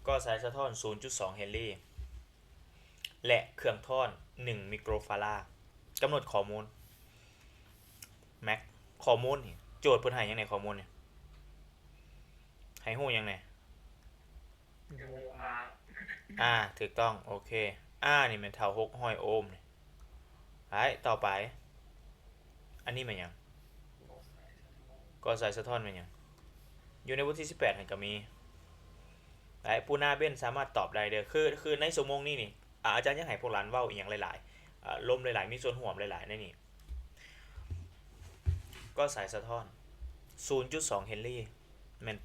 ກໍສາຍສະທ້ອນສູນຈຸດສອງເຮນຣີ ແລະ ເຄື່ອງທ້ອນໜຶ່ງມິໂກຣຟາຣາ. ກຳນົດຂໍ້ມູນ ແມັກ ຂໍ້ມູນນີ້ ໂຈດເພິ່ນໃຫ້ຫຍັງແດ່? ຂໍ້ມູນນີ້ ໃຫ້ຮູ້ຫຍັງແດ່? ອາ ຖືກຕ້ອງ ໂອເຄ ອາ ນີ້ແມ່ນເທົ່າຫົກຮ້ອຍໂອມນີ້. ໄປ ຕໍ່ໄປ ອັນນີ້ແມ່ນຫຍັງ? ກໍສາຍສະທ້ອນແມ່ນຫຍັງ? ຢູ່ໃນບົດທີສິບແປດຫັ້ນກໍມີ. ໄປ ປູນາ ເບັນ ສາມາດຕອບໄດ້ເດີ້ ຄື ຄືໃນຊົ່ວໂມງນີ້ນີ້ ອາ ອາຈານຢາກໃຫ້ພວກຫຼານເວົ້າອີ່ຫຍັງຫຼາຍໆ ອາ ລົມຫຼາຍໆ ມີສ່ວນຮ່ວມຫຼາຍໆ ໃນນີ້. ກໍສາຍສະທ້ອນສູນຈຸດສອງເຮນຣີ ແມ່ນ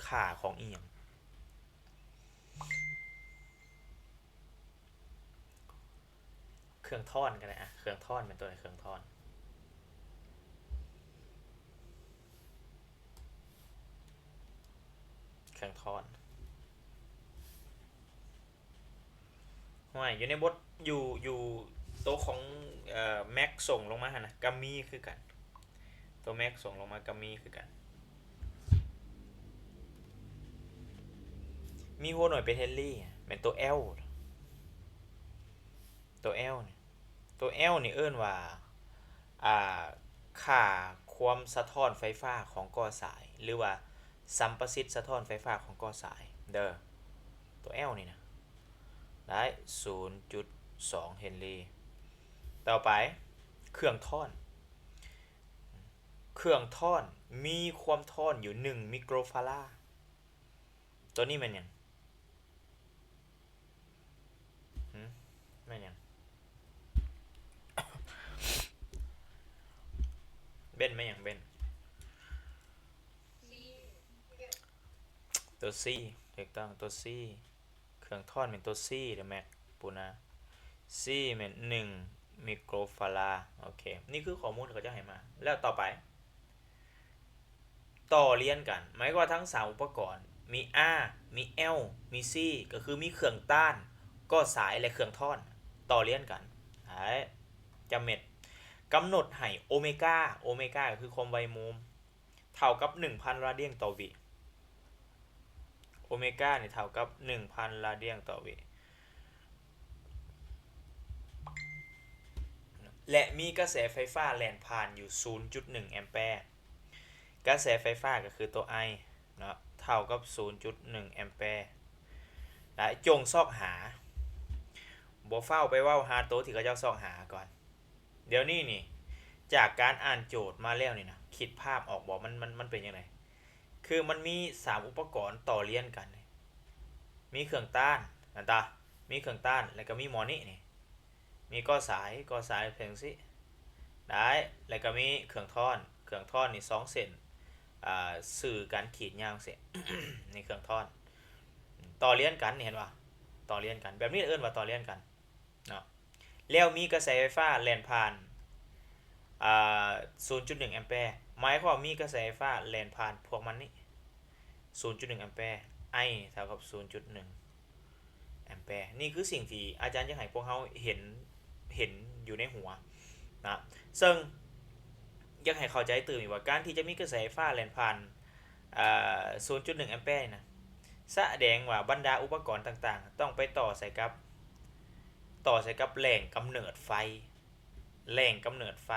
ຄ່າຂອງອີ່ຫຍັງ? ເຄື່ອງທ້ອນກໍໄດ້ ອະ ເຄື່ອງທ້ອນແມ່ນຕົວໃດ? ເຄື່ອງທ້ອນ ເຄື່ອງທ້ອນ ຫ້ວຍ ຢູ່ໃນບົດ ຢູ່ ຢູ່ໂຕຂອງ ເອີ ແມັກສົ່ງລົງມາຫັ້ນນະ ກໍມີຄືກັນ. ໂຕແມັກສົ່ງລົງມາກໍມີຄືກັນ. ມີຫົວໜ່ວຍເປັນເຮນຣີ ແມ່ນໂຕແອລ ໂຕແອລນີ້ ໂຕແອລນີ້ເອີ້ນວ່າ ອ່າ ຄ່າຄວາມສະທ້ອນໄຟຟ້າຂອງກໍສາຍ ຫຼືວ່າສຳປະສິດສະທ້ອນໄຟຟ້າຂອງກໍສາຍເດີ້ ໂຕແອລນີ້ນະ ໄດ້ສູນຈຸດສອງເຮນຣີ. ຕໍ່ໄປ ເຄື່ອງທ້ອນ ເຄື່ອງທ້ອນມີຄວາມທ້ອນຢູ່ໜຶ່ງມິໂກຣຟາຣາ. ຕົວນີ້ແມ່ນຫຍັງ? ຫື? ແມ່ນຫຍັງ? ເບັນ ແມ່ນຫຍັງເບັນ? ຕົວຊີ ຖືກຕ້ອງ ຕົວຊີ. ເຄື່ອງທ້ອນແມ່ນຕົວຊີເດີ້ ແມັກ ປູນາ ຊີແມ່ນໜຶ່ງມິໂກຣຟາຣາ. ໂອເຄ ນີ້ຄືຂໍ້ມູນທີ່ເຂົາເຈົ້າໃຫ້ມາ. ແລ້ວຕໍ່ໄປ ຕໍ່ລຽນກັນ ໝາຍຄວາມວ່າທັງສາມອຸປະກອນ ມີອາ ມີແອລ ມີຊີ ກໍຄືມີເຄື່ອງຕ້ານ ກໍສາຍ ແລະ ເຄື່ອງທ້ອນ ຕໍ່ລຽນກັນ. ໄດ້ ຈຳເມັດ ກຳນົດໃຫ້ໂອເມກາ ໂອເມກາກໍຄືຄວາມໄວມຸມ ເທົ່າກັບໜຶ່ງພັນລາດຽງຕໍ່ວິ. ໂອເມການີ້ເທົ່າກັບໜຶ່ງພັນລາດຽງຕໍ່ວິ ແລະ ມີກະແສໄຟຟ້າແລ່ນຜ່ານຢູ່ສູນຈຸດໜຶ່ງແອມແປ. ກະແສໄຟຟ້າກໍຄືຕົວໄອເນາະ ເທົ່າກັບສູນຈຸດໜຶ່ງແອມແປ. ແລະ ຈົ່ງຊອກຫາ ບໍ່ຟ້າວໄປເວົ້າຫາໂຕທີ່ເຂົາເຈົ້າຊອກຫາກ່ອນ. ດຽວນີ້ນີ້ ຈາກການອ່ານໂຈດມາແລ້ວນີ້ນະ ຄິດພາບອອກບໍ່? ມັນ ມັນ ມັນເປັນຈັ່ງໃດ? ຄືມັນມີສາມອຸປະກອນຕໍ່ລຽນກັນ ມີເຄື່ອງຕ້ານ ແມ່ນຕາ ມີເຄື່ອງຕ້ານ ແລ້ວກໍມີໝໍນີ້ນີ້ ມີກໍສາຍ ກໍສາຍເປັນຈັ່ງຊີ້ ໄດ້ ແລ້ວກໍມີເຄື່ອງທ້ອນ ເຄື່ອງທ້ອນນີ້ສອງເສັ້ນ ອ່າ ສື່ກັນຂີດຍາວຊີ້ ນີ້ເຄື່ອງທ້ອນ ຕໍ່ລຽນກັນນີ້ ເຫັນບໍ່? ຕໍ່ລຽນກັນ ແບບນີ້ເອີ້ນວ່າຕໍ່ລຽນກັນ. ເນາະ ແລ້ວມີກະແສໄຟຟ້າແລ່ນຜ່ານ ອ່າ ສູນຈຸດໜຶ່ງແອມແປ ໝາຍຄວາມວ່າມີກະແສໄຟຟ້າແລ່ນຜ່ານພວກມັນນີ້ ສູນຈຸດໜຶ່ງແອມແປ ໄອເທົ່າກັບສູນຈຸດໜຶ່ງແອມແປ. ນີ້ຄືສິ່ງທີ່ອາຈານຢາກໃຫ້ພວກເຮົາເຫັນ ເຫັນຢູ່ໃນຫົວນະ ເຊິ່ງຢາກໃຫ້ເຂົ້າໃຈຕື່ມອີກວ່າ ການທີ່ຈະມີກະແສໄຟຟ້າແລ່ນຜ່ານ ອ່າ ສູນຈຸດໜຶ່ງແອມແປນີ້ນະ ສະແດງວ່າບັນດາອຸປະກອນຕ່າງໆ ຕ້ອງໄປຕໍ່ໃສ່ກັບ ຕໍ່ໃສ່ກັບແຫຼ່ງກຳເນີດໄຟ ແຫຼ່ງກຳເນີດໄຟ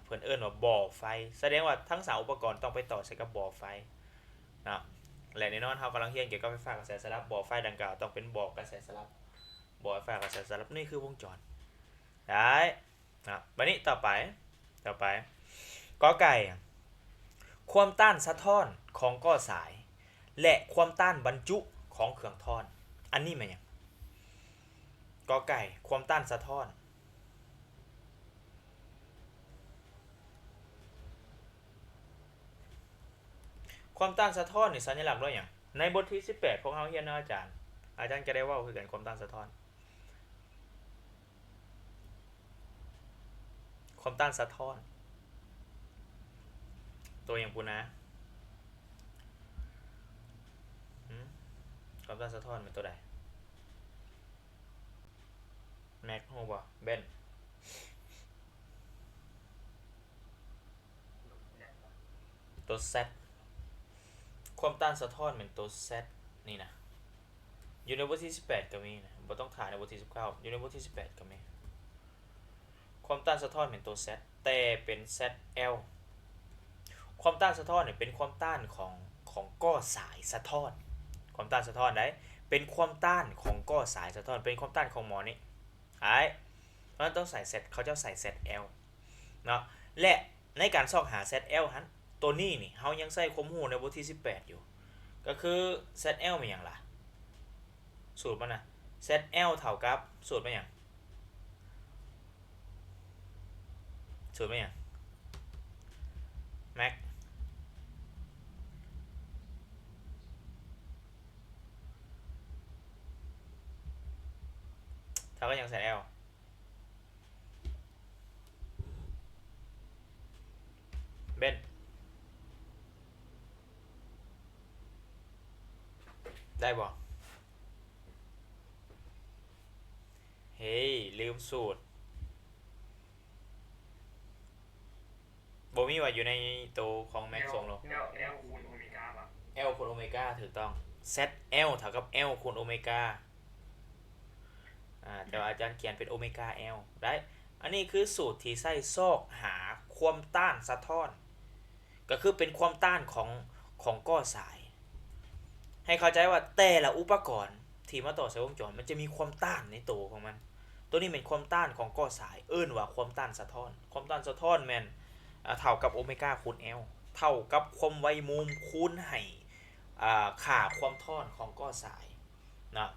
ເພິ່ນເອີ້ນວ່າບໍ່ໄຟ ສະແດງວ່າທັງສາມອຸປະກອນຕ້ອງໄປຕໍ່ໃສ່ກັບບໍ່ໄຟເນາະ. ແລະ ແນ່ນອນເຮົາກຳລັງຮຽນກ່ຽວກັບໄຟຟ້າກະແສສະຫຼັບ ບໍ່ໄຟດັ່ງກ່າວຕ້ອງເປັນບໍ່ກະແສສະຫຼັບ ບໍ່ໄຟຟ້າກະແສສະຫຼັບ ນີ້ຄືວົງຈອນ ໄດ້. ນະ ບາດນີ້ຕໍ່ໄປ ຕໍ່ໄປ ກໍໄກ່ ຄວາມຕ້ານສະທ້ອນຂອງກໍສາຍ ແລະ ຄວາມຕ້ານບັນຈຸຂອງເຄື່ອງທ້ອນ ອັນນີ້ແມ່ນຫຍັງ? ກໍໄກ່ ຄວາມຕ້ານສະທ້ອນ ຄວາມຕ້ານສະທ້ອນນີ້ສັນຍະລັກດ້ວຍຫຍັງ? ໃນບົດທີສິບແປດ ພວກເຮົາຮຽນນຳອາຈານ ອາຈານກໍໄດ້ເວົ້າຄືກັນ ຄວາມຕ້ານສະທ້ອນ ຄວາມຕ້ານສະທ້ອນ ຕົວຫຍັງປູນາ? ຫື? ຄວາມຕ້ານສະທ້ອນແມ່ນຕົວໃດ? ແມັກ ຮູ້ບໍ່? ເບັນ ຕົວແຊັດ ຄວາມຕ້ານສະທ້ອນແມ່ນຕົວແຊັດນີ້ນະ ຢູ່ໃນບົດທີສິບແປດກໍມີນະ ບໍ່ຕ້ອງຖ້າໃນບົດທີສິບເກົ້າ ຢູ່ໃນບົດທີສິບແປດກໍມີ. ຄວາມຕ້ານສະທ້ອນແມ່ນຕົວ Z ແຕ່ເປັນ Z L ຄວາມຕ້ານສະທ້ອນນີ້ເປັນຄວາມຕ້ານຂອງ ຂອງກໍ້ສາຍສະທ້ອນ. ຄວາມຕ້ານສະທ້ອນໃດ ເປັນຄວາມຕ້ານຂອງກໍ້ສາຍສະທ້ອນ ເປັນຄວາມຕ້ານຂອງໝໍນີ້ ອ້າຍ ເຮົາຕ້ອງໃສ່ Z ເຂົາເຈົ້າໃສ່ Z L ເນາະ ແລະ ໃນການຊອກຫາ Z L ຫັ້ນ ໂຕນີ້ນີ້ ເຮົາຍັງໃຊ້ຄວາມຮູ້ໃນບົດທີສິບແປດຢູ່ ກໍຄື Z L ແມ່ນຫຍັງລະ? ສູດມັນນະ Z L ເທົ່າກັບ ສູດແມ່ນຫຍັງ? ສູດແມ່ນຫຍັງ? Max ເທົ່າກັບຫຍັງ? Z L ເບັນ ໄດ້ບໍ່? ເຮີ້ຍ ລືມສູດ ບໍ່ມີວ່າຢູ່ໃນໂຕຂອງ Max ສົ່ງເນາະ L ຄູນໂອເມກາ L ຄູນໂອເມກາ ຖືກຕ້ອງ Z L ເທົ່າກັບ L ຄູນໂອເມກາ ອາ ແຕ່ວ່າອາຈານຂຽນເປັນໂອເມກາ L ໄດ້. ອັນນີ້ຄືສູດທີ່ໃຊ້ຊອກຫາຄວາມຕ້ານສະທ້ອນ ກໍຄືເປັນຄວາມຕ້ານຂອງ ຂອງກໍ້ສາຍ. ໃຫ້ເຂົ້າໃຈວ່າແຕ່ລະອຸປະກອນທີ່ມາຕໍ່ໃສ່ວົງຈອນ ມັນຈະມີຄວາມຕ້ານໃນໂຕຂອງມັນ. ໂຕນີ້ແມ່ນຄວາມຕ້ານຂອງກໍ້ສາຍ ເອີ້ນວ່າຄວາມຕ້ານສະທ້ອນ. ຄວາມຕ້ານສະທ້ອນແມ່ນ ອາ ເທົ່າກັບໂອເມກາຄູນ L ເທົ່າກັບຄວາມໄວມຸມຄູນໃຫ້ ອາ ຄ່າຄວາມທ້ອນຂອງກໍ້ສາຍເນາະ.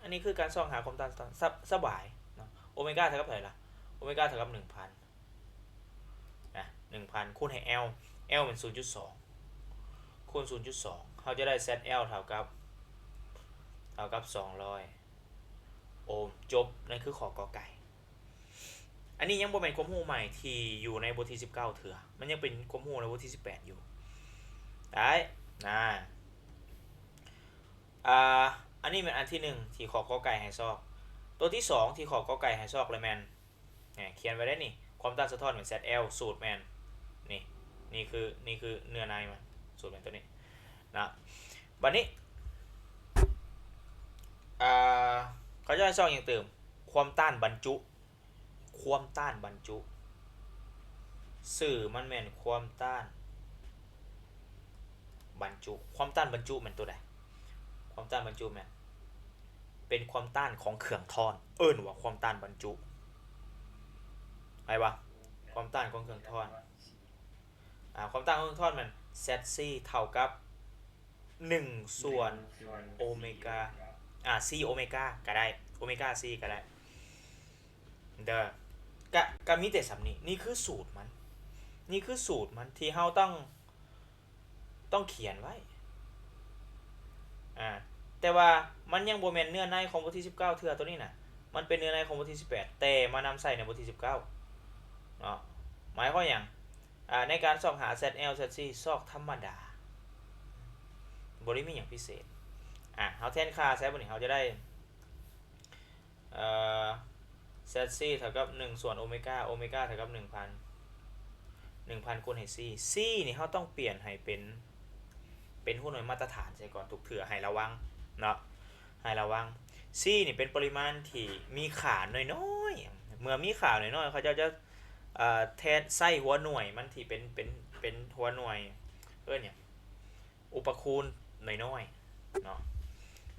ອັນນີ້ຄືການຊອກຫາຄວາມຕ້ານສະທ້ອນ ສະ ສະບາຍເນາະ. ໂອເມກາເທົ່າກັບເທົ່າໃດລະ? ໂອເມກາເທົ່າກັບໜຶ່ງພັນ ນະ ໜຶ່ງພັນ ຄູນໃຫ້ L L ແມ່ນສູນຈຸດສອງ ຄູນສູນຈຸດສອງ ເຮົາຈະໄດ້ Z L ເທົ່າກັບ ເທົ່າກັບສອງຮ້ອຍໂອມ. ຈົບ. ນັ້ນຄືຂໍ້ ກ ໄກ່. ອັນນີ້ຍັງບໍ່ແມ່ນຄວາມຮູ້ໃໝ່ທີ່ຢູ່ໃນບົດທີສິບເກົ້າເທື່ອ ມັນຍັງເປັນຄວາມຮູ້ໃນບົດທີສິບແປດຢູ່ ໄດ້ ນະ. ອາ ອັນນີ້ແມ່ນອັນທີໜຶ່ງທີ່ຂໍ້ ກ ໄກ່ ໃຫ້ຊອກ. ໂຕທີສອງທີ່ຂໍ້ ກ ໄກ່ ໃຫ້ຊອກລະແມ່ນ ແໜ ຂຽນໄວ້ໄດ້ນີ້ ຄວາມຕ້ານສະທ້ອນແມ່ນ Z L ສູດແມ່ນ ນີ້ ນີ້ຄື ນີ້ຄືເນື້ອໃນມັນ ສູດແມ່ນໂຕນີ້ນະ. ບາດນີ້ ອາ ເຂົາເຈົ້າໃຫ້ຊອກຫຍັງຕື່ມ? ຄວາມຕ້ານບັນຈຸ ຄວາມຕ້ານບັນຈຸ ຊື່ມັນແມ່ນຄວາມຕ້ານບັນຈຸ. ຄວາມຕ້ານບັນຈຸແມ່ນໂຕໃດ? ຄວາມຕ້ານບັນຈຸແມ່ນ ເປັນຄວາມຕ້ານຂອງເຄື່ອງທ້ອນ ເອີ້ນວ່າຄວາມຕ້ານບັນຈຸ ໄດ້ບໍ່? ຄວາມຕ້ານຂອງເຄື່ອງທ້ອນ ອາ ຄວາມຕ້ານຂອງເຄື່ອງທ້ອນແມ່ນ Z C ເທົ່າກັບໜຶ່ງສ່ວນໂອເມກາ ອາ C ໂອເມກາກໍໄດ້ ໂອເມກາ C ກໍໄດ້ເດີ. ກະ ກະມີແຕ່ສ່ຳນີ້ ນີ້ຄືສູດມັນ ນີ້ຄືສູດມັນທີ່ເຮົາຕ້ອງ ຕ້ອງຂຽນໄວ້ ອາ ແຕ່ວ່າມັນຍັງບໍ່ແມ່ນເນື້ອໃນຂອງບົດທີສິບເກົ້າເທື່ອ ໂຕນີ້ນະ ມັນເປັນເນື້ອໃນຂອງບົດທີສິບແປດ ແຕ່ມານຳໃຊ້ໃນບົດທີສິບເກົ້າເນາະ. ໝາຍຄວາມຫຍັງ? ອາ ໃນການຊອກຫາ Z L Z C ຊອກທຳມະດາ ບໍ່ໄດ້ມີຫຍັງພິເສດ. ອາ ເຮົາແທນຄ່າໃສ່ບາດນີ້ ເຮົາຈະໄດ້ ເອີ Z C ເທົ່າກັບໜຶ່ງສ່ວນໂອເມກາ ໂອເມກາເທົ່າກັບໜຶ່ງພັນ ໜຶ່ງພັນຄູນໃຫ້ C C ນີ້ເຮົາຕ້ອງປ່ຽນໃຫ້ເປັນ ເປັນຫົວໜ່ວຍມາດຕະຖານໃສ່ກ່ອນທຸກເທື່ອ ໃຫ້ລະວັງເນາະ ໃຫ້ລະວັງ. C ນີ້ເປັນປະລິມານທີ່ມີຄ່ານ້ອຍໆ ເມື່ອມີຄ່ານ້ອຍໆ ເຂົາເຈົ້າຈະ ເອີ ແທນໃຊ້ຫົວໜ່ວຍມັນທີ່ເປັນ ເປັນ ເປັນຫົວໜ່ວຍ ເອີ້ນຫຍັງ? ອຸປະຄູນນ້ອຍໆເນາະ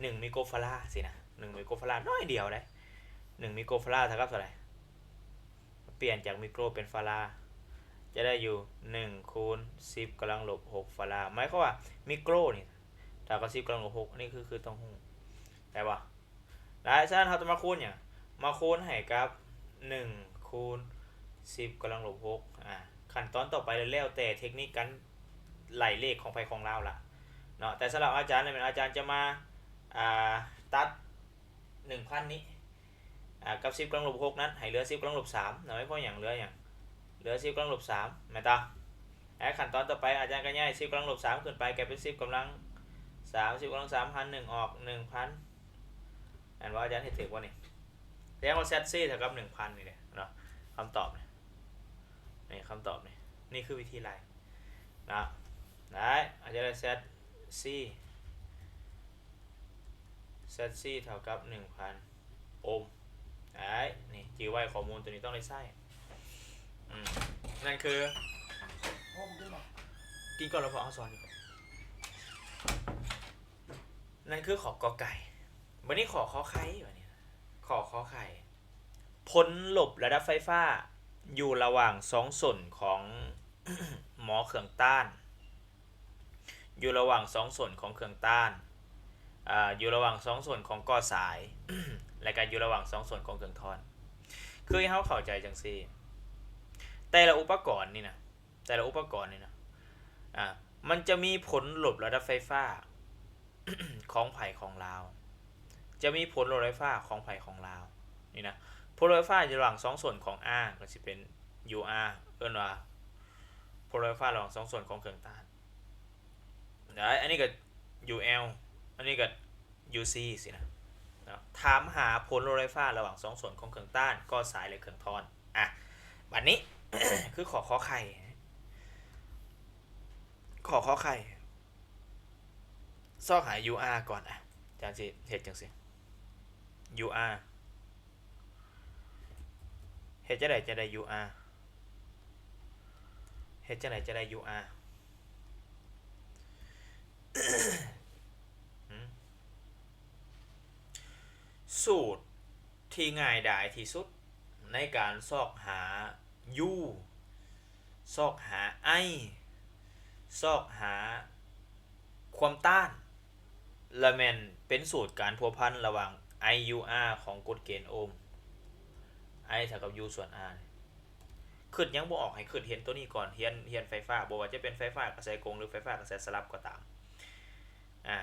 ໜຶ່ງໄມໂຄຣຟາຣາດຊີ້ນະ ໜຶ່ງໄມໂຄຣຟາຣາດ ໜ້ອຍດຽວເດ້ ໜຶ່ງໄມໂຄຣຟາຣາດເທົ່າກັບເທົ່າໃດ? ປ່ຽນຈາກໄມໂຄຣເປັນຟາຣາດ ຈະໄດ້ຢູ່ໜຶ່ງຄູນສິບກຳລັງລົບຫົກຟາຣາດ. ໝາຍຄວາມວ່າໄມໂຄຣນີ້ເທົ່າກັບສິບກຳລັງລົບຫົກ ອັນນີ້ຄື ຄືຕ້ອງຮູ້ ໄດ້ບໍ່? ໄດ້ ສະນັ້ນເຮົາຕ້ອງມາຄູນຫຍັງ? ມາຄູນໃຫ້ກັບໜຶ່ງຄູນສິບກຳລັງລົບຫົກ. ອາ ຂັ້ນຕອນຕໍ່ໄປແລ້ວແຕ່ເທັກນິກການໄລ່ເລກຂອງໃຜຂອງລາວລະເນາະ ແຕ່ສຳລັບອາຈານແລ້ວແມ່ນອາຈານຈະມາ ອາ ຕັດໜຶ່ງພັນນີ້ ອາ ກັບສິບກຳລັງລົບຫົກນັ້ນ ໃຫ້ເຫຼືອສິບກຳລັງລົບສາມເນາະ. ເພາະຫຍັງເຫຼືອຫຍັງ? ເຫຼືອສິບກຳລັງລົບສາມ ແມ່ນຕາ. ແລະ ຂັ້ນຕອນຕໍ່ໄປ ອາຈານກໍຍ້າຍສິບກຳລັງລົບສາມຂຶ້ນໄປ ກາຍເປັນສິບກຳລັງສາມ ສິບກຳລັງສາມຫານໜຶ່ງອອກໜຶ່ງພັນ ແມ່ນບໍ່? ອາຈານເຮັດຖືກບໍ່ນີ້? ແສດງວ່າ Z C ເທົ່າກັບໜຶ່ງພັນນີ້ແຫຼະເນາະ ຄຳຕອບນີ້ ນີ້ຄຳຕອບນີ້ ນີ້ຄືວິທີໄລ່ເນາະ. ໄດ້ ອາຈານໄດ້ Z C ເ ແຊດຊີ ເທົ່າກັບ ໜຶ່ງພັນ ໂອມ. ໄດ້ ນີ້ຈື່ໄວ້ ຂໍ້ມູນໂຕນີ້ຕ້ອງໄດ້ໃຊ້. ອືມ ນັ້ນຄື ກິນກ່ອນແລ້ວພໍເຮົາສອນຢູ່. ນັ້ນຄືຂໍ້ ກ ໄກ່. ບັດນີ້ຂໍ້ ຄ ໄຂ່ ບັດນີ້ ຂໍ້ ຄ ໄຂ່ ຜົນລົບລະດັບໄຟຟ້າຢູ່ລະຫວ່າງຊ່ອງສົນຂອງ ໝໍເຄື່ອງຕ້ານ ຢູ່ລະຫວ່າງຊ່ອງສົນຂອງເຄື່ອງຕ້ານ, ເອີ ຢູ່ລະຫວ່າງຊ່ອງສົນຂອງກໍສາຍ ແລະກະຢູ່ລະຫວ່າງຊ່ອງສົນຂອງເຄື່ອງທ້ອນ. ຄືໃຫ້ເຮົາເຂົ້າໃຈຈັ່ງຊີ້ ແຕ່ລະອຸປະກອນນີ້ນະ ແຕ່ລະອຸປະກອນນີ້ນະ ອາ ມັນຈະມີຜົນລົບລະດັບໄຟຟ້າ ຂອງໃຜຂອງລາວ, ຈະມີຜົນລົບໄຟຟ້າຂອງໃຜຂອງລາວ. ນີ້ນະ ຜົນລົບໄຟຟ້າຢູ່ລະຫວ່າງຊ່ອງສົນຂອງ R ກໍຊິເປັນ UR ເອີ້ນວ່າຜົນລົບໄຟຟ້າລະຫວ່າງຊ່ອງສົນຂອງເຄື່ອງຕ້ານ. ໄດ້ ອັນນີ້ກໍ UL ອັນນີ້ກໍ UC ຊີ້ນະເນາະ. ຖາມຫາຜົນລົບໄຟຟ້າລະຫວ່າງຊ່ອງສົນຂອງເຄື່ອງຕ້ານ, ກໍສາຍ ແລະ ເຄື່ອງທ້ອນ. ອາ ບັດນີ້ ຄືຂໍ້ ຄ ໄຂ່ ຂໍ້ ຄ ໄຂ່ ຊອກຫາ UR ກ່ອນ. ອາ ອາຈານຊິເຮັດຈັ່ງຊີ້ UR ເຮັດຈັ່ງໃດຈະໄດ້ UR? ເຮັດຈັ່ງໃດຈະໄດ້ UR? ຫືມ ສູດທີ່ງ່າຍດາຍທີ່ສຸດໃນການຊອກຫາ U ຊອກຫາ I ຊອກຫາຄວາມຕ້ານ ລະແມ່ນເປັນສູດການພົວພັນລະຫວ່າງ I UR ຂອງກົດເກນໂອມ, I ເທົ່າກັບ U ສ່ວນ R. ຄຶດຫຍັງບໍ່ອອກໃຫ້ຄຶດຮຽນໂຕນີ້ກ່ອນ, ຮຽນ ຮຽນໄຟຟ້າ, ບໍ່ວ່າຈະເປັນໄຟຟ້າກະແສກົງ ຫຼື ໄຟຟ້າກະແສສະຫຼັບກໍຕາມ. ອາ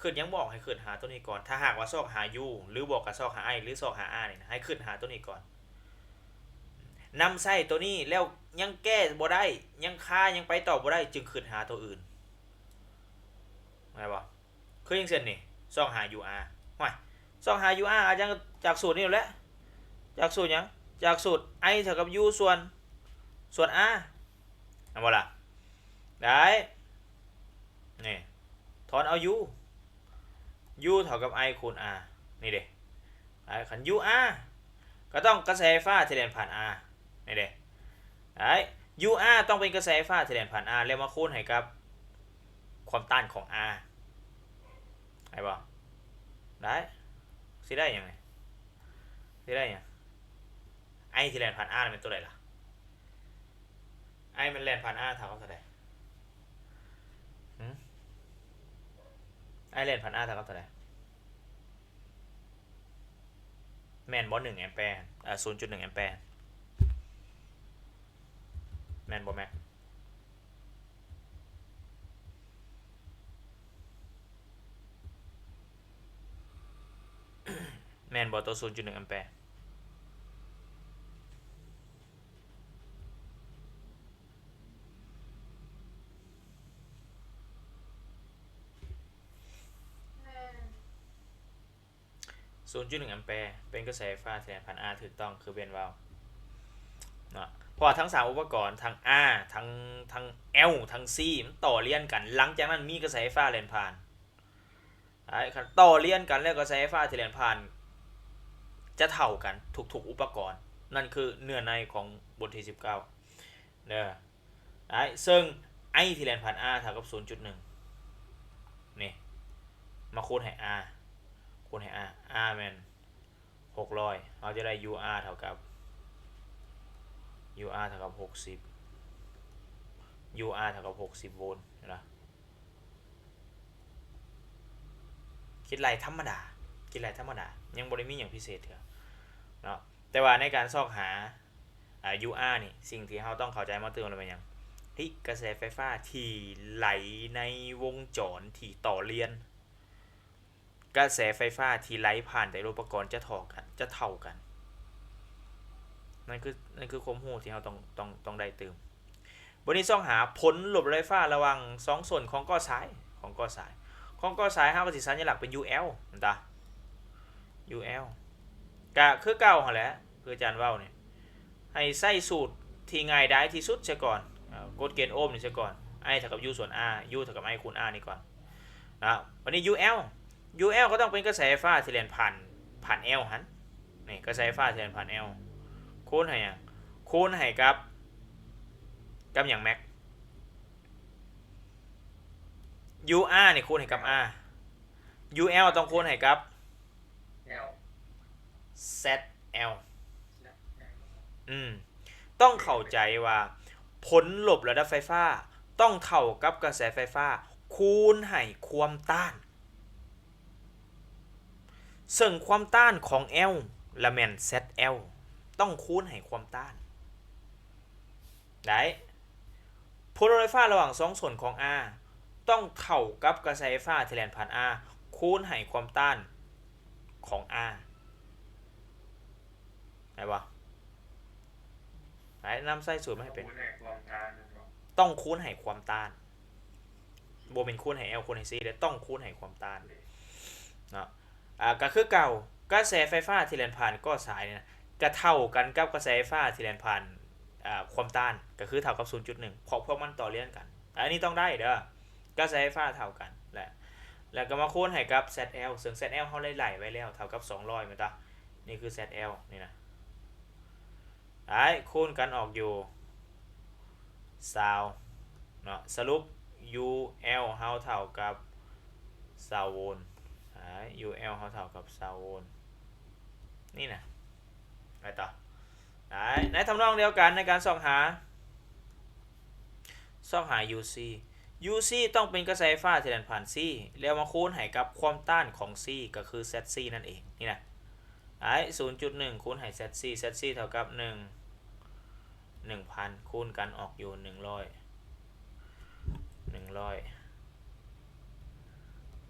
ຄຶດຫຍັງບໍ່ອອກໃຫ້ຄຶດຫາໂຕນີ້ກ່ອນ. ຖ້າຫາກວ່າຊອກຫາ U ຫຼືບໍ່ກະຊອກຫາ I ຫຼືຊອກຫາ R ນີ້ນະ ໃຫ້ຄຶດຫາໂຕນີ້ກ່ອນ. ນຳໃຊ້ໂຕນີ້ແລ້ວຍັງແກ້ບໍ່ໄດ້, ຍັງຄາ, ຍັງໄປຕໍ່ບໍ່ໄດ້, ຈຶ່ງຄຶດຫາໂຕອື່ນ. ແມ່ນບໍ່? ຄືຢ່າງເຊັ່ນນີ້ ຊອກຫາ UR. ຫ້ວຍ ຊອກຫາ UR ອາຈານຈາກສູດນີ້ແຫຼະ. ຈາກສູດຫຍັງ? ຈາກສູດ I ເທົ່າກັບ U ສ່ວນ ສ່ວນ R. ແມ່ນບໍ່ລະ? ໄດ້ ນີ້ ຖອນເອົາ U, U ເທົ່າກັບ I ຄູນ R ນີ້ເດ້. ໄດ້ ຄັນ UR ກໍຕ້ອງກະແສໄຟຟ້າທີ່ແລ່ນຜ່ານ R ນີ້ເດ້. ໄດ້ UR ຕ້ອງເປັນກະແສໄຟຟ້າທີ່ແລ່ນຜ່ານ R ແລ້ວມາຄູນໃຫ້ກັບຄວາມຕ້ານຂອງ R. ໄດ້ບໍ່? ໄດ້. ຊິໄດ້ຫຍັງນີ້? ຊິໄດ້ຫຍັງ? I ທີ່ແລ່ນຜ່ານ R ແມ່ນຕົວໃດລະ? I ມັນແລ່ນຜ່ານ R ເທົ່າກັບເທົ່າໃດ? ຫືມ? I ແລ່ນຜ່ານ R ເທົ່າກັບເທົ່າໃດ? ແມ່ນບໍ່? ໜຶ່ງແອມແປ ເອີ ສູນຈຸດໜຶ່ງແອມແປ ແມ່ນບໍ່ແມັກ? ແມ່ນບໍ່ ໂຕສູນຈຸດໜຶ່ງແອມແປ? ສູນຈຸດໜຶ່ງແອມແປ ເປັນກະແສໄຟຟ້າທີ່ແລ່ນຜ່ານ R ຖືກຕ້ອງ ຄືເບນເວົ້າເນາະ. ເພາະວ່າທັງສາມອຸປະກອນ ທັງ R ທັງ ທັງ L ທັງ C ມັນຕໍ່ລຽນກັນ, ຫຼັງຈາກນັ້ນມີກະແສໄຟຟ້າແລ່ນຜ່ານ. ໄດ້ ຄັນຕໍ່ລຽນກັນແລ້ວ ກະແສໄຟຟ້າທີ່ແລ່ນຜ່ານຈະເທົ່າກັນທຸກໆອຸປະກອນ. ນັ້ນຄືເນື້ອໃນຂອງບົດທີສິບເກົ້າເດີ. ໄດ້ ເຊິ່ງ I ທີ່ແລ່ນຜ່ານ R ເທົ່າກັບສູນຈຸດໜຶ່ງ ນີ້ ມາຄູນໃຫ້ R ຄູນໃຫ້ R, R ແມ່ນຫົກຮ້ອຍ ເຮົາຈະໄດ້ UR ເທົ່າກັບ UR ເທົ່າກັບຫົກສິບ UR ເທົ່າກັບຫົກສິບໂວນ ເຫັນບໍ່? ຄິດໄລ່ທຳມະດາ ຄິດໄລ່ທຳມະດາ ຍັງບໍ່ໄດ້ມີຫຍັງພິເສດເທື່ອເນາະ. ແຕ່ວ່າໃນການຊອກຫາ ອາ UR ນີ້ ສິ່ງທີ່ເຮົາຕ້ອງເຂົ້າໃຈມາຕື່ມແລ້ວແມ່ນຫຍັງ? ເຮີ້ຍ ກະແສໄຟຟ້າທີ່ໄຫຼໃນວົງຈອນທີ່ຕໍ່ລຽນ ກະແສໄຟຟ້າທີ່ໄຫຼຜ່ານແຕ່ລະອຸປະກອນຈະທໍ່ກັນ ຈະເທົ່າກັນ. ນັ້ນຄື ນັ້ນຄືຄວາມຮູ້ທີ່ເຮົາຕ້ອງ ຕ້ອງ ຕ້ອງໄດ້ຕື່ມ. ບັດນີ້ຊອກຫາຜົນລົບໄຟຟ້າລະຫວ່າງສອງສົ້ນຂອງກໍສາຍ ຂອງກໍສາຍ ຂອງກໍສາຍ ເຮົາກໍຊິສັນຍະລັກເປັນ UL ແມ່ນຕາ UL ກະຄືເກົ່າຫັ້ນແຫຼະ ຄືອາຈານເວົ້ານີ້ ໃຫ້ໃຊ້ສູດທີ່ງ່າຍດາຍທີ່ສຸດເສຍກ່ອນ ເອີ ກົດເກນໂອມນີ້ເສຍກ່ອນ I ເທົ່າກັບ U ສ່ວນ R, U ເທົ່າກັບ I ຄູນ R ນີ້ກ່ອນນະ. ບັດນີ້ UL UL ກໍຕ້ອງເປັນກະແສໄຟຟ້າທີ່ແລ່ນຜ່ານ ຜ່ານ L ຫັ້ນ ນີ້ກະແສໄຟຟ້າທີ່ແລ່ນຜ່ານ L ຄູນໃຫ້ຫຍັງ? ຄູນໃຫ້ກັບ ກັບຫຍັງ Max? UR ນີ້ຄູນໃຫ້ກັບ R, UL ຕ້ອງຄູນໃຫ້ກັບ L ZL ອືມ ຕ້ອງເຂົ້າໃຈວ່າຜົນລົບລະດັບໄຟຟ້າຕ້ອງເທົ່າກັບກະແສໄຟຟ້າຄູນໃຫ້ຄວາມຕ້ານ ເຊິ່ງຄວາມຕ້ານຂອງ L ລະແມ່ນ ZL ຕ້ອງຄູນໃຫ້ຄວາມຕ້ານ ໄດ້ ຜົນລົບໄຟຟ້າລະຫວ່າງສອງສົ້ນຂອງ R ຕ້ອງເທົ່າກັບກະແສໄຟຟ້າທີ່ແລ່ນຜ່ານ R ຄູນໃຫ້ຄວາມຕ້ານຂອງ R ໄດ້ບໍ່? ໄດ້ ນຳໃຊ້ສູດມາໃຫ້ເປັນ ຕ້ອງຄູນໃຫ້ຄວາມຕ້ານ ບໍ່ແມ່ນຄູນໃຫ້ L ຄູນໃຫ້ C ເດ້ ຕ້ອງຄູນໃຫ້ຄວາມຕ້ານເນາະ. ອ່າ ກໍຄືເກົ່າ ກະແສໄຟຟ້າທີ່ແລ່ນຜ່ານກໍສາຍນີ້ນະ ກະເທົ່າກັນກັບກະແສໄຟຟ້າທີ່ແລ່ນຜ່ານ ອ່າ ຄວາມຕ້ານ ກໍຄືເທົ່າກັບສູນຈຸດໜຶ່ງ ເພາະພວກມັນຕໍ່ເນື່ອງກັນ. ອັນນີ້ຕ້ອງໄດ້ເດີ ກະແສໄຟຟ້າເທົ່າກັນ ແລະ ແລ້ວກໍມາຄູນໃຫ້ກັບ ZL ເຊິ່ງ ZL ເຮົາໄດ້ໄລ່ໄວ້ແລ້ວ ເທົ່າກັບສອງຮ້ອຍ ແມ່ນຕາ? ນີ້ຄື ZL ນີ້ນະ ໄດ້ ຄູນກັນອອກຢູ່ຊາວເນາະ. ສະຫຼຸບ UL ເຮົາເທົ່າກັບຊາວໂວນ ໄດ້ UL ເຮົາເທົ່າກັບຊາວໂວນ ນີ້ນະ ໄປຕໍ່ ໄດ້ ໃນທຳນອງດຽວກັນໃນການຊອກຫາ ຊອກຫາ UC UC ຕ້ອງເປັນກະແສໄຟຟ້າທີ່ແລ່ນຜ່ານ C ແລ້ວມາຄູນໃຫ້ກັບຄວາມຕ້ານຂອງ C ກໍຄື ZC ນັ້ນເອງ ນີ້ນະ ໄດ້ ສູນຈຸດໜຶ່ງ ຄູນໃຫ້ ZC ZC ເທົ່າກັບໜຶ່ງ ໜຶ່ງພັນ ຄູນກັນອອກຢູ່ໜຶ່ງຮ້ອຍ ໜຶ່ງຮ້ອຍ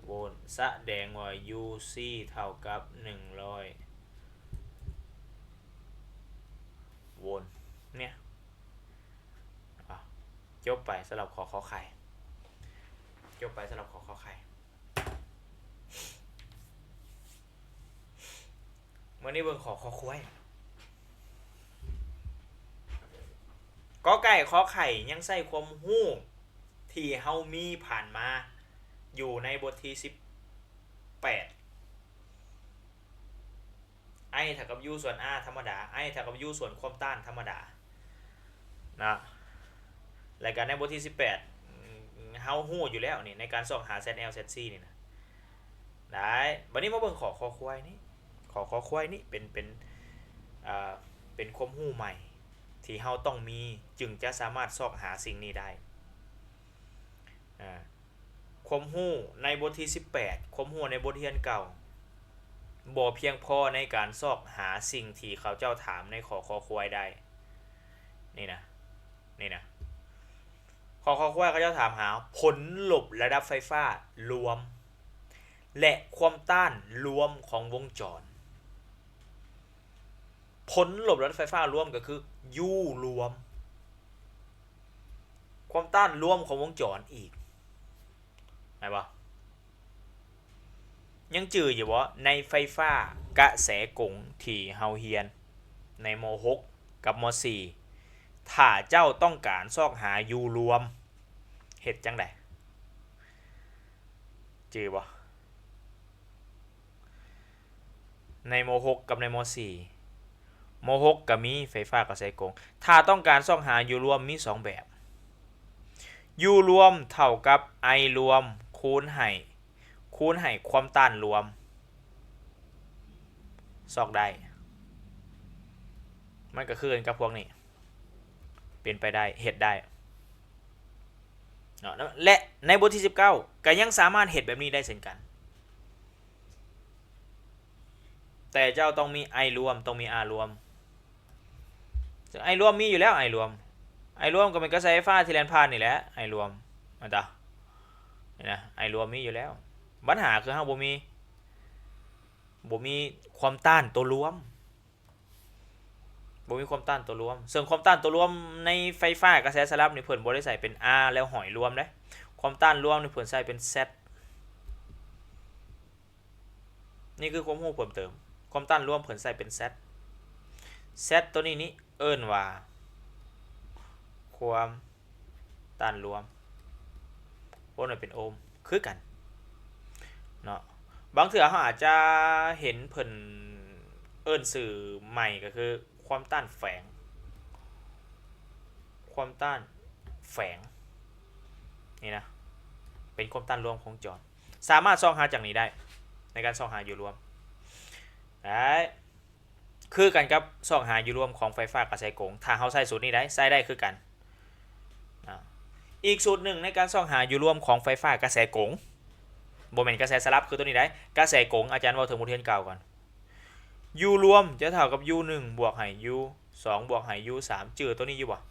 ໂວນ ສະແດງວ່າ UC ເທົ່າກັບໜຶ່ງຮ້ອຍໂວນ ເນຍ ຈົບໄປສຳລັບຂໍ້ ຂໍໄຂ່ ຈົບໄປສຳລັບຂໍ້ ຂໍໄຂ່. ມື້ນີ້ເບິ່ງຂໍ້ ຂໍຄວາຍ ກໍໄກ່ ຂໍໄຂ່ ຍັງໃຊ້ຄວາມຮູ້ທີ່ເຮົາມີຜ່ານມາຢູ່ໃນບົດທີສິບແປດ I ເທົ່າກັບ U ສ່ວນ R ທຳມະດາ I ເທົ່າກັບ U ສ່ວນຄວາມຕ້ານທຳມະດາເນາະ. ແລ້ວກໍໃນບົດທີສິບແປດ ເຮົາຮູ້ຢູ່ແລ້ວນີ້ ໃນການຊອກຫາ Z L Z C ນີ້ນະ ໄດ້. ບັດນີ້ມາເບິ່ງຂໍ້ ຂໍຄວາຍນີ້ ຂໍ້ ຂໍຄວາຍນີ້ເປັນ ເປັນ ເປັນຄວາມຮູ້ໃໝ່ທີ່ເຮົາຕ້ອງມີ ຈຶ່ງຈະສາມາດຊອກຫາສິ່ງນີ້ໄດ້. ຄວາມຮູ້ໃນບົດທີສິບແປດ ຄວາມຮູ້ໃນບົດຮຽນເກົ່າ ບໍ່ພຽງພໍໃນການຊອກຫາສິ່ງທີ່ເຂົາເຈົ້າຖາມໃນຂໍ້ ຂໍຄວາຍໄດ້. ນີ້ນະ ນີ້ນະ ຂໍ້ ຂໍຄວາຍ ເຂົາເຈົ້າຖາມຫາຜົນລົບລະດັບໄຟຟ້າລວມ ແລະ ຄວາມຕ້ານລວມຂອງວົງຈອນ. ຜົນລົບລະດັບໄຟຟ້າລວມກໍຄື U ລວມ ຄວາມຕ້ານລວມຂອງວົງຈອນອີກ ແມ່ນບໍ່? ຍັງຈື່ຢູ່ບໍ່? ໃນໄຟຟ້າກະແສກົງທີ່ເຮົາຮຽນໃນ ມໍຫົກ ກັບ ມໍສີ່ ຖ້າເຈົ້າຕ້ອງການຊອກຫາ U ລວມ ເຮັດຈັ່ງໃດ? ຈື່ບໍ່? ໃນ ມໍຫົກ ກັບໃນ ມໍສີ່ ມໍຫົກ ກໍມີໄຟຟ້າກະແສກົງ. ຖ້າຕ້ອງການຊອກຫາ U ລວມ ມີສອງແບບ U ລວມເທົ່າກັບ I ລວມ ຄູນໃຫ້ ຄູນໃຫ້ຄວາມຕ້ານລວມ ຊອກໄດ້ ມັນກໍຄືກັນກັບພວກນີ້ ເປັນໄປໄດ້ ເຮັດໄດ້ເນາະ. ແລະ ໃນບົດທີສິບເກົ້າ ກໍຍັງສາມາດເຮັດແບບນີ້ໄດ້ເຊັ່ນກັນ ແຕ່ເຈົ້າຕ້ອງມີ I ລວມ ຕ້ອງມີ R ລວມ ຊຶ່ງ I ລວມມີຢູ່ແລ້ວ I ລວມ I ລວມກໍເປັນກະແສໄຟຟ້າທີ່ແລ່ນຜ່ານນີ້ແຫຼະ I ລວມ ແມ່ນຕາ? ນີ້ນະ I ລວມມີຢູ່ແລ້ວ ບັນຫາຄືເຮົາບໍ່ມີ ບໍ່ມີຄວາມຕ້ານຕົວລວມ ບໍ່ມີຄວາມຕ້ານຕົວລວມ ເຊິ່ງຄວາມຕ້ານຕົວລວມໃນໄຟຟ້າກະແສສະຫຼັບນີ້ ເພິ່ນບໍ່ໄດ້ໃສ່ເປັນ R ແລ້ວຫ້ອຍລວມເດ້. ຄວາມຕ້ານລວມນີ້ເພິ່ນໃສ່ເປັນ Z ນີ້ຄືຄວາມຮູ້ເພີ່ມເຕີມ ຄວາມຕ້ານລວມເພິ່ນໃສ່ເປັນ Z Z ຕົວນີ້ນີ້ເອີ້ນວ່າຄວາມ ຕ້ານລວມ ໂອມ ເປັນໂອມ ຄືກັນເນາະ. ບາງເທື່ອເຮົາອາດຈະເຫັນເພິ່ນເອີ້ນຊື່ໃໝ່ ກໍຄືຄວາມຕ້ານແຝງ, ຄວາມຕ້ານແຝງນີ້ນະ ເປັນຄວາມຕ້ານລວມຂອງຈອນ. ສາມາດຊອກຫາຈາກນີ້ໄດ້ ໃນການຊອກຫາ U ລວມໄດ້ ຄືກັນກັບຊອກຫາ U ລວມຂອງໄຟຟ້າກະແສກົງ. ຖ້າເຮົາໃຊ້ສູດນີ້ໄດ້ ໃຊ້ໄດ້ຄືກັນ. ອາ ອີກສູດໜຶ່ງໃນການຊອກຫາ U ລວມຂອງໄຟຟ້າກະແສກົງ ບໍ່ແມ່ນກະແສສະຫຼັບ ຄືໂຕນີ້ໄດ້. ກະແສກົງ ອາຈານເວົ້າເຖິງບົດຮຽນເກົ່າກ່ອນ. U ລວມຈະເທົ່າກັບ U ໜຶ່ງ ບວກໃຫ້ U ສອງ ບວກໃຫ້ U ສາມ. ຈື່ໂຕນີ້ຢູ່ບໍ່?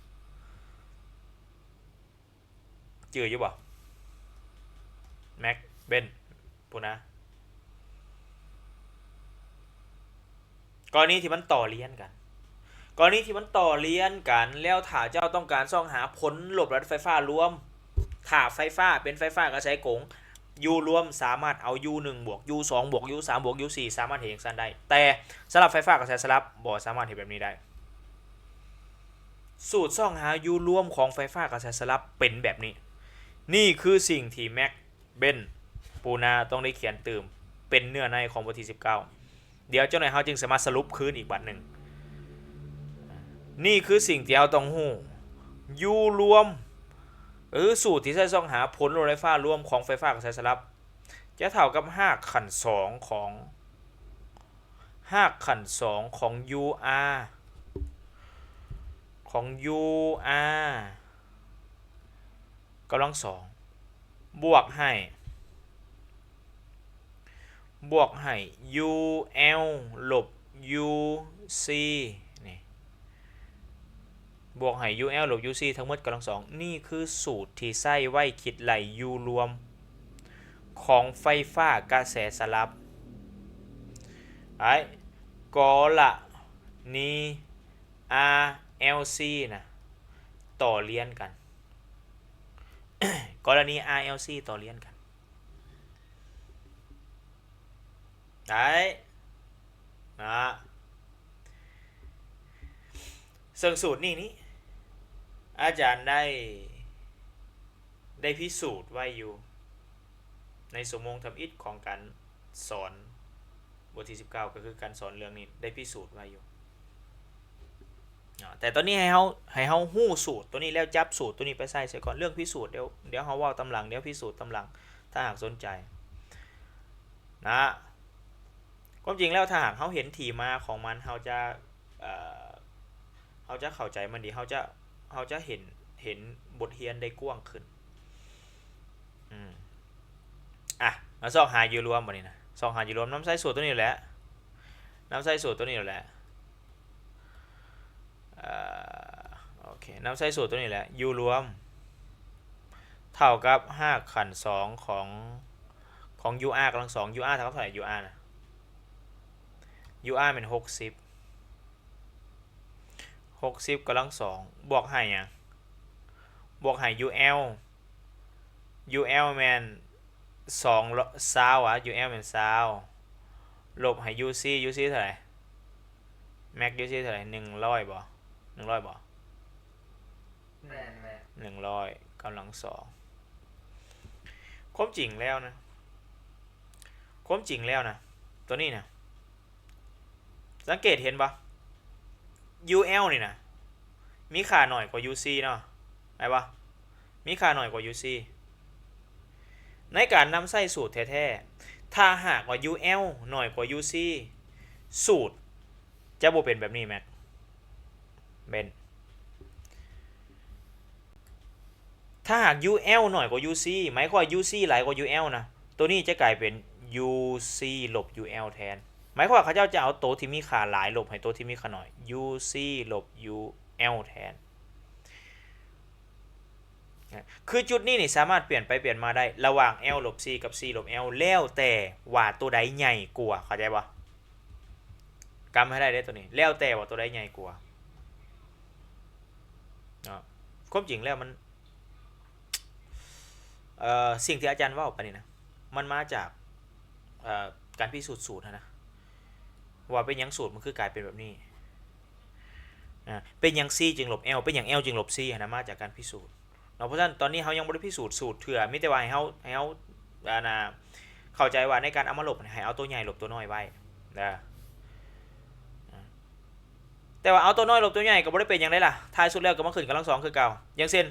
ຈື່ຢູ່ບໍ່? ແມັກ ເບັນ ພຸ້ນນະ. ກໍລະນີທີ່ມັນຕໍ່ລຽນກັນ, ກໍລະນີທີ່ມັນຕໍ່ລຽນກັນ ແລ້ວຖ້າເຈົ້າຕ້ອງການຊອກຫາຜົນລົບລະດັບໄຟຟ້າລວມ, ຖ້າໄຟຟ້າເປັນໄຟຟ້າກະແສກົງ, U ລວມສາມາດເອົາ U ໜຶ່ງ ບວກ U ສອງ ບວກ U ສາມ ບວກ U ສີ່ ສາມາດເຮັດຈັ່ງຊັ້ນໄດ້, ແຕ່ສຳລັບໄຟຟ້າກະແສສະຫຼັບບໍ່ສາມາດເຮັດແບບນີ້ໄດ້. ສູດຊອກຫາ U ລວມຂອງໄຟຟ້າກະແສສະຫຼັບເປັນແບບນີ້. ນີ້ຄືສິ່ງທີ່ແມັກ ເບັນ ປູນາ ຕ້ອງໄດ້ຂຽນຕື່ມ ເປັນເນື້ອໃນຂອງບົດທີສິບເກົ້າ. ດຽວຈັກໜ້ອຍເຮົາຈຶ່ງສາມາດສະຫຼຸບຄືນອີກບາດໜຶ່ງ. ນີ້ຄືສິ່ງທີ່ເຮົາຕ້ອງຮູ້. U ລວມ ກໍຄືສູດທີ່ໃຊ້ຊອກຫາຜົນລົບໄຟຟ້າລວມຂອງໄຟຟ້າກະແສສະຫຼັບ ຈະເທົ່າກັບຮາກຂັ້ນສອງຂອງ ຮາກຂັ້ນສອງຂອງ UR ຂອງ UR ກຳລັງສອງ ບວກໃຫ້ ບວກໃຫ້ UL ລົບ UC ນີ້ ບວກໃຫ້ UL ລົບ UC ທັງໝົດກຳລັງສອງ. ນີ້ຄືສູດທີ່ໃຊ້ໄວ້ຄິດໄລ່ U ລວມຂອງໄຟຟ້າກະແສສະຫຼັບ. ໄອ້ ກໍລະນີ RLC ນະ ຕໍ່ລຽນກັນ, ກໍລະນີ RLC ຕໍ່ລຽນກັນ ໄດ້ນະ. ເຊິ່ງສູດນີ້ນີ້ ອາຈານໄດ້ ໄດ້ພິສູດໄວ້ຢູ່ໃນຊົ່ວໂມງທຳອິດຂອງການສອນ ບົດທີສິບເກົ້າ ກໍຄືການສອນເລື່ອງນີ້ ໄດ້ພິສູດໄວ້ຢູ່. ອາ ແຕ່ຕອນນີ້ໃຫ້ເຮົາ ໃຫ້ເຮົາຮູ້ສູດຕົວນີ້ ແລ້ວຈັບສູດຕົວນີ້ໄປໃຊ້ເສຍກ່ອນ. ເລື່ອງພິສູດ ດຽວ ດຽວເຮົາເວົ້າຕາມຫຼັງ, ດຽວພິສູດຕາມຫຼັງ ຖ້າຫາກສົນໃຈນະ. ຄວາມຈິງແລ້ວ ຖ້າຫາກເຮົາເຫັນທີ່ມາຂອງມັນ ເຮົາຈະ ເອ່ອ ເຮົາຈະເຂົ້າໃຈມັນດີ, ເຮົາຈະ ເຮົາຈະເຫັນ ເຫັນບົດຮຽນໄດ້ກວ້າງຂຶ້ນ. ອືມ ອ່ະ ມາຊອກຫາ U ລວມບັດນີ້ນະ. ຊອກຫາ U ລວມ ນຳໃຊ້ສູດຕົວນີ້ແຫຼະ, ນຳໃຊ້ສູດຕົວນີ້ແຫຼະ. ເອີ ໂອເຄ ນຳໃຊ້ສູດຕົວນີ້ແຫຼະ. U ລວມເທົ່າກັບຮາກຂັ້ນສອງຂອງ ຂອງ UR ກຳລັງສອງ. UR ເທົ່າກັບເທົ່າໃດ? UR ນະ UR ແມ່ນຫົກສິບ ຫົກສິບກຳລັງສອງ ບວກໃຫ້ຫຍັງ? ບວກໃຫ້ UL, UL ແມ່ນສອງ ຊາວ ອະ UL ແມ່ນຊາວ ລົບໃຫ້ UC, UC ເທົ່າໃດ? ແມັກ UC ເທົ່າໃດ? ໜຶ່ງຮ້ອຍບໍ່? ໜຶ່ງຮ້ອຍບໍ່? ແມ່ນໆ ໜຶ່ງຮ້ອຍກຳລັງສອງ. ຄວາມຈິງແລ້ວນະ ຄວາມຈິງແລ້ວນະ ຕົວນີ້ນະ ສັງເກດເຫັນບໍ່? UL ນີ້ນະ ມີຄ່າໜ້ອຍກວ່າ UC ເນາະ ແມ່ນບໍ່? ມີຄ່າໜ້ອຍກວ່າ UC. ໃນການນຳໃຊ້ສູດແທ້ໆ ຖ້າຫາກວ່າ UL ໜ້ອຍກວ່າ UC ສູດຈະບໍ່ເປັນແບບນີ້ ແມັກ ເບັນ. ຖ້າຫາກ UL ໜ້ອຍກວ່າ UC ໝາຍຄວາມວ່າ UC ຫຼາຍກວ່າ UL ນະ ໂຕນີ້ຈະກາຍເປັນ UC ລົບ UL ແທນ. ໝາຍຄວາມວ່າເຂົາເຈົ້າຈະເອົາໂຕທີ່ມີຄ່າຫຼາຍລົບໃຫ້ໂຕທີ່ມີຄ່າໜ້ອຍ UC ລົບ UL ແທນ. ຄືຈຸດນີ້ນີ້ສາມາດປ່ຽນໄປປ່ຽນມາໄດ້ ລະຫວ່າງ L ລົບ C ກັບ C ລົບ L ແລ້ວແຕ່ວ່າໂຕໃດໃຫຍ່ກວ່າ ເຂົ້າໃຈບໍ່? ກຳໃຫ້ໄດ້ເດ້ໂຕນີ້ ແລ້ວແຕ່ວ່າໂຕໃດໃຫຍ່ກວ່າເນາະ. ຄວາມຈິງແລ້ວມັນ ເອີ ສິ່ງທີ່ອາຈານເວົ້າໄປນີ້ນະ ມັນມາຈາກ ເອີ ການພິສູດສູດຫັ້ນນະ ວ່າເປັນຫຍັງສູດມັນຄືກາຍເປັນແບບນີ້ ອາ ເປັນຫຍັງ C ຈຶ່ງລົບ L ເປັນຫຍັງ L ຈຶ່ງລົບ C ຫັ້ນນະ ມາຈາກການພິສູດເນາະ. ເພາະສະນັ້ນຕອນນີ້ເຮົາຍັງບໍ່ໄດ້ພິສູດສູດເທື່ອ ມີແຕ່ວ່າໃຫ້ເຮົາ ໃຫ້ເຮົາ ອັນນ່າ ເຂົ້າໃຈວ່າໃນການເອົາມາລົບໃຫ້ເອົາຕົວໃຫຍ່ລົບຕົວນ້ອຍໄວ້ເດີ. ແຕ່ວ່າເອົາຕົວນ້ອຍລົບຕົວໃຫຍ່ກໍບໍ່ໄດ້ເປັນຫຍັງໃດລະ, ທ້າຍສຸດແລ້ວກໍມາຂຶ້ນກຳລັງສອງຄືເກົ່າ. ຢ່າງເຊັ່ນ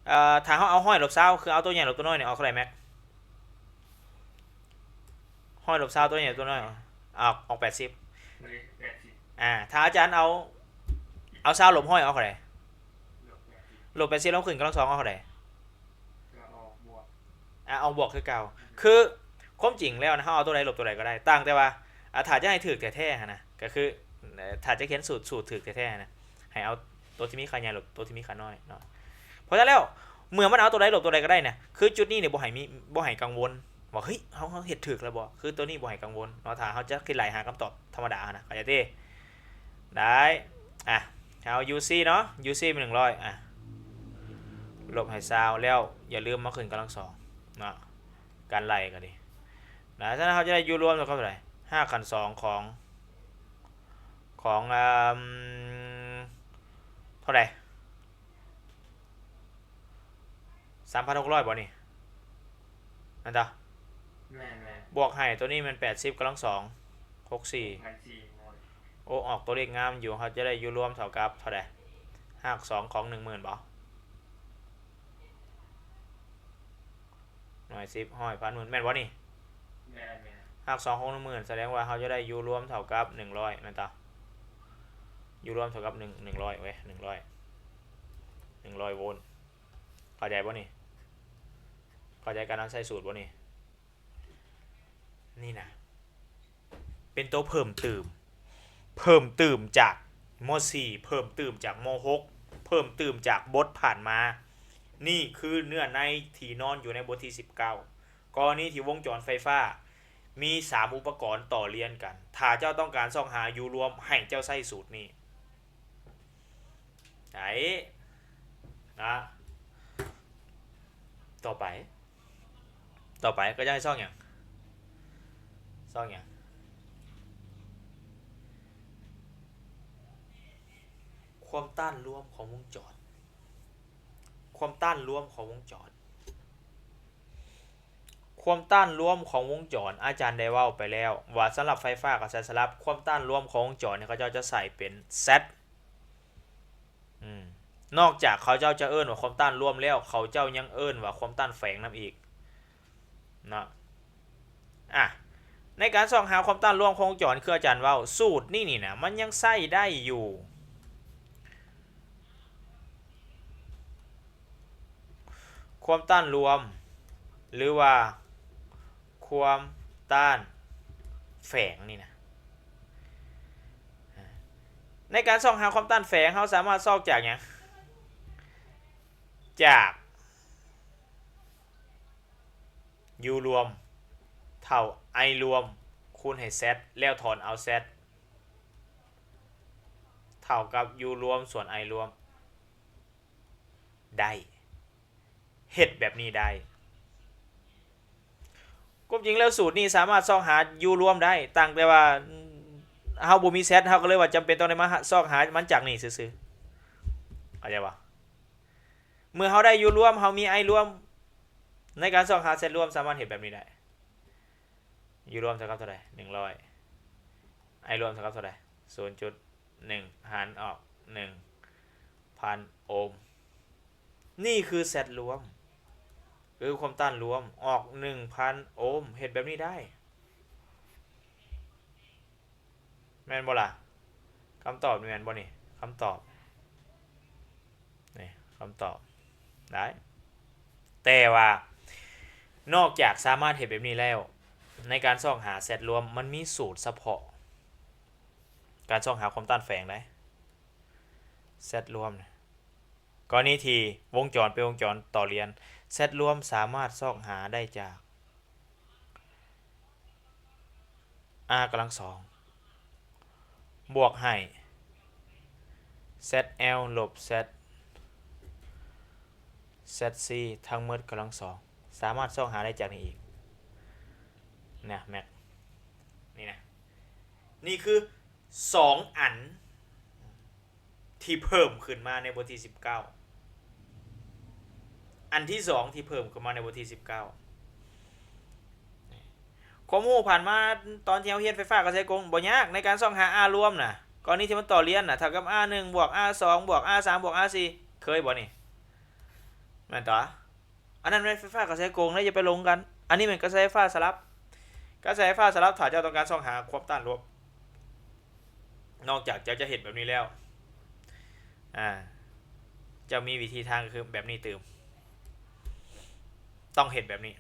ເອີ ຖ້າເຮົາເອົາຮ້ອຍລົບຊາວ ຄືເອົາຕົວໃຫຍ່ລົບຕົວນ້ອຍນີ້ ອອກເທົ່າໃດແມັກ? ຮ້ອຍລົບຊາວ ຕົວໃຫຍ່ຕົວນ້ອຍ ອອກ ອອກແປດສິບ. ອາ ຖ້າອາຈານເອົາ ເອົາຊາວລົບຮ້ອຍ ອອກເທົ່າໃດ? ລົບແປດສິບ ລົບແປດສິບ ແລ້ວຂຶ້ນກຳລັງສອງ ອອກເທົ່າໃດ? ອາ ອອກບວກຄືເກົ່າ. ຄືຄວາມຈິງແລ້ວນະ ເຮົາເອົາຕົວໃດລົບຕົວໃດກໍໄດ້, ຕ່າງແຕ່ວ່າ ອາ ຖ້າຈະໃຫ້ຖືກແທ້ໆຫັ້ນນະ ກໍຄື ເອີ ຖ້າຈະຂຽນສູດ ສູດຖືກແທ້ໆນະ ໃຫ້ເອົາຕົວທີ່ມີຄ່າໃຫຍ່ລົບຕົວທີ່ມີຄ່ານ້ອຍເນາະ. ເພາະສະນັ້ນແລ້ວ ເມື່ອມັນເອົາຕົວໃດລົບຕົວໃດກໍໄດ້ນະ ຄືຈຸດນີ້ນີ້ບໍ່ໃຫ້ມີ ບໍ່ໃຫ້ກັງວົນວ່າ ເຮີ້ຍ ເຮົາ ເຮົາເຮັດຖືກແລ້ວບໍ່? ຄືຕົວນີ້ບໍ່ໃຫ້ກັງວົນເນາະ ຖ້າເຮົາຈະຄິດໄລ່ຫາຄຳຕອບທຳມະດານະ ເຂົ້າໃຈຕິ? ໄດ້. ອາ ເຮົາຢູຊີເນາະ ຢູຊີເປັນໜຶ່ງຮ້ອຍ ອາ ລົບໃຫ້ຊາວ ແລ້ວຢ່າລືມມາຂຶ້ນກຳລັງສອງເນາະ ການໄລ່ກໍດີນະ. ສະນັ້ນເຮົາຈະໄດ້ຢູລວມເທົ່າກັບເທົ່າໃດ? ຮາກຂັ້ນສອງຂອງ ຂອງ ເອີ່ມ ເທົ່າໃດ? ສາມພັນຫົກຮ້ອຍບໍ່ນີ້? ແມ່ນຕາ? ແມ່ນໆ ບວກໃຫ້ຕົວນີ້ແມ່ນແປດສິບກຳລັງສອງ ຫົກສິບສີ່. ໂອ້ ອອກຕົວເລກງາມຢູ່. ເຮົາຈະໄດ້ຢູ່ລວມເທົ່າກັບເທົ່າໃດ? ຮາກສອງຂອງໜຶ່ງໝື່ນບໍ່? ໜ່ວຍ ສິບ ຮ້ອຍ ພັນ ໝື່ນ ແມ່ນບໍ່ນີ້? ແມ່ນໆ ຮາກສອງຂອງໜຶ່ງໝື່ນ ສະແດງວ່າເຮົາຈະໄດ້ຢູ່ລວມເທົ່າກັບໜຶ່ງຮ້ອຍແມ່ນຕາ? ຢູ່ລວມເທົ່າກັບໜຶ່ງ ໜຶ່ງຮ້ອຍເວີຍ ໜຶ່ງຮ້ອຍ ໜຶ່ງຮ້ອຍໂວນ. ເຂົ້າໃຈບໍ່ນີ້? ເຂົ້າໃຈການນຳໃຊ້ສູດບໍ່ນີ້? ນີ້ນະ ເປັນໂຕເພີ່ມຕື່ມ ເພີ່ມຕື່ມຈາກ ມໍສີ່ ເພີ່ມຕື່ມຈາກ ມໍຫົກ ເພີ່ມຕື່ມຈາກບົດຜ່ານມາ. ນີ້ຄືເນື້ອໃນທີ່ນອນຢູ່ໃນບົດທີສິບເກົ້າ ກໍລະນີທີ່ວົງຈອນໄຟຟ້າມີສາມອຸປະກອນຕໍ່ລຽນກັນ. ຖ້າເຈົ້າຕ້ອງການຊອກຫາຢູ່ລວມ ໃຫ້ເຈົ້າໃຊ້ສູດນີ້. ໄດ້ນະ. ຕໍ່ໄປ ຕໍ່ໄປກໍຈະໃຫ້ຊອກຫຍັງ? ຊອກຫຍັງ? ຄວາມຕ້ານລວມຂອງວົງຈອນ. ຄວາມຕ້ານລວມຂອງວົງຈອນ. ຄວາມຕ້ານລວມຂອງວົງຈອນ ອາຈານໄດ້ເວົ້າໄປແລ້ວວ່າ ສຳລັບໄຟຟ້າກັບສາຍສະຫຼັບ ຄວາມຕ້ານລວມຂອງວົງຈອນນີ້ ເຂົາເຈົ້າຈະໃສ່ເປັນແຊັດ. ອືມ ນອກຈາກເຂົາເຈົ້າຈະເອີ້ນວ່າຄວາມຕ້ານລວມແລ້ວ ເຂົາເຈົ້າຍັງເອີ້ນວ່າຄວາມຕ້ານແຝງນຳອີກເນາະ. ອາ ໃນການຊອກຫາຄວາມຕ້ານລວມຂອງວົງຈອນ ຄືອາຈານເວົ້າ ສູດນີ້ນີ້ນະ ມັນຍັງໃຊ້ໄດ້ຢູ່. ຄວາມຕ້ານລວມ ຫຼືວ່າຄວາມຕ້ານແຝງນີ້ນະ. ໃນການຊອກຫາຄວາມຕ້ານແຝງ ເຮົາສາມາດຊອກຈາກຫຍັງ? ຈາກ ຢູລວມ ເທົ່າ ໄອລວມ ຄູນໃຫ້ແຊັດ ແລ້ວຖອນເອົາແຊັດ ເທົ່າກັບຢູລວມສ່ວນໄອລວມ. ໄດ້ ເຮັດແບບນີ້ໄດ້. ຄວາມຈິງແລ້ວສູດນີ້ສາມາດຊອກຫາຢູລວມໄດ້ ຕ່າງແຕ່ວ່າເຮົາບໍ່ມີແຊັດ ເຮົາກໍເລີຍວ່າຈຳເປັນຕ້ອງໄດ້ມາຊອກຫາມັນຈາກນີ້ຊື່ໆ. ເຂົ້າໃຈບໍ່? ເມື່ອເຮົາໄດ້ຢູລວມ ເຮົາມີໄອລວມ ໃນການຊອກຫາແຊັດລວມສາມາດເຮັດແບບນີ້ໄດ້. ຢູລວມເທົ່າກັບເທົ່າໃດ? ໜຶ່ງຮ້ອຍ. ໄອລວມເທົ່າກັບເທົ່າໃດ? ສູນຈຸດໜຶ່ງ ຫານອອກໜຶ່ງພັນໂອມ. ນີ້ຄືແຊັດລວມ ຄືຄວາມຕ້ານລວມ ອອກໜຶ່ງພັນໂອມ. ເຮັດແບບນີ້ໄດ້. ແມ່ນບໍ່ລະ? ຄຳຕອບນີ້ແມ່ນບໍ່ນີ້? ຄຳຕອບ ນີ້ ຄຳຕອບໄດ້. ແຕ່ວ່ານອກຈາກສາມາດເຮັດແບບນີ້ແລ້ວ ໃນການຊອກຫາແຊັດລວມ ມັນມີສູດສະເພາະ ການຊອກຫາຄວາມຕ້ານແຝງໄດ໋ ແຊັດລວມນະ. ກໍລະນີທີ່ວົງຈອນເປັນວົງຈອນຕໍ່ລຽນ ແຊັດລວມສາມາດຊອກຫາໄດ້ຈາກ R ກຳລັງສອງ ບວກໃຫ້ Z L ລົບ Z Z C ທັງໝົດກຳລັງສອງ ສາມາດຊອກຫາໄດ້ຈາກນີ້ອີກນະ ແມັກ ນີ້ນະ. ນີ້ຄືສອງອັນ ທີ່ເພີ່ມຂຶ້ນມາໃນບົດທີສິບເກົ້າ ອັນທີສອງທີ່ເພີ່ມຂຶ້ນມາໃນບົດທີສິບເກົ້າ. ຄວາມຮູ້ຜ່ານມາຕອນທີ່ເຮົາຮຽນໄຟຟ້າກະແສກົງ ບໍ່ຍາກໃນການຊອກຫາ R ລວມນະ. ກໍລະນີທີ່ມັນຕໍ່ລຽນນະ ເທົ່າກັບ R ໜຶ່ງ ບວກ R ສອງ ບວກ R ສາມ ບວກ R ສີ່ ເຄີຍບໍ່ນີ້? ແມ່ນຕົວະ? ອັນນັ້ນແມ່ນໄຟຟ້າກະແສກົງເດີ ຢ່າໄປຫຼົງກັນ. ອັນນີ້ແມ່ນກະແສໄຟຟ້າສະຫຼັບ. ກະແສໄຟຟ້າສະຫຼັບ ຖ້າເຈົ້າຕ້ອງການຊອກຫາຄວາມຕ້ານລົບ ນອກຈາກເຈົ້າຈະເຮັດແບບນີ້ແລ້ວ ອາ ເຈົ້າມີວິທີທາງ ກໍຄືແບບນີ້ຕື່ມ. ຕ້ອງເຮັດແບບນີ້.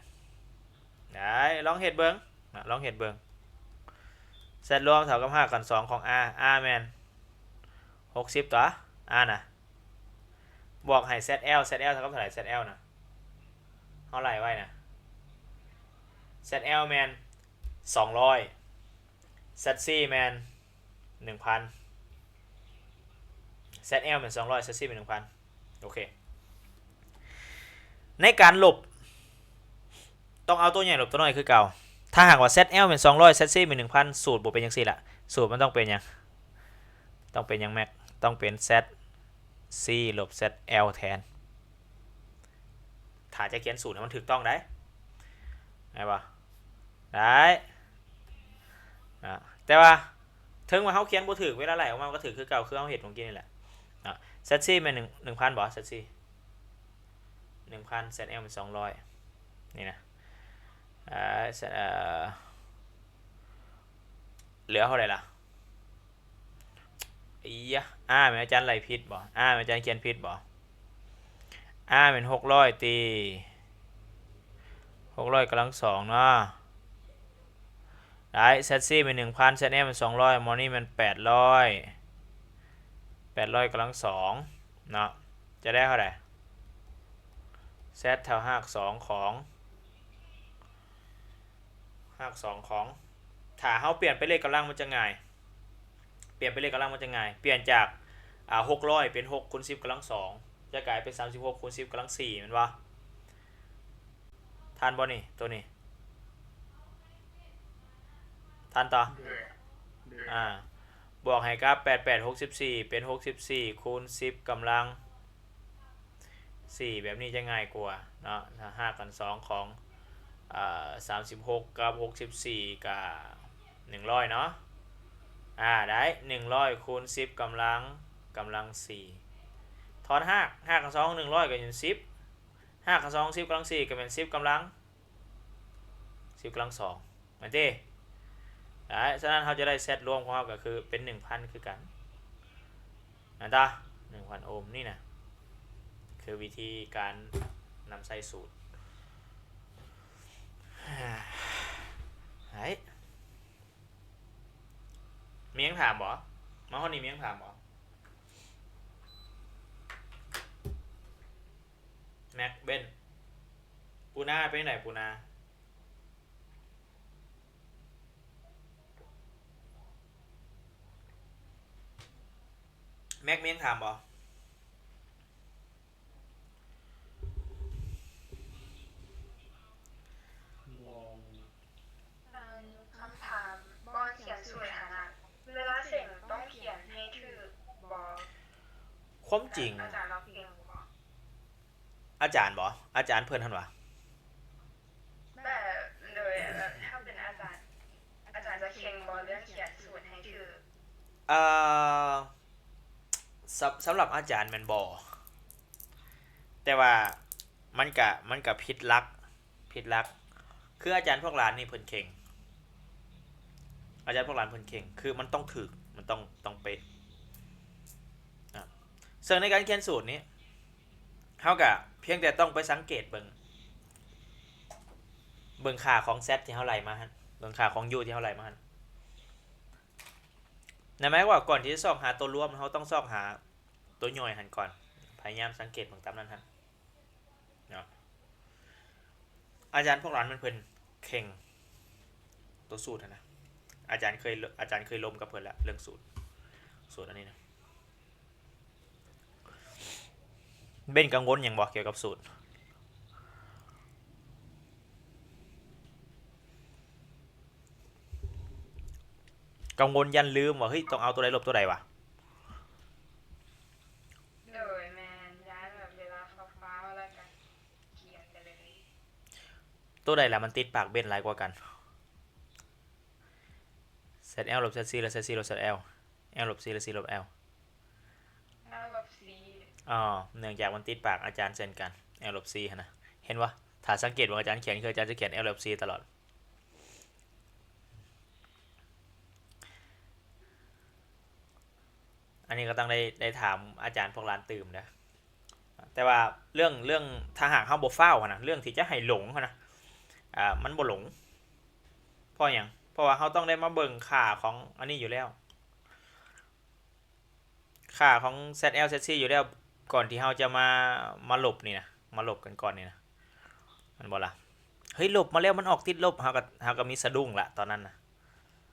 ໄດ້ ລອງເຮັດເບິ່ງນະ ລອງເຮັດເບິ່ງ. Z ລວມເທົ່າກັບຮາກຂັ້ນສອງຂອງ R, R ແມ່ນຫົກສິບຕົວະ R ນະ ບວກໃຫ້ Z L, Z L ເທົ່າກັບເທົ່າໃດ? Z L ນະ ເຮົາໄລ່ໄວ້ນະ Z L ແມ່ນສອງຮ້ອຍ Z C ແມ່ນໜຶ່ງພັນ Z L ແມ່ນສອງຮ້ອຍ Z C ແມ່ນໜຶ່ງພັນ. ໂອເຄ ໃນການລົບ ຕ້ອງເອົາຕົວໃຫຍ່ລົບຕົວນ້ອຍຄືເກົ່າ. ຖ້າຫາກວ່າ Z L ແມ່ນສອງຮ້ອຍ Z C ແມ່ນໜຶ່ງພັນ ສູດບໍ່ເປັນຈັ່ງຊີ້ລະ. ສູດມັນຕ້ອງເປັນຫຍັງ? ຕ້ອງເປັນຫຍັງແມັກ? ຕ້ອງເປັນ Z C ລົບ Z L ແທນ. ຖ້າຈະຂຽນສູດໃຫ້ມັນຖືກຕ້ອງໄດ໋ ໄດ້ບໍ່? ໄດ້ ນະ ແຕ່ວ່າເຖິງວ່າເຮົາຂຽນບໍ່ຖືກ ເວລາໄລ່ອອກມາມັນກໍຖືກຄືເກົ່າ ຄືເຮົາເຮັດມື້ກີ້ນີ້ແຫຼະນະ. Z C ແມ່ນໜຶ່ງ ໜຶ່ງພັນບໍ່? Z C ໜຶ່ງພັນ Z L ແມ່ນສອງຮ້ອຍ ນີ້ນະ ເອີ ເອີ ເຫຼືອເທົ່າໃດລະ? ອີຍະ R ແມ່ນອາຈານໄລ່ຜິດບໍ່? R ແມ່ນອາຈານຂຽນຜິດບໍ່? R ແມ່ນຫົກຮ້ອຍຕິ ຫົກຮ້ອຍກຳລັງສອງເນາະ. ໄດ້ Z C ແມ່ນໜຶ່ງພັນ Z L ແມ່ນສອງຮ້ອຍ ໝໍນີ້ແມ່ນແປດຮ້ອຍ ແປດຮ້ອຍກຳລັງສອງເນາະ ຈະໄດ້ເທົ່າໃດ? Z ເທົ່າຮາກສອງຂອງ ຮາກສອງຂອງ ຖ້າເຮົາປ່ຽນເປັນເລກກຳລັງມັນຈະງ່າຍ ປ່ຽນເປັນເລກກຳລັງມັນຈະງ່າຍ ປ່ຽນຈາກ ອາ ຫົກຮ້ອຍເປັນຫົກຄູນສິບກຳລັງສອງ ຈະກາຍເປັນສາມສິບຫົກຄູນສິບກຳລັງສີ່ ແມ່ນບໍ່? ທັນບໍ່ນີ້? ໂຕນີ້ ທັນຕໍ່? ໂດຍ ໂດຍ ອາ ບວກໃຫ້ກັບແປດແປດຫົກສິບສີ່ ເປັນຫົກສິບສີ່ຄູນສິບກຳລັງສີ່ ແບບນີ້ຈະງ່າຍກວ່າເນາະ. ຮາກຂັ້ນສອງຂອງ ເອີ ສາມສິບຫົກກັບຫົກສິບສີ່ກະໜຶ່ງຮ້ອຍເນາະ ອາ ໄດ້ໜຶ່ງຮ້ອຍຄູນສິບກຳລັງ ກຳລັງສີ່ ຖອນຮາກ ຮາກຂັ້ນສອງຂອງໜຶ່ງຮ້ອຍກະເປັນສິບ ຮາກຂັ້ນສອງຂອງສິບກຳລັງສີ່ກະແມ່ນສິບກຳລັງ ສິບກຳລັງສອງ ແມ່ນຕິ? ໄດ້ ສະນັ້ນເຮົາຈະໄດ້ Z ລວມຂອງເຮົາກະຄືເປັນໜຶ່ງພັນຄືກັນ ແມ່ນຕາ ໜຶ່ງພັນໂອມ. ນີ້ນະ ຄືວິທີການນຳໃຊ້ສູດ. ໄດ້ ມີຫຍັງຖາມບໍ່? ມາຮອດນີ້ມີຫຍັງຖາມບໍ່? ແມັກ ເບັນ ປູນາ ເປັນຈັ່ງໃດ ປູນາ? ແມັກ ມີຫຍັງຖາມບໍ່? ອັນ ຄຳຖາມ ບ່ອນຂຽນສູດຫັ້ນນະ ເວລາເສັງຕ້ອງຂຽນໃຫ້ຖືກບໍ່? ຄວາມຈິງ ອາຈານລາວເກັ່ງບໍ່? ອາຈານບໍ? ອາຈານເພິ່ນຫັ້ນຫວາ? ແບບ ໂດຍ ແບບ ຖ້າເປັນອາຈານ ອາຈານຈະເຄັ່ງບໍເລື່ອງຂຽນສູດໃຫ້ຖືກ? ເອີ ສຳ ສຳລັບອາຈານແມ່ນບໍ່ ແຕ່ວ່າມັນກະ ມັນກະຜິດຫຼັກ ຜິດຫຼັກ ຄືອາຈານພວກຫຼານນີ້ເພິ່ນເຄັ່ງ ອາຈານພວກຫຼານເພິ່ນເຄັ່ງ ຄືມັນຕ້ອງຖືກ ມັນຕ້ອງ ຕ້ອງເປະ ອາ ເຊິ່ງໃນການຂຽນສູດນີ້ ເຮົາກະພຽງແຕ່ຕ້ອງໄປສັງເກດເບິ່ງ ເບິ່ງຄ່າຂອງ Z ທີ່ເຮົາໄລ່ມາຫັ້ນ ເບິ່ງຄ່າຂອງ U ທີ່ເຮົາໄລ່ມາຫັ້ນ ນັ້ນໝາຍຄວາມວ່າກ່ອນທີ່ຈະຊອກຫາຕົວລວມ ເຮົາຕ້ອງຊອກຫາຕົວຍ່ອຍຫັ້ນກ່ອນ ພະຍາຍາມສັງເກດເບິ່ງຕາມນັ້ນຫັ້ນເນາະ. ອາຈານພວກຫຼານແມ່ນເພິ່ນເຄັ່ງຕົວສູດຫັ້ນນະ ອາຈານເຄີຍ ອາຈານເຄີຍລົມກັບເພິ່ນລະເລື່ອງສູດ ສູດອັນນີ້ນະ. ເບັນກັງວົນຫຍັງບໍ່ກ່ຽວກັບສູດ? ກັງວົນຢ້ານລືມວ່າ ເຮີ້ຍ ຕ້ອງເອົາຕົວໃດລົບຕົວໃດຫວາ? ໂດຍ ແມ່ນ ຢ້ານແບບເວລາຟ້າວໆ ແລ້ວກະຂຽນໄປເລີຍ. ໂຕໃດລະມັນຕິດປາກເບັນຫຼາຍກວ່າກັນ? ແຊດແອວລົບແຊດຊີ ແລະ ແຊດຊີລົບແຊດແອວ ແອວລົບຊີ ແລະ ຊີລົບແອວ ແອວລົບຊີ ອໍ ເນື່ອງຈາກມັນຕິດປາກອາຈານເຊັ່ນກັນ ແອວລົບຊີຫັ້ນນະ. ເຫັນບໍ່? ຖ້າສັງເກດເບິ່ງອາຈານຂຽນ ຄືອາຈານຈະຂຽນແອວລົບຊີຕະຫຼອດ. ອັນນີ້ກໍຕ້ອງໄດ້ ໄດ້ຖາມອາຈານພວກຫຼານຕື່ມເດີ້. ແຕ່ວ່າເລື່ອງ ເລື່ອງ ຖ້າຫາກເຮົາບໍ່ຟ້າວຫັ້ນນະ ເລື່ອງທີ່ຈະໃຫ້ຫຼົງຫັ້ນນະ ອາ ມັນບໍ່ຫຼົງ. ເພາະຫຍັງ? ເພາະວ່າເຮົາຕ້ອງໄດ້ມາເບິ່ງຄ່າຂອງອັນນີ້ຢູ່ແລ້ວ ຄ່າຂອງແຊດແອວແຊດຊີຢູ່ແລ້ວ ກ່ອນທີ່ເຮົາຈະມາ ມາລົບນີ້ນະ ມາລົບກັນກ່ອນນີ້ນະ ແມ່ນບໍ່ລະ? ເຮີ້ຍ ລົບມາແລ້ວ ມັນອອກຕິດລົບ ເຮົາກໍ ເຮົາກໍມີສະດຸ້ງລະຕອນນັ້ນນະ.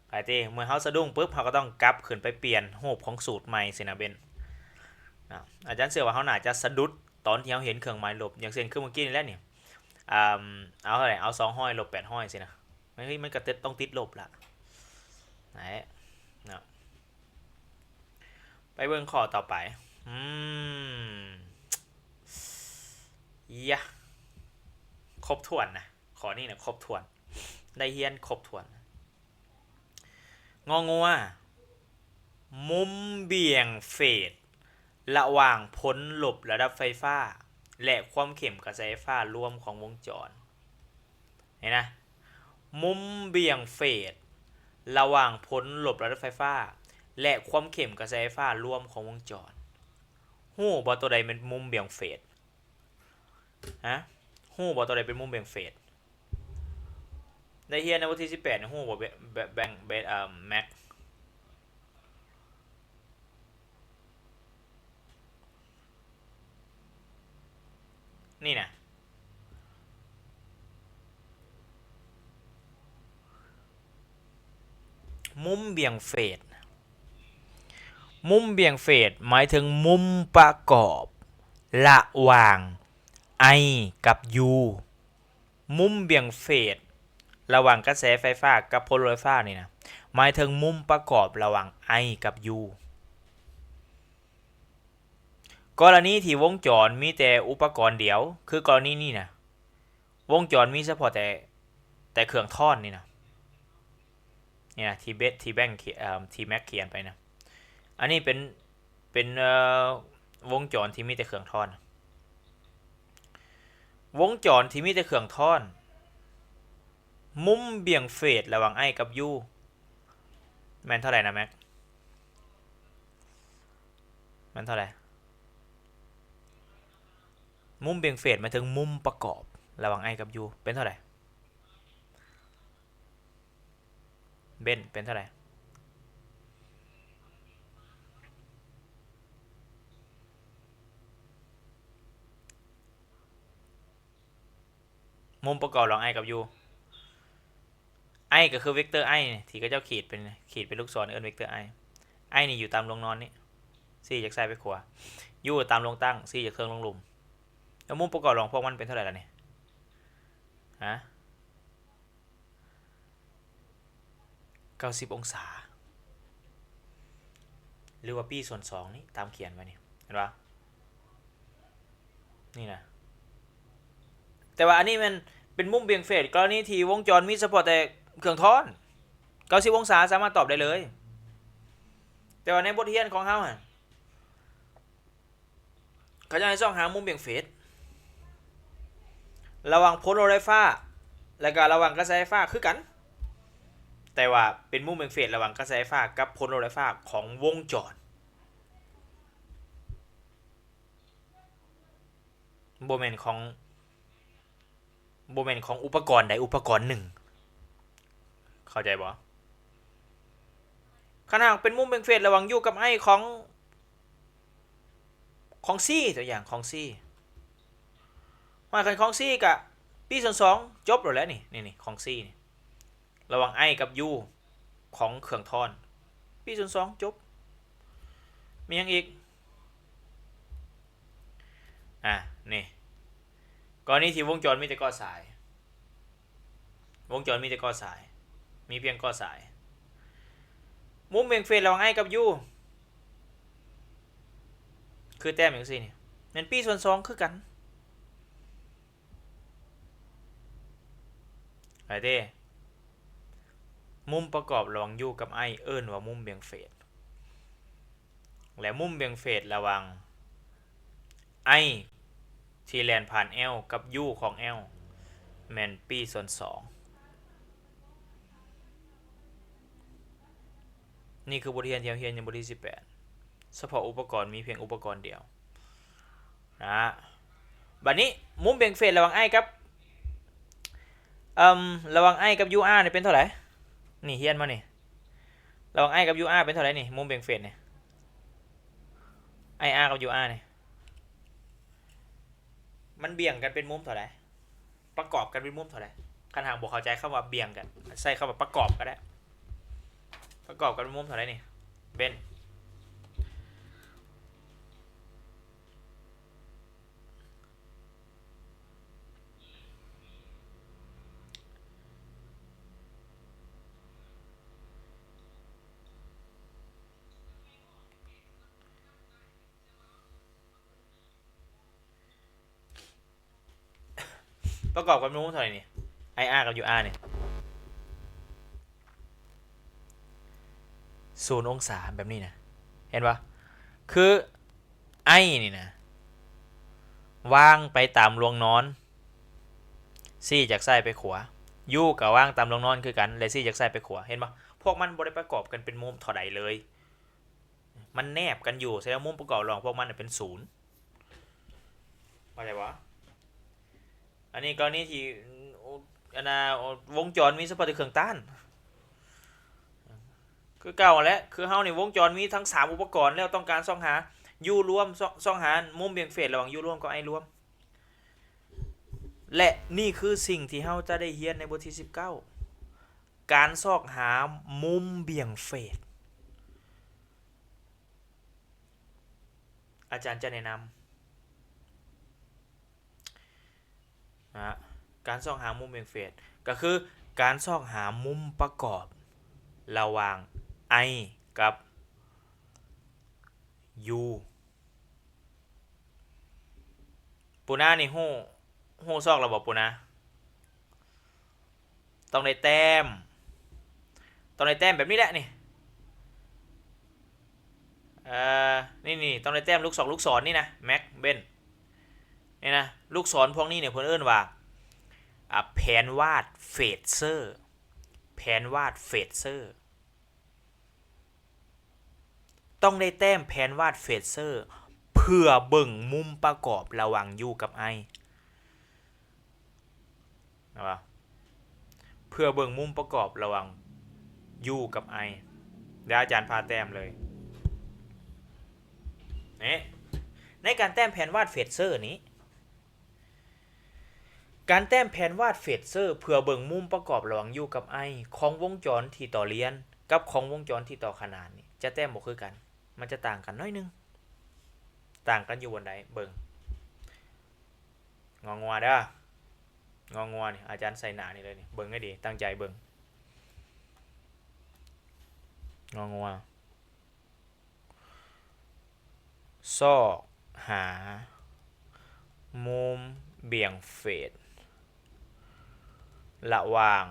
ໄປຕິ ເມື່ອເຮົາສະດຸ້ງປຶບ ເຮົາກໍຕ້ອງກັບຂຶ້ນໄປປ່ຽນຮູບຂອງສູດໃໝ່ຊີ້ນະເບັນນະ. ອາຈານເຊື່ອວ່າເຮົາໜ້າຈະສະດຸດຕອນທີ່ເຮົາເຫັນເຄື່ອງໝາຍລົບ ຢ່າງເຊັ່ນຄືເມື່ອກີ້ນີ້ແຫຼະນີ້ ອາ ເອົາເທົ່າໃດ ເອົາສອງຮ້ອຍລົບແປດຮ້ອຍຊີ້ນະ ເຮີ້ຍ ມັນກໍຕ້ອງຕິດລົບລະນະ. ໄປເບິ່ງຂໍ້ຕໍ່ໄປ. ອືມ ຢະ ຄົບຖ້ວນນະ ຂໍ້ນີ້ນະ ຄົບຖ້ວນ ໄດ້ຮຽນຄົບຖ້ວນ. ງໍງົວ ມຸມບ່ຽງເຟດລະຫວ່າງຜົນລົບລະດັບໄຟຟ້າ ແລະ ຄວາມເຂັ້ມກະແສໄຟຟ້າລວມຂອງວົງຈອນ. ເຫັນນະ? ມຸມບ່ຽງເຟດລະຫວ່າງຜົນລົບລະດັບໄຟຟ້າ ແລະ ຄວາມເຂັ້ມກະແສໄຟຟ້າລວມຂອງວົງຈອນ. ຮູ້ບໍ່ ໂຕໃດແມ່ນມຸມບ່ຽງເຟດ? ຮະ? ຮູ້ບໍ່ ໂຕໃດເປັນມຸມບ່ຽງເຟດ? ໄດ້ຮຽນໃນບົດທີສິບແປດ ຮູ້ບໍ່? ແບ- ແບ່ງ- ເບ- ເອີ່ມ ແມັກ ນີ້ນະ ມຸມບ່ຽງເຟດ. ມຸມບ່ຽງເຟດໝາຍເຖິງມຸມປະກອບລະຫວ່າງ I ກັບ U. ມຸມບ່ຽງເຟດລະຫວ່າງກະແສໄຟຟ້າກັບຜົນລົບໄຟຟ້ານີ້ນະ ໝາຍເຖິງມຸມປະກອບລະຫວ່າງ I ກັບ U. ກໍລະນີທີ່ວົງຈອນມີແຕ່ອຸປະກອນດຽວ ຄືກໍລະນີນີ້ນະ ວົງຈອນມີສະເພາະແຕ່ ແຕ່ເຄື່ອງທ້ອນນີ້ນະ ນີ້ນະ ທີ່ເບັດ ທີ່ແບັງ ເອີ່ມ ທີ່ແມັກຂຽນໄປນະ. ອັນນີ້ເປັນ ເປັນ ເອີ່ ວົງຈອນທີ່ມີແຕ່ເຄື່ອງທ້ອນ. ວົງຈອນທີ່ມີແຕ່ເຄື່ອງທ້ອນ ມຸມບ່ຽງເຟດລະຫວ່າງ I ກັບ U ແມ່ນເທົ່າໃດນະແມັກ? ແມ່ນເທົ່າໃດ? ມຸມບ່ຽງເຟດໝາຍເຖິງມຸມປະກອບລະຫວ່າງ I ກັບ U ເປັນເທົ່າໃດ? ເບັນ ເປັນເທົ່າໃດ? ມຸມປະກອບລະຫວ່າງ I ກັບ U. I ກໍຄືເວັກເຕີ I ທີ່ເຂົາເຈົ້າຂີດເປັນ ຂີດເປັນລູກສອນ ເອີ້ນເວັກເຕີ I. I ນີ້ຢູ່ຕາມລວງນອນນີ້ ຊີ້ຈາກຊ້າຍໄປຂວາ. U ຕາມລວງຕັ້ງ ຊີ້ຈາກເທິງລົງລຸ່ມ. ແລ້ວມຸມປະກອບລະຫວ່າງພວກມັນເປັນເທົ່າໃດລະນີ້? ຮະ? ເກົ້າສິບອົງສາ ຫຼືວ່າ pi ສ່ວນສອງນີ້ ຕາມຂຽນໄວ້ນີ້ ເຫັນບໍ່? ນີ້ນະ ແຕ່ວ່າອັນນີ້ແມ່ນເປັນມຸມບ່ຽງເຟດ ກໍລະນີທີ່ວົງຈອນມີສະເພາະແຕ່ເຄື່ອງທ້ອນ ເກົ້າສິບອົງສາ ສາມາດຕອບໄດ້ເລີຍ. ແຕ່ວ່າໃນບົດຮຽນຂອງເຮົາຫັ້ນ ເຂົາເຈົ້າໃຫ້ຊອກຫາມຸມບ່ຽງເຟດລະຫວ່າງຜົນລົບໄຟຟ້າ ແລະກະລະຫວ່າງກະແສໄຟຟ້າຄືກັນ ແຕ່ວ່າເປັນມຸມບ່ຽງເຟດລະຫວ່າງກະແສໄຟຟ້າກັບຜົນລົບໄຟຟ້າຂອງວົງຈອນ ບໍ່ແມ່ນຂອງ ບໍ່ແມ່ນຂອງອຸປະກອນໃດອຸປະກອນໜຶ່ງ ເຂົ້າໃຈບໍ່? ຄັນຫາກເປັນມຸມບ່ຽງເຟດລະຫວ່າງ U ກັບ I ຂອງ ຂອງ C ຕົວຢ່າງຂອງ C ຫາຍຄັນຂອງ C ກະ pi ສ່ວນສອງ ຈົບໂລດແຫຼະນີ້ ນີ້ ນີ້ຂອງ C ນີ້ ລະຫວ່າງ I ກັບ U ຂອງເຄື່ອງທ້ອນ pi ສ່ວນສອງ ຈົບ. ມີຫຍັງອີກ? ອ່າ ນີ້ ກໍລະນີທີ່ວົງຈອນມີແຕ່ກໍສາຍ ວົງຈອນມີແຕ່ກໍສາຍ ມີພຽງກໍສາຍ ມຸມບ່ຽງເຟດລະຫວ່າງ I ກັບ U ຄືແຕ້ມຈັ່ງຊີ້ນີ້ ແມ່ນ pi ສ່ວນສອງ ຄືກັນ. ໄປເດ້ ມຸມປະກອບລະຫວ່າງ U ກັບ I ເອີ້ນວ່າມຸມບ່ຽງເຟດ ແລະ ມຸມບ່ຽງເຟດລະຫວ່າງ I ທີ່ແລ່ນຜ່ານ L ກັບ U ຂອງ L ແມ່ນ pi ສ່ວນສອງ. ນີ້ຄືບົດຮຽນທີ່ເຮົາຮຽນຢູ່ບົດທີສິບແປດ ສະເພາະອຸປະກອນມີພຽງອຸປະກອນດຽວນະ. ບາດນີ້ມຸມບ່ຽງເຟດລະຫວ່າງ I ກັບ ເອີ່ມ ລະຫວ່າງ I ກັບ UR ນີ້ເປັນເທົ່າໃດ? ນີ້ຮຽນມານີ້ ລະຫວ່າງ I ກັບ UR ເປັນເທົ່າໃດນີ້? ມຸມບ່ຽງເຟດນີ້ IR ກັບ UR ນີ້ ມັນບ່ຽງກັນເປັນມຸມເທົ່າໃດ? ປະກອບກັນເປັນມຸມເທົ່າໃດ? ຄັນຫາກບໍ່ເຂົ້າໃຈຄຳວ່າບ່ຽງກັນ ໃຊ້ຄຳວ່າປະກອບກໍໄດ້. ປະກອບກັນເປັນມຸມເທົ່າໃດນີ້? ເບັນ ປະກອບກັນເປັນມຸມເທົ່າໃດນີ້? IR ກັບ UR ນີ້ ສູນອົງສາແບບນີ້ນະ ເຫັນບໍ່? ຄື I ນີ້ນະ ວາງໄປຕາມລວງນອນ ຊີ້ຈາກຊ້າຍໄປຂວາ, U ກໍວາງຕາມລວງນອນຄືກັນ ແລະ ຊີ້ຈາກຊ້າຍໄປຂວາ. ເຫັນບໍ່? ພວກມັນບໍ່ໄດ້ປະກອບກັນເປັນມຸມເທົ່າໃດເລີຍ. ມັນແນບກັນຢູ່, ສະແດງວ່າມຸມປະກອບລະຫວ່າງພວກມັນນະເປັນສູນ. ເຂົ້າໃຈບໍ່? ອັນນີ້ກໍລະນີທີ່ ອັນນ່າ ວົງຈອນມີສະເພາະແຕ່ເຄື່ອງຕ້ານ ຄືເກົ່າຫັ້ນແຫຼະ. ຄືເຮົານີ້ວົງຈອນມີທັງສາມອຸປະກອນ ແລ້ວຕ້ອງການຊອກຫາ U ລວມ ຊອກ ຊອກຫາມຸມບ່ຽງເຟດລະຫວ່າງ U ລວມກັບ I ລວມ. ແລະ ນີ້ຄືສິ່ງທີ່ເຮົາຈະໄດ້ຮຽນໃນບົດທີສິບເກົ້າ ການຊອກຫາມຸມບ່ຽງເຟດ. ອາຈານຈະແນະນຳ ນະ ການຊອກຫາມຸມບ່ຽງເຟດ ກໍຄືການຊອກຫາມຸມປະກອບລະຫວ່າງ I ກັບ U. ປູນານີ້ຮູ້ ຮູ້ຊອກແລ້ວບໍ່ປູນາ? ຕ້ອງໄດ້ແຕ້ມ ຕ້ອງໄດ້ແຕ້ມແບບນີ້ແຫຼະນີ້ ເອີ ນີ້ໆ ຕ້ອງໄດ້ແຕ້ມລູກສອງລູກສອນນີ້ນະ ແມັກ ເບັນ ນີ້ນະ. ລູກສອນພວກນີ້ເນຍ ເພິ່ນເອີ້ນວ່າ ອາ ແຜນວາດເຟດເຊີ ແຜນວາດເຟດເຊີ. ຕ້ອງໄດ້ແຕ້ມແຜນວາດເຟດເຊີ ເພື່ອເບິ່ງມຸມປະກອບລະຫວ່າງ U ກັບ I ເຫັນບໍ່? ເພື່ອເບິ່ງມຸມປະກອບລະຫວ່າງ U ກັບ I ແລ້ວອາຈານພາແຕ້ມເລີຍ. ນີ້ ໃນການແຕ້ມແຜນວາດເຟດເຊີນີ້ ການແຕ້ມແຜນວາດເຟດເຊີເພື່ອເບິ່ງມຸມປະກອບລະຫວ່າງ U ກັບ I ຂອງວົງຈອນທີ່ຕໍ່ລຽນກັບຂອງວົງຈອນທີ່ຕໍ່ຂະໜານນີ້ ຈະແຕ້ມບໍ່ຄືກັນ, ມັນຈະຕ່າງກັນໜ້ອຍໜຶ່ງ. ຕ່າງກັນຢູ່ບ່ອນໃດ? ເບິ່ງ ງໍງົວເດີ ງໍງົວນີ້ ອາຈານໃສ່ໜ້ານີ້ເລີຍນີ້ ເບິ່ງໃຫ້ດີ ຕັ້ງໃຈເບິ່ງ ງໍງົວ. ຊອກຫາມຸມບ່ຽງເຟດລະຫວ່າງ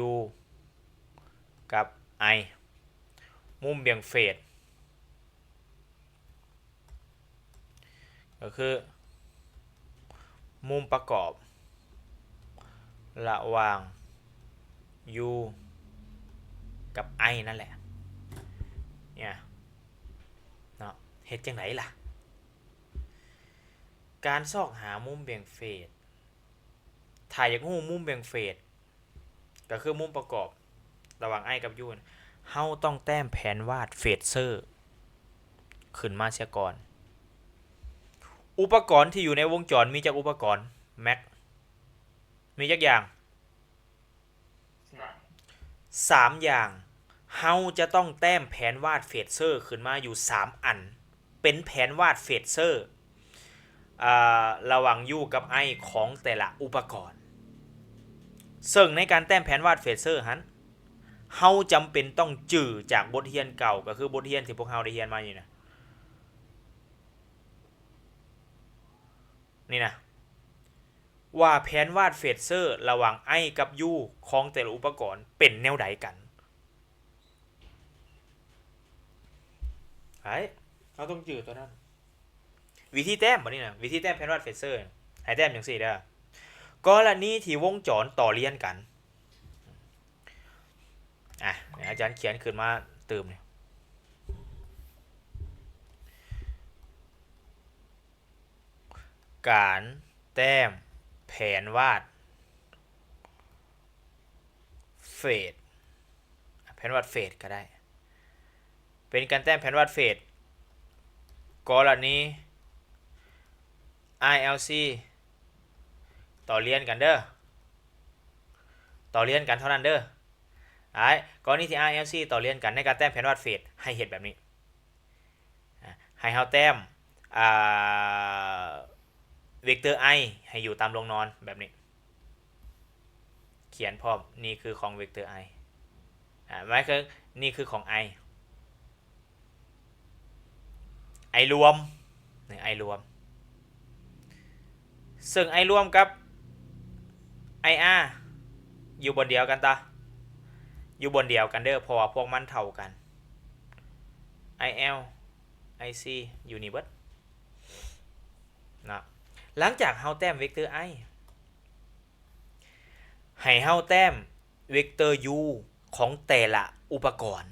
U ກັບ I ມຸມບ່ຽງເຟດ ກໍຄືມຸມປະກອບລະຫວ່າງ U ກັບ I ນັ້ນແຫຼະ ເນຍເນາະ. ເຮັດຈັ່ງໃດລະ? ການຊອກຫາມຸມບ່ຽງເຟດ ຖ້າຢາກຮູ້ມຸມບ່ຽງເຟດ ກໍຄືມຸມປະກອບລະຫວ່າງ I ກັບ U ເຮົາຕ້ອງແຕ້ມແຜນວາດເຟດເຊີຂຶ້ນມາເສຍກ່ອນ. ອຸປະກອນທີ່ຢູ່ໃນວົງຈອນມີຈັກອຸປະກອນ ແມັກ? ມີຈັກຢ່າງ? ສາມຢ່າງ. ເຮົາຈະຕ້ອງແຕ້ມແຜນວາດເຟດເຊີຂຶ້ນມາຢູ່ສາມອັນ ເປັນແຜນວາດເຟດເຊີ ອາ ລະຫວ່າງ U ກັບ I ຂອງແຕ່ລະອຸປະກອນ. ເຊິ່ງໃນການແຕ້ມແຜນວາດເຟດເຊີຫັ້ນ ເຮົາຈຳເປັນຕ້ອງຈື່ຈາກບົດຮຽນເກົ່າ ກໍຄືບົດຮຽນທີ່ພວກເຮົາໄດ້ຮຽນມານີ້ນະ ນີ້ນະ. ວ່າແຜນວາດເຟດເຊີລະຫວ່າງ I ກັບ U ຂອງແຕ່ລະອຸປະກອນເປັນແນວໃດກັນ. ໄອ້ ເຮົາຕ້ອງຈື່ຕົວນັ້ນ. ວິທີແຕ້ມ ບັດນີ້ນະ ວິທີແຕ້ມແຜນວາດເຟດເຊີ ໃຫ້ແຕ້ມຈັ່ງຊີ້ເດີ ກໍລະນີທີ່ວົງຈອນຕໍ່ລຽນກັນ. ອາ ອາຈານຂຽນຂຶ້ນມາຕື່ມນີ້ ການແຕ້ມແຜນວາດເຟດ ແຜນວາດເຟດກໍໄດ້ ເປັນການແຕ້ມແຜນວາດເຟດ ກໍລະນີ I L C ຕໍ່ລຽນກັນເດີ ຕໍ່ລຽນກັນເທົ່ານັ້ນເດີ. ໄອ້ ກໍລະນີທີ່ I L C ຕໍ່ລຽນກັນ ໃນການແຕ້ມແຜນວາດເຟດ ໃຫ້ເຮັດແບບນີ້ ອາ ໃຫ້ເຮົາແຕ້ມ ອາ ເວັກເຕີ I ໃຫ້ຢູ່ຕາມລວງນອນແບບນີ້ ຂຽນພ້ອມ ນີ້ຄືຂອງເວັກເຕີ I ອາ ໝາຍເຖິງນີ້ຄືຂອງ I I ລວມ ນີ້ I ລວມ ເຊິ່ງ I ລວມກັບ I R ຢູ່ບ່ອນດຽວກັນຕາ ຢູ່ບ່ອນດຽວກັນເດີ ເພາະວ່າພວກມັນເທົ່າກັນ I L I C ຢູ່ນີ້ເບິດເນາະ. ຫຼັງຈາກເຮົາແຕ້ມເວັກເຕີ I ໃຫ້ເຮົາແຕ້ມເວັກເຕີ U ຂອງແຕ່ລະອຸປະກອນ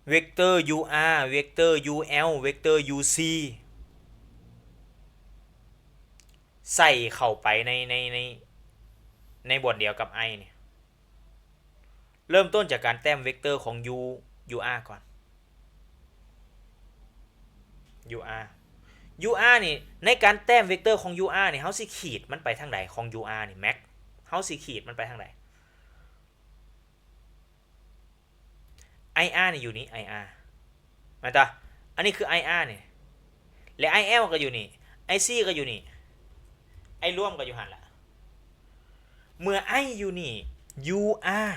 ເວັກເຕີ U R ເວັກເຕີ U L ເວັກເຕີ U C ໃສ່ເຂົ້າໄປໃນ ໃນ ໃນ ໃນບ່ອນດຽວກັບ I ນີ້. ເລີ່ມຕົ້ນຈາກການແຕ້ມເວັກເຕີຂອງ U U R ກ່ອນ U R U R ນີ້ ໃນການແຕ້ມເວັກເຕີຂອງ U R ນີ້ ເຮົາຊິຂີດມັນໄປທາງໃດ ຂອງ U R ນີ້ Max ເຮົາຊິຂີດມັນໄປທາງໃດ? I R ນີ້ຢູ່ນີ້ I R ແມ່ນຕາ ອັນນີ້ຄື I R ນີ້ ແລະ I L ກໍຢູ່ນີ້ I C ກໍຢູ່ນີ້ I ລວມກໍຢູ່ຫັ້ນລະ. ເມື່ອ I ຢູ່ນີ້ U R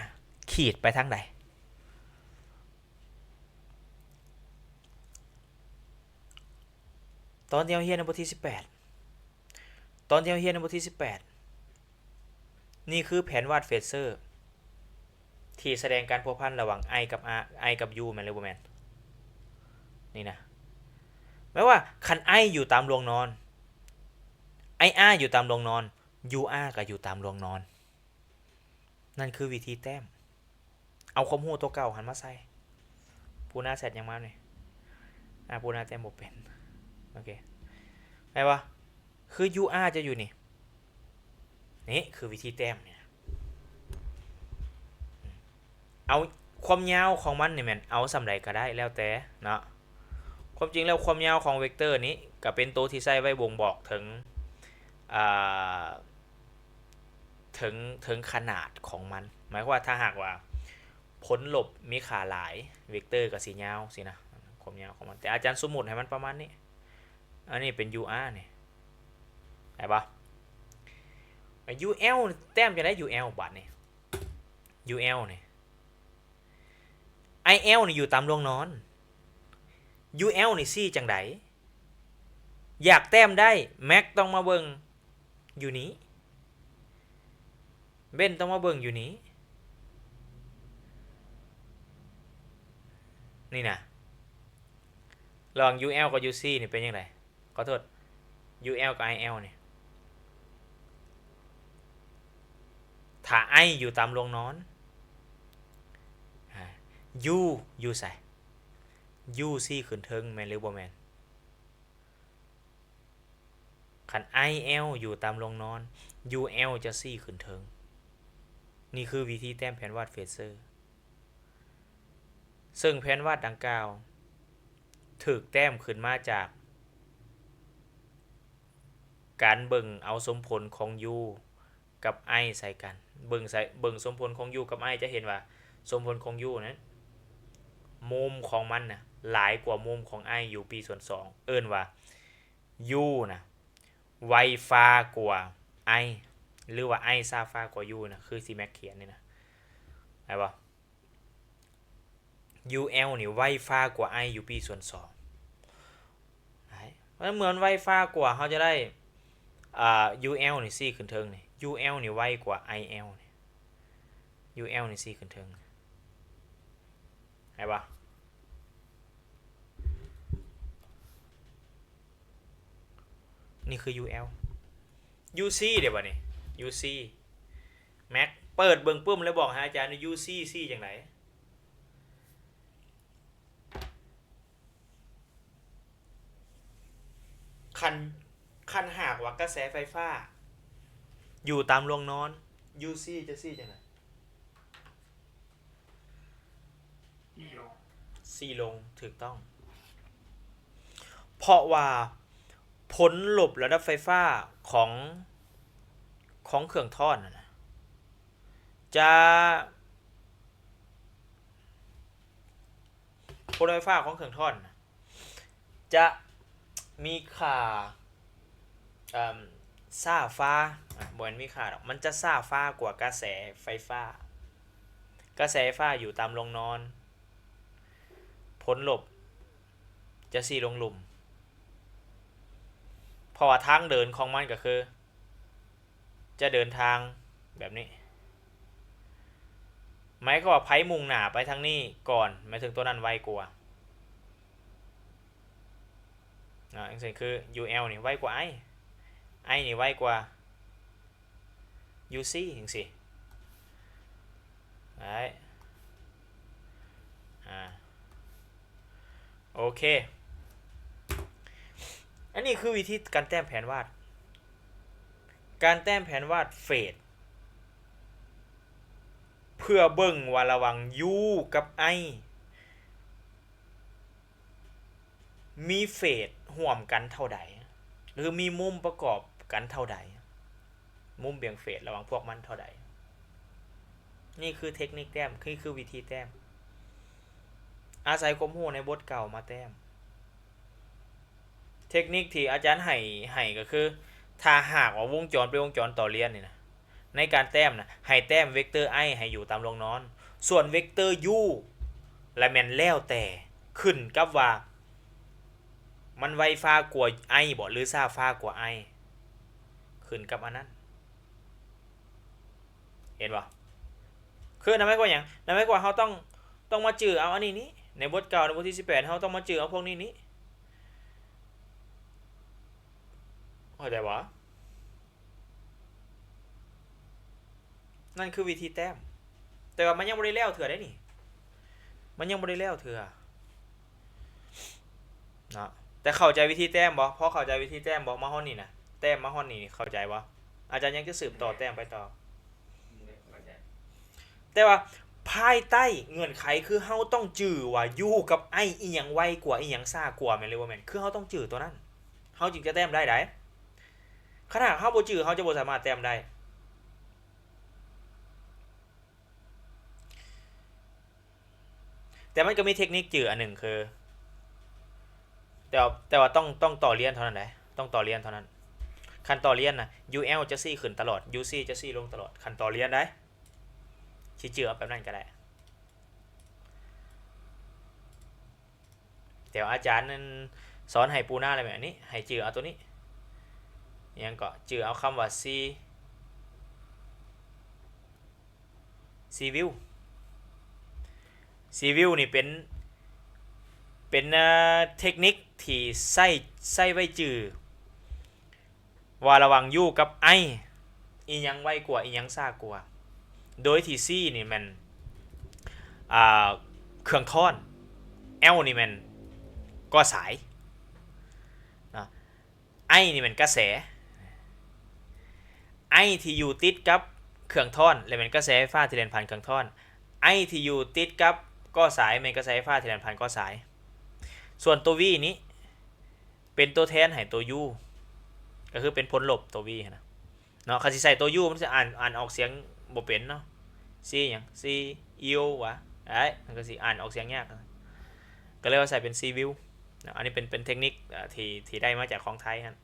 ຂີດໄປທາງໃດ? ຕອນທີ່ເຮົາຮຽນໃນບົດທີສິບແປດ ຕອນທີ່ເຮົາຮຽນໃນບົດທີສິບແປດ ນີ້ຄືແຜນວາດເຟດເຊີ ທີ່ສະແດງການພົວພັນລະຫວ່າງ I ກັບ R I ກັບ U ແມ່ນຫຼືບໍ່ແມ່ນ? ນີ້ນະ ແປວ່າຄັນ I ຢູ່ຕາມລວງນອນ I R ຢູ່ຕາມລວງນອນ U R ກໍຢູ່ຕາມລວງນອນ. ນັ້ນຄືວິທີແຕ້ມ ເອົາຄວາມຮູ້ຕົວເກົ່າຫັ້ນມາໃສ່. ປູນາແຊັດຫຍັງມານີ້? ອາ ປູນາແຕ້ມບໍ່ເປັນ. ໂອເຄ ໄດ້ບໍ່? ຄື U R ຈະຢູ່ນີ້ ນີ້ຄືວິທີແຕ້ມນີ້ ເອົາຄວາມຍາວຂອງມັນນີ້ແມ່ນເອົາສ່ຳໃດກໍໄດ້ ແລ້ວແຕ່ເນາະ. ຄວາມຈິງແລ້ວຄວາມຍາວຂອງເວັກເຕີນີ້ກໍເປັນໂຕທີ່ໃຊ້ໄວ້ບົ່ງບອກເຖິງ ອາ ເຖິງ ເຖິງຂະໜາດຂອງມັນ. ໝາຍຄວາມວ່າຖ້າຫາກວ່າຜົນລົບມີຄ່າຫຼາຍ ເວັກເຕີກໍຊິຍາວຊີ້ນະ ຄວາມຍາວຂອງມັນ. ແຕ່ອາຈານສົມມຸດໃຫ້ມັນປະມານນີ້ ອັນນີ້ເປັນ U R ນີ້ ໄດ້ບໍ່? U L ແຕ້ມຈັ່ງໃດ U L ບາດນີ້ U L ນີ້ I L ນີ້ຢູ່ຕາມລວງນອນ U L ນີ້ຊີ້ຈັ່ງໃດ? ຢາກແຕ້ມໄດ້ Max ຕ້ອງມາເບິ່ງຢູ່ນີ້ Ben ຕ້ອງມາເບິ່ງຢູ່ນີ້ ນີ້ນະ ລະຫວ່າງ U L ກັບ U C ນີ້ເປັນຈັ່ງໃດ? ຂໍໂທດ U L ກັບ I L ນີ້ ຖ້າ I ຢູ່ຕາມລວງນອນ ອາ U ຢູ່ໃສ? U ຊີ້ຂຶ້ນເທິງ ແມ່ນຫຼືບໍ່ແມ່ນ? ຄັນ I L ຢູ່ຕາມລວງນອນ U L ຈະຊີ້ຂຶ້ນເທິງ. ນີ້ຄືວິທີແຕ້ມແຜນວາດເຟດເຊີ ເຊິ່ງແຜນວາດດັ່ງກ່າວຖືກແຕ້ມຂຶ້ນມາຈາກການເບິ່ງເອົາສົມຜົນຂອງ U ກັບ I ໃສ່ກັນ. ເບິ່ງໃສ່ ເບິ່ງສົມຜົນຂອງ U ກັບ I ຈະເຫັນວ່າສົມຜົນຂອງ U ນັ້ນ ມຸມຂອງມັນນະຫຼາຍກວ່າມຸມຂອງ I ຢູ່ pi ສ່ວນສອງ ເອີ້ນວ່າ U ນະໄວຟ້າກວ່າ I ຫຼືວ່າ I ຊ້າຟ້າກວ່າ U ນະ ຄືທີ່ Max ຂຽນນີ້ນະ ໄດ້ບໍ່? U L ນີ້ໄວຟ້າກວ່າ I ຢູ່ pi ສ່ວນສອງ ໄດ້. ນັ້ນເມື່ອມັນໄວຟ້າກວ່າ ເຮົາຈະໄດ້ ອ່າ UL ນີ້ຊີ້ຂຶ້ນເທິງນີ້ UL ນີ້ໄວກວ່າ IL ນີ້ UL ນີ້ຊີ້ຂຶ້ນເທິງ ເຫັນບໍ່? ນີ້ຄື UL UC ເດ້ບາດນີ້ UC Max ເປີດເບິ່ງປຶ້ມ ແລ້ວບອກໃຫ້ອາຈານວ່າ UC ຊີ້ຈັ່ງໃດ? ຄັນ ຄັນຫາກວ່າກະແສໄຟຟ້າຢູ່ຕາມລວງນອນ UC ຈະຊີ້ຈັ່ງໃດ? ຊີ້ລົງ ຖືກຕ້ອງ ເພາະວ່າຜົນລົບລະດັບໄຟຟ້າຂອງ ຂອງເຄື່ອງທ້ອນນັ້ນນະ ຈະ ຜົນໄຟຟ້າຂອງເຄື່ອງທ້ອນນະ ຈະມີຄ່າ ເອີ່ມ ຊ້າຟ້າ ອາ ບໍ່ແມ່ນມີຄ່າດອກ ມັນຈະຊ້າຟ້າກວ່າກະແສໄຟຟ້າ. ກະແສໄຟຟ້າຢູ່ຕາມລວງນອນ ຜົນລົບຈະຊີ້ລົງລຸ່ມ ເພາະວ່າທາງເດີນຂອງມັນກໍຄື ຈະເດີນທາງແບບນີ້ ໝາຍຄວາມວ່າໃຜມຸ່ງໜ້າໄປທາງນີ້ກ່ອນ ໝາຍເຖິງຕົວນັ້ນໄວກວ່າ ອາ ຈັ່ງເຊັ່ນຄື UL ນີ້ໄວກວ່າ I I ນີ້ໄວກວ່າ UC ຈັ່ງຊີ້ ໄດ້ ອາ ໂອເຄ ອັນນີ້ຄືວິທີການແຕ້ມແຜນວາດ ການແຕ້ມແຜນວາດເຟດ ເພື່ອເບິ່ງວ່າລະຫວ່າງ U ກັບ I ມີເຟດຮ່ວມກັນເທົ່າໃດ ຫຼື ມີມຸມປະກອບກັນເທົ່າໃດ ມຸມບ່ຽງເຟດລະຫວ່າງພວກມັນເທົ່າໃດ. ນີ້ຄືເທັກນິກແຕ້ມ ຄື ຄືວິທີແຕ້ມ ອາໄສຄວາມຮູ້ໃນບົດເກົ່າມາແຕ້ມ. ເທັກນິກທີ່ອາຈານໃຫ້ ໃຫ້ກໍຄື ຖ້າຫາກວ່າວົງຈອນເປັນວົງຈອນຕໍ່ລຽນນີ້ນະ ໃນການແຕ້ມນະ ໃຫ້ແຕ້ມເວັກເຕີ I ໃຫ້ຢູ່ຕາມລວງນອນ ສ່ວນເວັກເຕີ U ລະແມ່ນແລ້ວແຕ່ ຂຶ້ນກັບວ່າມັນໄວຟ້າກວ່າ I ບໍ່ ຫຼື ຊ້າຟ້າກວ່າ I ຂຶ້ນກັບອັນນັ້ນ. ເຫັນບໍ່? ຄືນັ້ນໝາຍຄວາມຫຍັງ? ນັ້ນໝາຍຄວາມວ່າເຮົາຕ້ອງ ຕ້ອງມາຈື່ເອົາອັນນີ້ນີ້ ໃນບົດເກົ່າ ໃນບົດທີສິບແປດ ເຮົາຕ້ອງມາຈື່ເອົາພວກນີ້ນີ້ ເຂົ້າໃຈບໍ່? ນັ້ນຄືວິທີແຕ້ມ ແຕ່ວ່າມັນຍັງບໍ່ໄດ້ແລ້ວເທື່ອເດ້ນີ້ ມັນຍັງບໍ່ໄດ້ແລ້ວເທື່ອເນາະ. ແຕ່ເຂົ້າໃຈວິທີແຕ້ມບໍ່? ພໍເຂົ້າໃຈວິທີແຕ້ມບໍ່? ມາຮອດນີ້ນະ ແຕ້ມມາຮອດນີ້ ເຂົ້າໃຈບໍ່? ອາຈານຍັງຈະສືບຕໍ່ແຕ້ມໄປຕໍ່ ແຕ່ວ່າພາຍໃຕ້ເງື່ອນໄຂຄືເຮົາຕ້ອງຈື່ວ່າ U ກັບ I ອີ່ຫຍັງໄວກວ່າ ອີ່ຫຍັງຊ້າກວ່າ ແມ່ນຫຼືບໍ່ແມ່ນ? ຄືເຮົາຕ້ອງຈື່ຕົວນັ້ນ ເຮົາຈຶ່ງຈະແຕ້ມໄດ້ໃດ໋. ຄັນຫາກເຮົາບໍ່ຈື່ ເຮົາຈະບໍ່ສາມາດແຕ້ມໄດ້. ແຕ່ມັນກໍມີເທັກນິກຈື່ອັນໜຶ່ງຄື ແຕ່ ແຕ່ວ່າຕ້ອງ ຕ້ອງຕໍ່ລຽນເທົ່ານັ້ນໃດ໋ ຕ້ອງຕໍ່ລຽນເທົ່ານັ້ນ. ຄັນຕໍ່ລຽນນະ UL ຈະຊີ້ຂຶ້ນຕະຫຼອດ UC ຈະຊີ້ລົງຕະຫຼອດ ຄັນຕໍ່ລຽນໃດ໋ ຊິຈື່ເອົາແບບນັ້ນກໍໄດ້. ແຕ່ວ່າອາຈານນັ້ນສອນໃຫ້ປູໜ້າແລ້ວແມ່ນ ອັນນີ້ ໃຫ້ຈື່ເອົາໂຕນີ້ ຫຍັງເກາະ ຈື່ເອົາຄຳວ່າ C C view C view ນີ້ເປັນ ເປັນ ເອີ ເທັກນິກທີ່ໃຊ້ ໃຊ້ໄວ້ຈື່ວ່າລະຫວ່າງ U ກັບ I ອີ່ຫຍັງໄວກວ່າ ອີ່ຫຍັງຊ້າກວ່າ ໂດຍທີ່ C ນີ້ແມ່ນ ອ່າ ເຄື່ອງທ້ອນ L ນີ້ແມ່ນກໍ້ສາຍນະ I ນີ້ແມ່ນກະແສ I ທີ່ຢູ່ຕິດກັບເຄື່ອງທ້ອນ ແລະ ແມ່ນກະແສໄຟຟ້າທີ່ແລ່ນຜ່ານເຄື່ອງທ້ອນ I ທີ່ຢູ່ຕິດກັບກໍ້ສາຍ ແມ່ນກະແສໄຟຟ້າທີ່ແລ່ນຜ່ານກໍ້ສາຍ ສ່ວນຕົວ V ນີ້ເປັນຕົວແທນໃຫ້ຕົວ U ກໍຄືເປັນຜົນລົບຕົວ V ຫັ້ນນະ. ເນາະ ຄັນຊິໃສ່ຕົວ U ມັນຊິອ່ານ ອ່ານອອກສຽງບໍ່ເປັນເນາະ C ຫຍັງ C U ຫວາ ໄອ້ ມັນກໍຊິອ່ານອອກສຽງຍາກ ກໍເລີຍວ່າໃສ່ເປັນ C view ເນາະ ອັນນີ້ເປັນ ເປັນເທັກນິກ ເອີ ທີ່ ທີ່ໄດ້ມາຈາກຂອງໄທຫັ້ນ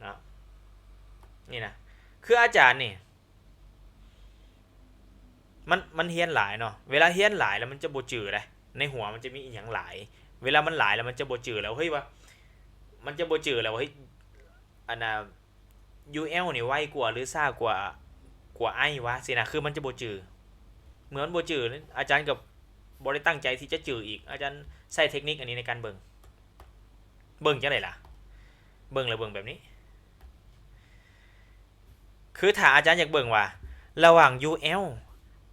ເນາະ. ນີ້ນະ ຄືອາຈານນີ້ ມັນ ມັນຮຽນຫຼາຍເນາະ ເວລາຮຽນຫຼາຍແລ້ວມັນຈະບໍ່ຈື່ເດ້ ໃນຫົວມັນຈະມີອີ່ຫຍັງຫຼາຍ ເວລາມັນຫຼາຍແລ້ວມັນຈະບໍ່ຈື່ແລ້ວ ເຮີ້ຍ ວ່າ ມັນຈະບໍ່ຈື່ແລ້ວວ່າ ເຮີ້ຍ ອັນນ່າ ຢູແອລນີ້ໄວກວ່າ ຫຼື ຊ້າກວ່າ ກວ່າໄອວະ ຊີ້ນະ. ຄືມັນຈະບໍ່ຈື່. ເມື່ອມັນບໍ່ຈື່ ອາຈານກໍບໍ່ໄດ້ຕັ້ງໃຈທີ່ຈະຈື່ອີກ. ອາຈານໃຊ້ເທັກນິກອັນນີ້ໃນການເບິ່ງ. ເບິ່ງຈັ່ງໃດລະ? ເບິ່ງແລ້ວເບິ່ງແບບນີ້. ຄືຖ້າອາຈານຢາກເບິ່ງວ່າ ລະຫວ່າງຢູແອລ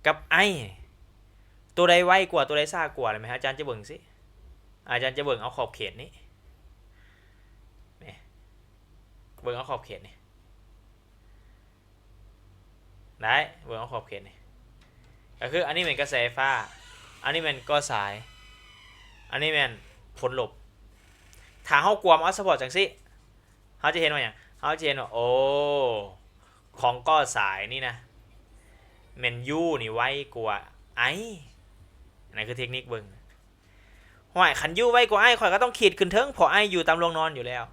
ກັບໄອ ໂຕໃດໄວກວ່າ ໂຕໃດຊ້າກວ່າ ແມ່ນອາຈານຈະເບິ່ງຊີ້. ອາຈານຈະເບິ່ງເອົາຂອບເຂດນີ້ ນີ້ ເບິ່ງເອົາຂອບເຂດນີ້ ໄດ້ ເບິ່ງເອົາຂອບເຂດນີ້ ກໍຄືອັນນີ້ແມ່ນກະແສໄຟຟ້າ ອັນນີ້ແມ່ນກໍສາຍ ອັນນີ້ແມ່ນຜົນລົບ. ຖ້າເຮົາກວມເອົາສະເພາະຈັ່ງຊີ້ ເຮົາຈະເຫັນວ່າຫຍັງ? ເຮົາຈະເຫັນວ່າ ໂອ້ ຂອງກໍສາຍນີ້ນະ ແມ່ນຢູນີ້ໄວກວ່າໄອ. ອັນນັ້ນຄືເທັກນິກເບິ່ງ. ຫ້ວຍ ຄັນຢູໄວກວ່າໄອ ຂ້ອຍກໍຕ້ອງຂີດຂຶ້ນເທິງ ເພາະໄອຢູ່ຕາມລວງນອນຢູ່ແລ້ວ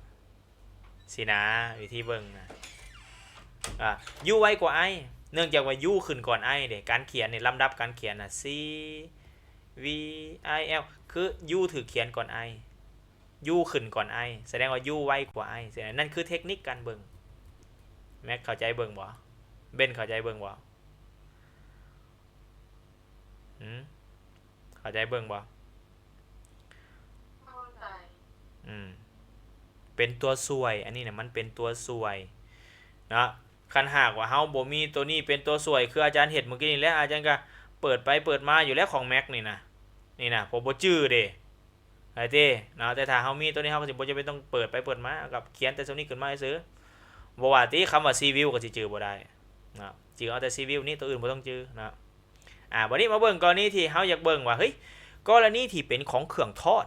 ຊີ້ນະ ວິທີເບິ່ງນະ. ອາ ຢູໄວກວ່າໄອ ເນື່ອງຈາກວ່າຢູຂຶ້ນກ່ອນໄອເດ້. ການຂຽນນີ້ ລຳດັບການຂຽນນະ ຊີ ວີ ໄອ ແອລ ຄືຢູຖືກຂຽນກ່ອນໄອ ຢູຂຶ້ນກ່ອນໄອ ສະແດງວ່າຢູໄວກວ່າໄອ. ນັ້ນຄືເທັກນິກການເບິ່ງ. ແມັກເຂົ້າໃຈເບິ່ງບໍ່? ເບັນເຂົ້າໃຈເບິ່ງບໍ່? ຫືມ? ເຂົ້າໃຈເບິ່ງບໍ່? ເຂົ້າໃຈ. ອືມ ເປັນຕົວຊ່ວຍ ອັນນີ້ນະ ມັນເປັນຕົວຊ່ວຍເນາະ. ຄັນຫາກວ່າເຮົາບໍ່ມີໂຕນີ້ເປັນຕົວຊ່ວຍ ຄືອາຈານເຮັດມື້ກີ້ນີ້ແຫຼະ ອາຈານກໍເປີດໄປເປີດມາຢູ່ແຫຼະ ຂອງແມັກນີ້ນະ ນີ້ນະ ເພາະບໍ່ຈື່ເດ້ ໄດ້ຕິເນາະ. ແຕ່ຖ້າເຮົາມີໂຕນີ້ ເຮົາກໍຊິບໍ່ຈຳເປັນຕ້ອງເປີດໄປເປີດມາ ກໍຂຽນແຕ່ສ່ຳນີ້ຂຶ້ນມາຊື່ໆ. ບໍ່ວ່າຕິ ຄຳວ່າຊີວິວກໍຊິຈື່ບໍ່ໄດ້ເນາະ ຈື່ເອົາແຕ່ຊີວິວນີ້ ໂຕອື່ນບໍ່ຕ້ອງຈື່ເນາະ. ອາ ບັດນີ້ມາເບິ່ງກໍລະນີທີ່ເຮົາຢາກເບິ່ງວ່າ ເຮີ້ຍ ກໍລະນີທີ່ເປັນຂອງເຄື່ອງທອດ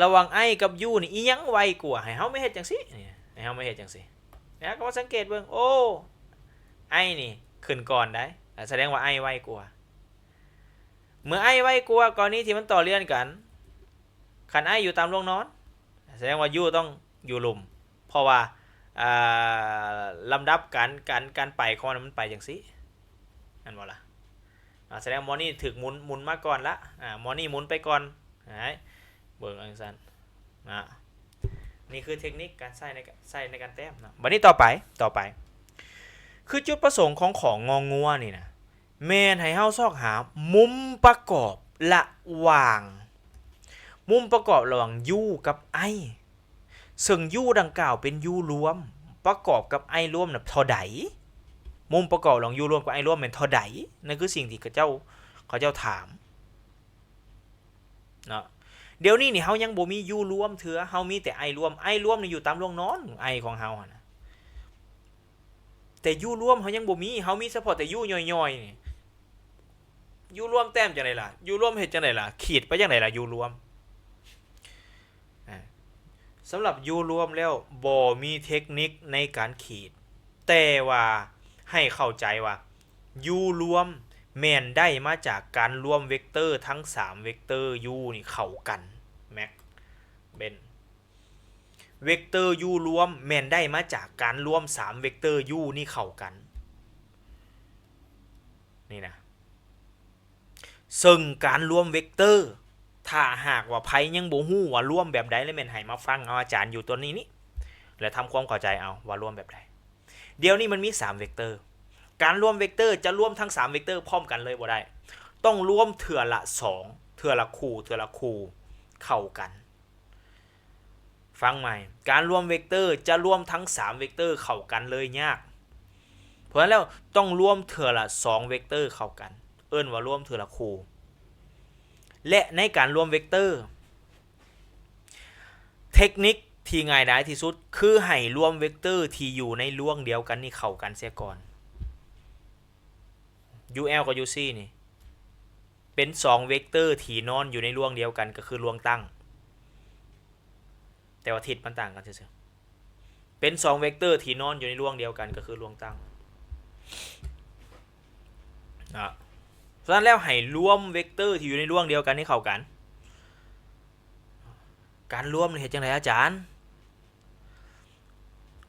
ລະຫວ່າງໄອກັບຢູນີ້ ອີຫຍັງໄວກວ່າ? ໃຫ້ເຮົາມາເຮັດຈັ່ງຊີ້ ນີ້ ໃຫ້ເຮົາມາເຮັດຈັ່ງຊີ້ ແລ້ວກໍມາສັງເກດເບິ່ງ ໂອ້ ໄອນີ້ຂຶ້ນກ່ອນໄດ໋ ສະແດງວ່າໄອໄວກວ່າ. ເມື່ອໄອໄວກວ່າ ກໍລະນີທີ່ມັນຕໍ່ລຽນກັນ ຄັນໄອຢູ່ຕາມລວງນອນ ສະແດງວ່າຢູຕ້ອງຢູ່ລຸ່ມ ເພາະວ່າ ອ່າ ລຳດັບການ ການ ການໄປຂອງມັນ ມັນໄປຈັ່ງຊີ້ ແມ່ນບໍ່ລະ? ອາ ສະແດງໝໍນີ້ຖືກໝູນ ໝູນມາກ່ອນລະ ອາ ໝໍນີ້ໝູນໄປກ່ອນ ໃຫ້ເບິ່ງຈັ່ງຊັ້ນນະ. ນີ້ຄືເທັກນິກການໃຊ້ໃນ ໃຊ້ໃນການແຕ້ມເນາະ. ບັດນີ້ຕໍ່ໄປ ຕໍ່ໄປ ຄືຈຸດປະສົງຂອງ ຂ ງ ງົວນີ້ນະ ແມ່ນໃຫ້ເຮົາຊອກຫາມຸມປະກອບລະຫວ່າງ ມຸມປະກອບລະຫວ່າງຢູກັບໄອ ເຊິ່ງຢູດັ່ງກ່າວເປັນຢູລວມ ປະກອບກັບໄອລວມນະເທົ່າໃດ? ມຸມປະກອບລະຫວ່າງຢູລວມກັບໄອລວມແມ່ນເທົ່າໃດ? ນັ້ນຄືສິ່ງທີ່ເຂົາເຈົ້າ ເຂົາເຈົ້າຖາມເນາະ. ດຽວນີ້ນີ້ເຮົາຍັງບໍ່ມີຢູລວມເທື່ອ ເຮົາມີແຕ່ໄອລວມ. ໄອລວມນີ້ຢູ່ຕາມລວງນອນ ໄອຂອງເຮົາຫັ້ນນະ ແຕ່ຢູລວມເຮົາຍັງບໍ່ມີ ເຮົາມີສະເພາະແຕ່ຢູຍ່ອຍໆນີ້. ຢູລວມແຕ້ມຈັ່ງໃດລະ? ຢູລວມເຮັດຈັ່ງໃດລະ? ຂີດໄປຈັ່ງໃດລະຢູລວມ? ອາ ສຳລັບຢູລວມແລ້ວບໍ່ມີເທັກນິກໃນການຂີດ ແຕ່ວ່າໃຫ້ເຂົ້າໃຈວ່າຢູລວມແມ່ນໄດ້ມາຈາກການລວມເວັກເຕີທັງສາມເວັກເຕີຢູນີ້ເຂົ້າກັນ ແມັກ ເບັນ. ເວັກເຕີຢູລວມແມ່ນໄດ້ມາຈາກການລວມສາມເວັກເຕີຢູນີ້ເຂົ້າກັນ ນີ້ນະ. ເຊິ່ງການລວມເວັກເຕີ ຖ້າຫາກວ່າໃຜຍັງບໍ່ຮູ້ວ່າລວມແບບໃດ ແລ້ວແມ່ນໃຫ້ມາຟັງເອົາອາຈານຢູ່ຕົວນີ້ນີ້ ແລ້ວທຳຄວາມເຂົ້າໃຈເອົາວ່າລວມແບບໃດ. ດຽວນີ້ມັນມີສາມເວັກເຕີ ການລວມເວັກເຕີຈະລວມທັງສາມເວັກເຕີພ້ອມກັນເລີຍບໍ່ໄດ້ ຕ້ອງລວມເທື່ອລະສອງ ເທື່ອລະຄູ່ ເທື່ອລະຄູ່ເຂົ້າກັນ. ຟັງໃໝ່ ການລວມເວັກເຕີຈະລວມທັງສາມເວັກເຕີເຂົ້າກັນເລີຍຍາກ. ເພາະນັ້ນແລ້ວຕ້ອງລວມເທື່ອລະສອງເວັກເຕີເຂົ້າກັນ ເອີ້ນວ່າລວມເທື່ອລະຄູ່. ແລະ ໃນການລວມເວັກເຕີ ເທັກນິກທີ່ງ່າຍດາຍທີ່ສຸດ ຄືໃຫ້ລວມເວັກເຕີທີ່ຢູ່ໃນລວງດຽວກັນນີ້ເຂົ້າກັນເສຍກ່ອນ. ຢູແອລ ກັບ ຢູຊີ ນີ້ ເປັນສອງເວັກເຕີທີ່ນອນຢູ່ໃນລວງດຽວກັນ ກໍຄືລວງຕັ້ງ ແຕ່ວ່າທິດມັນຕ່າງກັນຊື່ໆ. ເປັນສອງເວັກເຕີທີ່ນອນຢູ່ໃນລວງດຽວກັນ ກໍຄືລວງຕັ້ງນະ. ສະນັ້ນແລ້ວໃຫ້ລວມເວັກເຕີທີ່ຢູ່ໃນລວງດຽວກັນໃຫ້ເຂົ້າກັນ. ການລວມນີ້ເຮັດຈັ່ງໃດອາຈານ?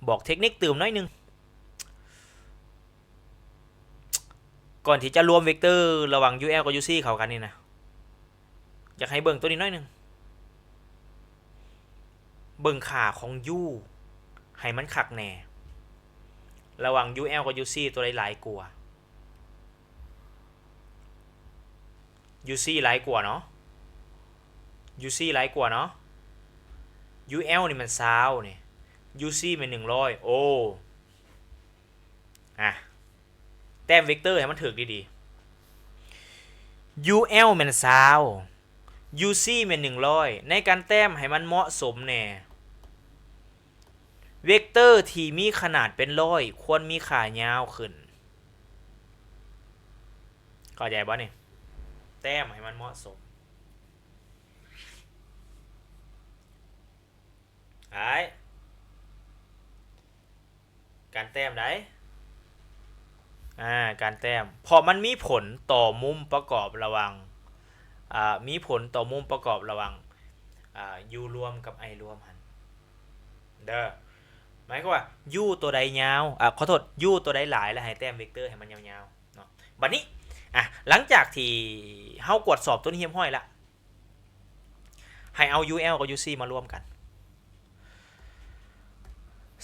ບອກເທັກນິກຕື່ມໜ້ອຍໜຶ່ງ. ກ່ອນທີ່ຈະລວມເວັກເຕີລະຫວ່າງ ຢູແອລ ກັບ ຢູຊີ ເຂົ້າກັນນີ້ນະ ຢາກໃຫ້ເບິ່ງໂຕນີ້ໜ້ອຍໜຶ່ງ. ເບິ່ງຄ່າຂອງ u ໃຫ້ມັນຄັກແນ່ ລະຫວ່າງ ul ກັບ uc ຕົວໃດຫຼາຍກວ່າ? uc ຫຼາຍກວ່າເນາະ uc ຫຼາຍກວ່າເນາະ ul ນີ້ແມ່ນຊາວນີ້ uc ແມ່ນໜຶ່ງຮ້ອຍ ໂອ້ ອ່ະ ແຕ້ມເວັກເຕີໃຫ້ມັນຖືກດີໆ ul ແມ່ນຊາວ uc ແມ່ນໜຶ່ງຮ້ອຍ ໃນການແຕ້ມໃຫ້ມັນເໝາະສົມແນ່ ເວັກເຕີທີ່ມີຂະໜາດເປັນຮ້ອຍຄວນມີຄ່າຍາວຂຶ້ນ ເຂົ້າໃຈບໍ່ນີ້? ແຕ້ມໃຫ້ມັນເໝາະສົມ ໄດ້ ການແຕ້ມໃດ ອ່າ ການແຕ້ມ ເພາະມັນມີຜົນຕໍ່ມຸມປະກອບລະຫວ່າງ ອ່າ ມີຜົນຕໍ່ມຸມປະກອບລະຫວ່າງ ອ່າ u ລວມກັບ i ລວມຫັ້ນເດີ ໝາຍຄວາມວ່າ u ຕົວໃດຍາວ ອ່າ ຂໍໂທດ u ຕົວໃດຫຼາຍ ແລ້ວໃຫ້ແຕ້ມເວັກເຕີໃຫ້ມັນຍາວໆເນາະ ບັດນີ້ ອ່າ ຫຼັງຈາກທີ່ເຮົາກວດສອບຕົວນີ້ຮຽບຮ້ອຍລະ ໃຫ້ເອົາ ul ກັບ uc ມາລວມກັນ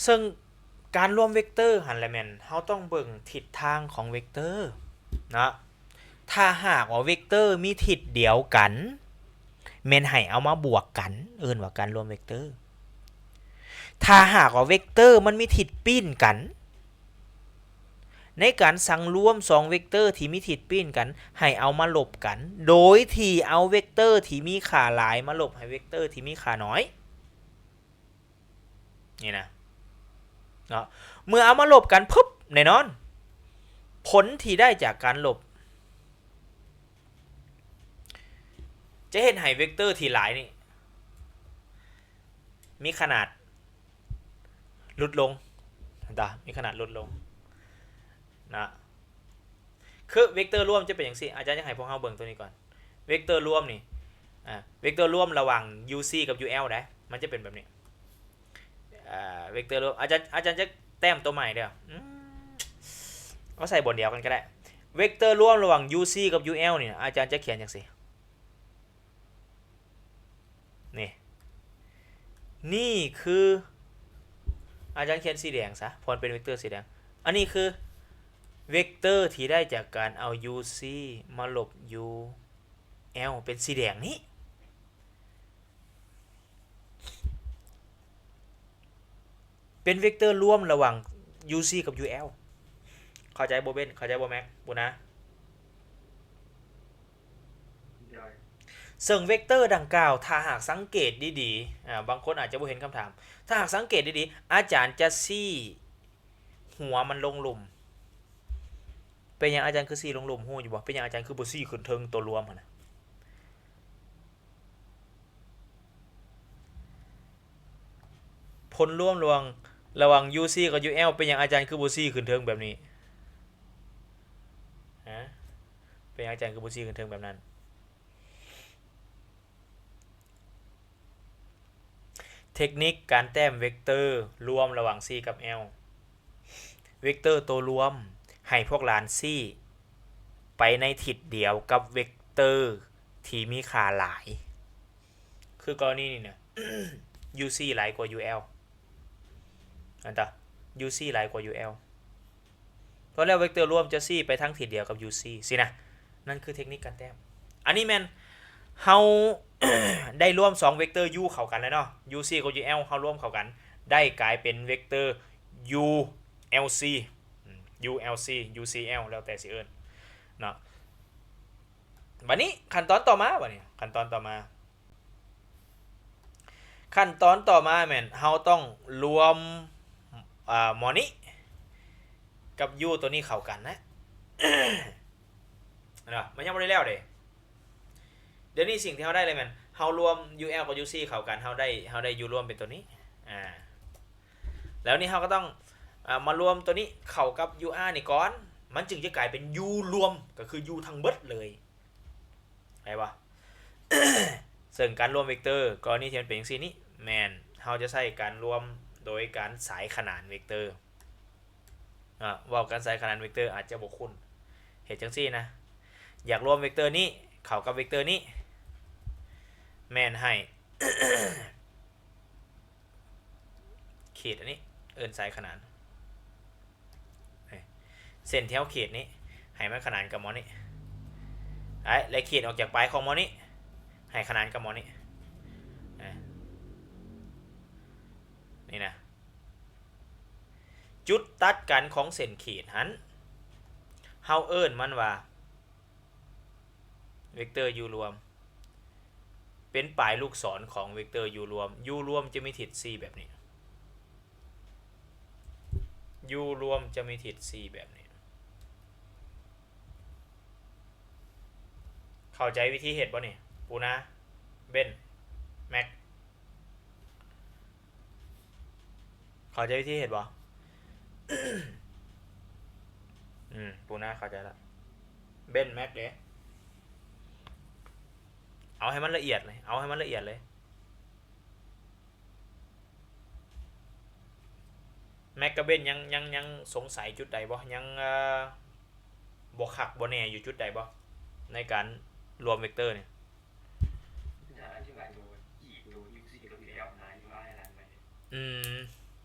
ເຊິ່ງການລວມເວັກເຕີຫັ້ນແຫຼະແມ່ນເຮົາຕ້ອງເບິ່ງທິດທາງຂອງເວັກເຕີເນາະ ຖ້າຫາກວ່າເວັກເຕີມີທິດດຽວກັນ ແມ່ນໃຫ້ເອົາມາບວກກັນ ເອີ້ນວ່າການລວມເວັກເຕີ ຖ້າຫາກວ່າເວັກເຕີມັນມີທິດປີ້ນກັນ ໃນການສັງລວມສອງເວັກເຕີທີ່ມີທິດປີ້ນກັນ ໃຫ້ເອົາມາລົບກັນ ໂດຍທີ່ເອົາເວັກເຕີທີ່ມີຄ່າຫຼາຍມາລົບໃຫ້ເວັກເຕີທີ່ມີຄ່າໜ້ອຍ ນີ້ນະ ເນາະ ເມື່ອເອົາມາລົບກັນປຶບ ແນ່ນອນ ຜົນທີ່ໄດ້ຈາກການລົບ ຈະເຮັດໃຫ້ເວັກເຕີທີ່ຫຼາຍນີ້ ມີຂະໜາດຫຼຸດລົງ ເຫັນຕາ ມີຂະໜາດຫຼຸດລົງນະ ຄືເວັກເຕີລວມຈະເປັນຈັ່ງຊີ້ ອາຈານຢາກໃຫ້ພວກເຮົາເບິ່ງຕົວນີ້ກ່ອນ ເວັກເຕີລວມນີ້ ອ່າ ເວັກເຕີລວມລະຫວ່າງ uc ກັບ ul ໄດ໋ ມັນຈະເປັນແບບນີ້ ອ່າ ເວັກເຕີລວມ ອາຈານ ອາຈານຈະແຕ້ມຕົວໃໝ່ເດີ ອືມ ເອົາໃສ່ບ່ອນດຽວກັນກໍໄດ້ ເວັກເຕີລວມລະຫວ່າງ uc ກັບ ul ນີ້ ອາຈານຈະຂຽນຈັ່ງຊີ້ ນີ້ ນີ້ຄື ອາຈານຂຽນສີແດງຊະ ເພາະມັນເປັນເວັກເຕີສີແດງ ອັນນີ້ຄືເວັກເຕີທີ່ໄດ້ຈາກການເອົາ uc ມາລົບ ul ເປັນສີແດງນີ້ ເປັນເວັກເຕີລວມລະຫວ່າງ uc ກັບ ul ເຂົ້າໃຈບໍ່ເບັນ? ເຂົ້າໃຈບໍ່ແມັກ? ບຸນນາ ໂດຍ ເຊິ່ງເວັກເຕີດັ່ງກ່າວ ຖ້າຫາກສັງເກດດີໆ ອ່າ ບາງຄົນອາດຈະບໍ່ເຫັນຄຳຖາມ ຖ້າຫາກສັງເກດດີໆ ອາຈານຈະຊີ້ຫົວມັນລົງລຸ່ມ ເປັນຫຍັງອາຈານຄືຊີ້ລົງລຸ່ມ ຮູ້ຢູ່ບໍ່? ເປັນຫຍັງອາຈານຄືບໍ່ຊີ້ຂຶ້ນເທິງໂຕລວມຫັ້ນນະ? ຜົນລວມລະຫວ່າງ ລະຫວ່າງ uc ກັບ ul ເປັນຫຍັງອາຈານຄືບໍ່ຊີ້ຂຶ້ນເທິງແບບນີ້? ຮະ? ເປັນຫຍັງອາຈານຄືບໍ່ຊີ້ຂຶ້ນເທິງແບບນັ້ນ? ເທັກນິກການແຕ້ມເວັກເຕີລວມລະຫວ່າງ c ກັບ l ເວັກເຕີໂຕລວມໃຫ້ພວກຫຼານຊີ້ໄປໃນທິດດຽວກັບເວັກເຕີທີ່ມີຄ່າຫຼາຍ ຄືກໍລະນີນີ້ນະ uc ຫຼາຍກວ່າ ul ອັນຕະ uc ຫຼາຍກວ່າ ul ເພາະແລ້ວເວັກເຕີລວມຈະຊີ້ໄປທາງທິດດຽວກັບ uc ຊີ້ນະ ນັ້ນຄືເທັກນິກການແຕ້ມ ອັນນີ້ແມ່ນເຮົາໄດ້ລວມສອງເວັກເຕີ u ເຂົ້າກັນແລ້ວເນາະ uc ກັບ ul ເຮົາລວມເຂົ້າກັນ ໄດ້ກາຍເປັນເວັກເຕີ ulc ອາ ulc ucl ແລ້ວແຕ່ຊິເອີ້ນເນາະ ບາດນີ້ຂັ້ນຕອນຕໍ່ມາ ບາດນີ້ຂັ້ນຕອນຕໍ່ມາ ຂັ້ນຕອນຕໍ່ມາແມ່ນເຮົາຕ້ອງລວມ ອາ ໝໍນີ້ກັບ u ຕົວນີ້ເຂົ້າກັນນະ ເນາະ ມັນຍັງບໍ່ໄດ້ແລ້ວເດ້ ດຽວນີ້ສິ່ງທີ່ເຮົາໄດ້ເລີຍແມ່ນ ເຮົາລວມ ul ກັບ uc ເຂົ້າກັນ ເຮົາໄດ້ ເຮົາໄດ້ u ລວມເປັນຕົວນີ້ ອາ ແລ້ວນີ້ເຮົາກໍຕ້ອງ ອາ ມາລວມຕົວນີ້ເຂົ້າກັບ ur ນີ້ກ່ອນ ມັນຈຶ່ງຈະກາຍເປັນ u ລວມ ກໍຄື u ທັງເບິດເລີຍ ໄດ້ບໍ່? ເຊິ່ງການລວມເວັກເຕີ ກໍລະນີທີ່ມັນເປັນຈັ່ງຊີ້ນີ້ ແມ່ນເຮົາຈະໃຊ້ການລວມໂດຍການສາຍຂະໜານເວັກເຕີ ອາ ເວົ້າການສາຍຂະໜານເວັກເຕີອາດຈະບໍ່ຄຸ້ນ ເຮັດຈັ່ງຊີ້ນະ ຢາກລວມເວັກເຕີນີ້ເຂົ້າກັບເວັກເຕີນີ້ ແມ່ນໃຫ້ ເຂດອັນນີ້ເອີ້ນສາຍຂະໜານ. ເອີ ເສັ້ນທີ່ເຮົາເຂດນີ້ ໃຫ້ມັນຂະໜານກັບໝໍນີ້ ໄອ້ ແລະ ເຂດອອກຈາກປາຍຂອງໝໍນີ້ ໃຫ້ຂະໜານກັບໝໍນີ້ ເອີ ນີ້ນະ ຈຸດຕັດກັນຂອງເສັ້ນເຂດຫັ້ນ ເຮົາເອີ້ນມັນວ່າ ເວັກເຕີ u ລວມ ເປັນປາຍລູກສອນຂອງເວັກເຕີ u ລວມ. u ລວມຈະມີທິດຊີ້ແບບນີ້ u ລວມຈະມີທິດຊີ້ແບບນີ້. ເຂົ້າໃຈວິທີເຮັດບໍ່ນີ້ ປູນາ ເບັນ ແມັກ? ເຂົ້າໃຈວິທີເຮັດບໍ່? ອືມ ປູນາເຂົ້າໃຈລະ. ເບັນ ແມັກເດ? ເອົາໃຫ້ມັນລະອຽດເລີຍ ເອົາໃຫ້ມັນລະອຽດເລີຍ. ແມັກກັບເບັນຍັງ ຍັງ ຍັງສົງໄສຈຸດໃດບໍ່? ຍັງ ເອີ ບໍ່ຄັກບໍ່ແນ່ຢູ່ຈຸດໃດບໍ່ ໃນການລວມເວັກເຕີນີ້? ອືມ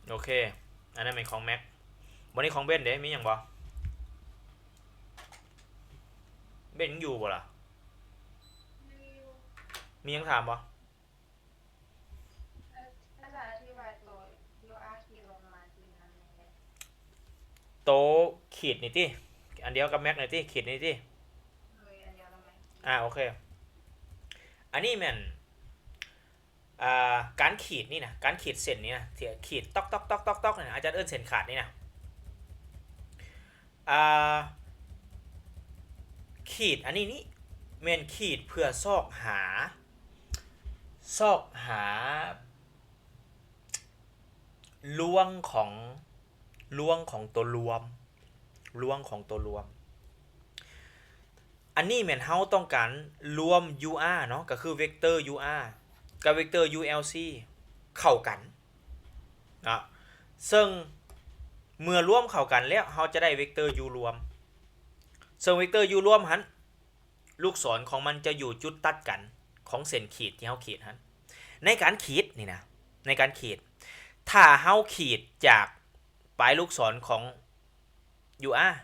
ໂອເຄ ອັນນັ້ນແມ່ນຂອງແມັກ. ບັດນີ້ຂອງເບັນເດ ມີຫຍັງບໍ່? ເບັນຍັງຢູ່ບໍ່ລະ? ມີຫຍັງຖາມບໍ່? ໂຕຂີດນີ້ຕິ ອັນດຽວກັບແມັກນີ້ຕິ ຂີດນີ້ຕິ? ອາ ໂອເຄ ອັນນີ້ແມ່ນ ອ່າ ການຂີດນີ້ນະ ການຂີດເສັ້ນນີ້ນະ ທີ່ຂີດຕອກໆໆໆນີ້ນະ ອາຈານເອີ້ນເສັ້ນຂາດນີ້ນະ. ອ່າ ຂີດອັນນີ້ນີ້ ແມ່ນຂີດເພື່ອຊອກຫາ ຊອກຫາລວງຂອງ ລວງຂອງຕົວລວມ ລວງຂອງຕົວລວມ. ອັນນີ້ແມ່ນເຮົາຕ້ອງການລວມ u r ເນາະ ກໍຄືເວັກເຕີ u r ກັບເວັກເຕີ u l c ເຂົ້າກັນເນາະ ເຊິ່ງເມື່ອລວມເຂົ້າກັນແລ້ວ ເຮົາຈະໄດ້ເວັກເຕີ u ລວມ ເຊິ່ງເວັກເຕີ u ລວມຫັ້ນ ລູກສອນຂອງມັນຈະຢູ່ຈຸດຕັດກັນຂອງເສັ້ນຂີດທີ່ເຮົາຂີດຫັ້ນ. ໃນການຂີດນີ້ນະ ໃນການຂີດ ຖ້າເຮົາຂີດຈາກປາຍລູກສອນຂອງ u r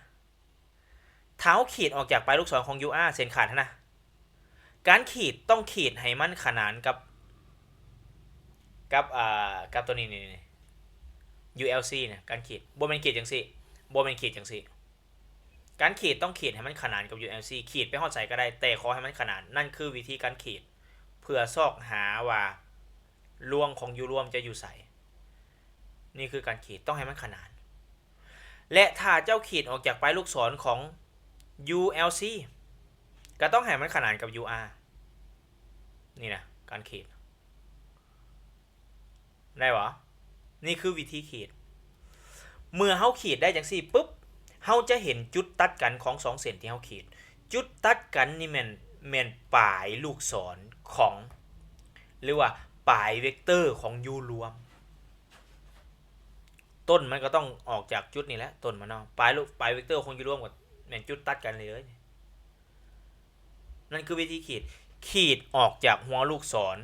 ຖ້າເຮົາຂີດອອກຈາກປາຍລູກສອນຂອງ u r ເສັ້ນຂາດຫັ້ນນະ ການຂີດຕ້ອງຂີດໃຫ້ມັນຂະໜານກັບ ກັບ ອ່າ ກັບຕົວນີ້ນີ້ u l c ນະ ການຂີດ ບໍ່ແມ່ນຂີດຈັ່ງຊີ້ ບໍ່ແມ່ນຂີດຈັ່ງຊີ້. ການຂີດຕ້ອງຂີດໃຫ້ມັນຂະໜານກັບ u l c ຂີດໄປຮອດໃສກໍໄດ້ ແຕ່ຂໍໃຫ້ມັນຂະໜານ. ນັ້ນຄືວິທີການຂີດ ເພື່ອຊອກຫາວ່າລວງຂອງ u ລວມຈະຢູ່ໃສ. ນີ້ຄືການຂີດ ຕ້ອງໃຫ້ມັນຂະໜານ. ແລະ ຖ້າເຈົ້າຂີດອອກຈາກປາຍລູກສອນຂອງ u l c ກໍຕ້ອງໃຫ້ມັນຂະໜານກັບ u r ນີ້ນະ ການຂີດ. ໄດ້ບໍ່? ນີ້ຄືວິທີຂີດ. ເມື່ອເຮົາຂີດໄດ້ຈັ່ງຊີ້ປຶບ ເຮົາຈະເຫັນຈຸດຕັດກັນຂອງສອງເສັ້ນທີ່ເຮົາຂີດ. ຈຸດຕັດກັນນີ້ແມ່ນ ແມ່ນປາຍລູກສອນຂອງ ຫຼືວ່າປາຍເວັກເຕີຂອງ u ລວມ. ຕົ້ນມັນກໍຕ້ອງອອກຈາກຈຸດນີ້ແຫຼະ ຕົ້ນມັນເນາະ. ປາຍລູກ ປາຍເວັກເຕີຂອງ u ລວມກໍແມ່ນຈຸດຕັດກັນເລີຍ. ນັ້ນຄືວິທີຂີດ ຂີດອອກຈາກຫົວລູກສອນ.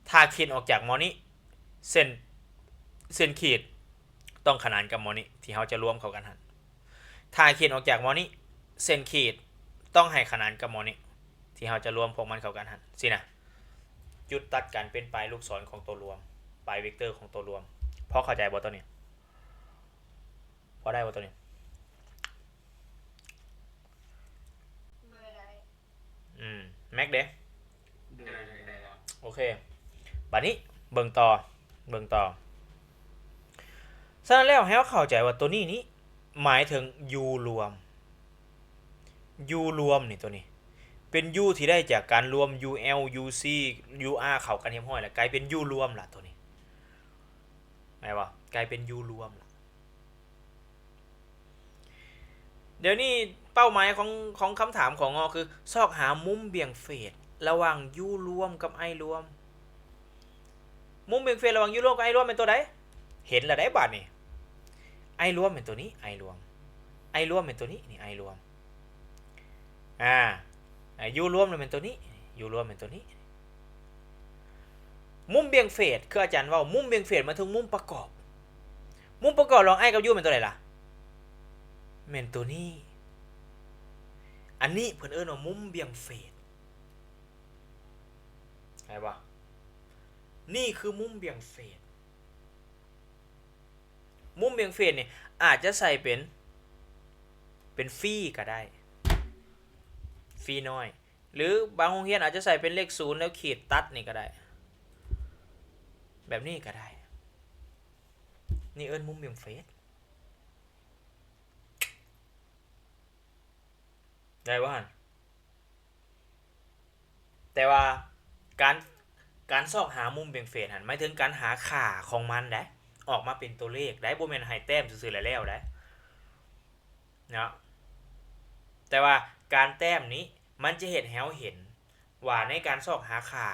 ຖ້າຂີດອອກຈາກໝໍນີ້ ເສັ້ນ ເສັ້ນຂີດຕ້ອງຂະໜານກັບໝໍນີ້ ທີ່ເຮົາຈະລວມເຂົ້າກັນຫັ້ນ. ຖ້າຂີດອອກຈາກໝໍນີ້ ເສັ້ນຂີດຕ້ອງໃຫ້ຂະໜານກັບໝໍນີ້ ທີ່ເຮົາຈະລວມພວກມັນເຂົ້າກັນຫັ້ນ ຊີ້ນະ. ຈຸດຕັດກັນເປັນປາຍລູກສອນຂອງຕົວລວມ ປາຍເວັກເຕີຂອງຕົວລວມ. ພໍເຂົ້າໃຈບໍ່ຕົວນີ້? ພໍໄດ້ບໍ່ຕົວນີ້? ອືມ ແມັກເດ? ໂອເຄ ບາດນີ້ເບິ່ງຕໍ່ ເບິ່ງຕໍ່. ສະນັ້ນແລ້ວ ໃຫ້ເຮົາເຂົ້າໃຈວ່າຕົວນີ້ນີ້ ໝາຍເຖິງ u ລວມ u ລວມນີ້ ຕົວນີ້ເປັນ u ທີ່ໄດ້ຈາກການລວມ u l u c u r ເຂົ້າກັນຮຽບຮ້ອຍ ແລ້ວກາຍເປັນ u ລວມລະ ຕົວນີ້ ແມ່ນບໍ່? ກາຍເປັນ u ລວມລະ. ດຽວນີ້ເປົ້າໝາຍຂອງ ຂອງຄຳຖາມຂອງງໍຄື ຊອກຫາມຸມບ່ຽງເຟດລະຫວ່າງ u ລວມກັບ i ລວມ. ມຸມບ່ຽງເຟດລະຫວ່າງ u ລວມກັບ i ລວມແມ່ນຕົວໃດ? ເຫັນລະໄດ໋ບາດນີ້ i ລວມແມ່ນຕົວນີ້ i ລວມ i ລວມແມ່ນຕົວນີ້ ນີ້ i ລວມ ອາ u ລວມລະແມ່ນຕົວນີ້ u ລວມແມ່ນຕົວນີ້. ມຸມບ່ຽງເຟດ ຄືອາຈານເວົ້າ, ມຸມບ່ຽງເຟດໝາຍເຖິງມຸມປະກອບ. ມຸມປະກອບລະຫວ່າງ I ກັບ U ແມ່ນຕົວໃດລະ? ແມ່ນຕົວນີ້. ອັນນີ້ເພິ່ນເອີ້ນວ່າມຸມບ່ຽງເຟດ. ເຫັນບໍ່? ນີ້ຄືມຸມບ່ຽງເຟດ. ມຸມບ່ຽງເຟດນີ້ອາດຈະໃສ່ເປັນ ເປັນຟຣີກໍໄດ້, ຟຣີນ້ອຍ. ຫຼືບາງໂຮງຮຽນອາດຈະໃສ່ເປັນເລກສູນແລ້ວຂີດຕັດນີ້ກໍໄດ້, ແບບນີ້ກໍໄດ້. ນີ້ເອີ້ນມຸມບ່ຽງເຟດ ໄດ້ບໍ່ຫັ້ນ? ແຕ່ວ່າການ ການຊອກຫາມຸມບ່ຽງເຟດຫັ້ນ ໝາຍເຖິງການຫາຄ່າຂອງມັນໄດ໋ ອອກມາເປັນຕົວເລກໄດ໋, ບໍ່ແມ່ນໃຫ້ແຕ້ມຊື່ໆແລ້ວໄດ໋ເນາະ. ແຕ່ວ່າການແຕ້ມນີ້ ມັນຈະເຮັດໃຫ້ເຮົາເຫັນວ່າໃນການຊອກຫາຄ່າ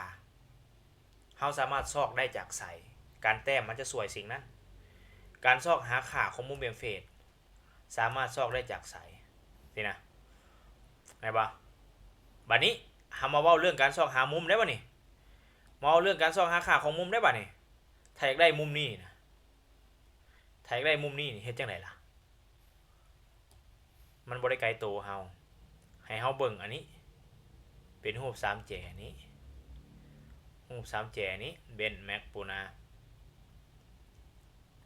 ເຮົາສາມາດຊອກໄດ້ຈາກໃສ, ການແຕ້ມມັນຈະຊ່ວຍສິ່ງນັ້ນ. ການຊອກຫາຄ່າຂອງມຸມບ່ຽງເຟດ ສາມາດຊອກໄດ້ຈາກໃສ ຊີ້ນະ ແມ່ນບໍ່? ບາດນີ້ເຮົາມາເວົ້າເລື່ອງການຊອກຫາມຸມໄດ້ບາດນີ້, ມາເວົ້າເລື່ອງການຊອກຫາຄ່າຂອງມຸມໄດ້ບາດນີ້. ຖ້າຢາກໄດ້ມຸມນີ້ນະ, ຖ້າຢາກໄດ້ມຸມນີ້ນີ້ເຮັດຈັ່ງໃດລະ? ມັນບໍ່ໄດ້ໄກໂຕເຮົາ. ໃຫ້ເຮົາເບິ່ງອັນນີ້ ເປັນຮູບສາມແຈນີ້, ຮູບສາມແຈນີ້ ເບັນ ແມັກ ປູນາ,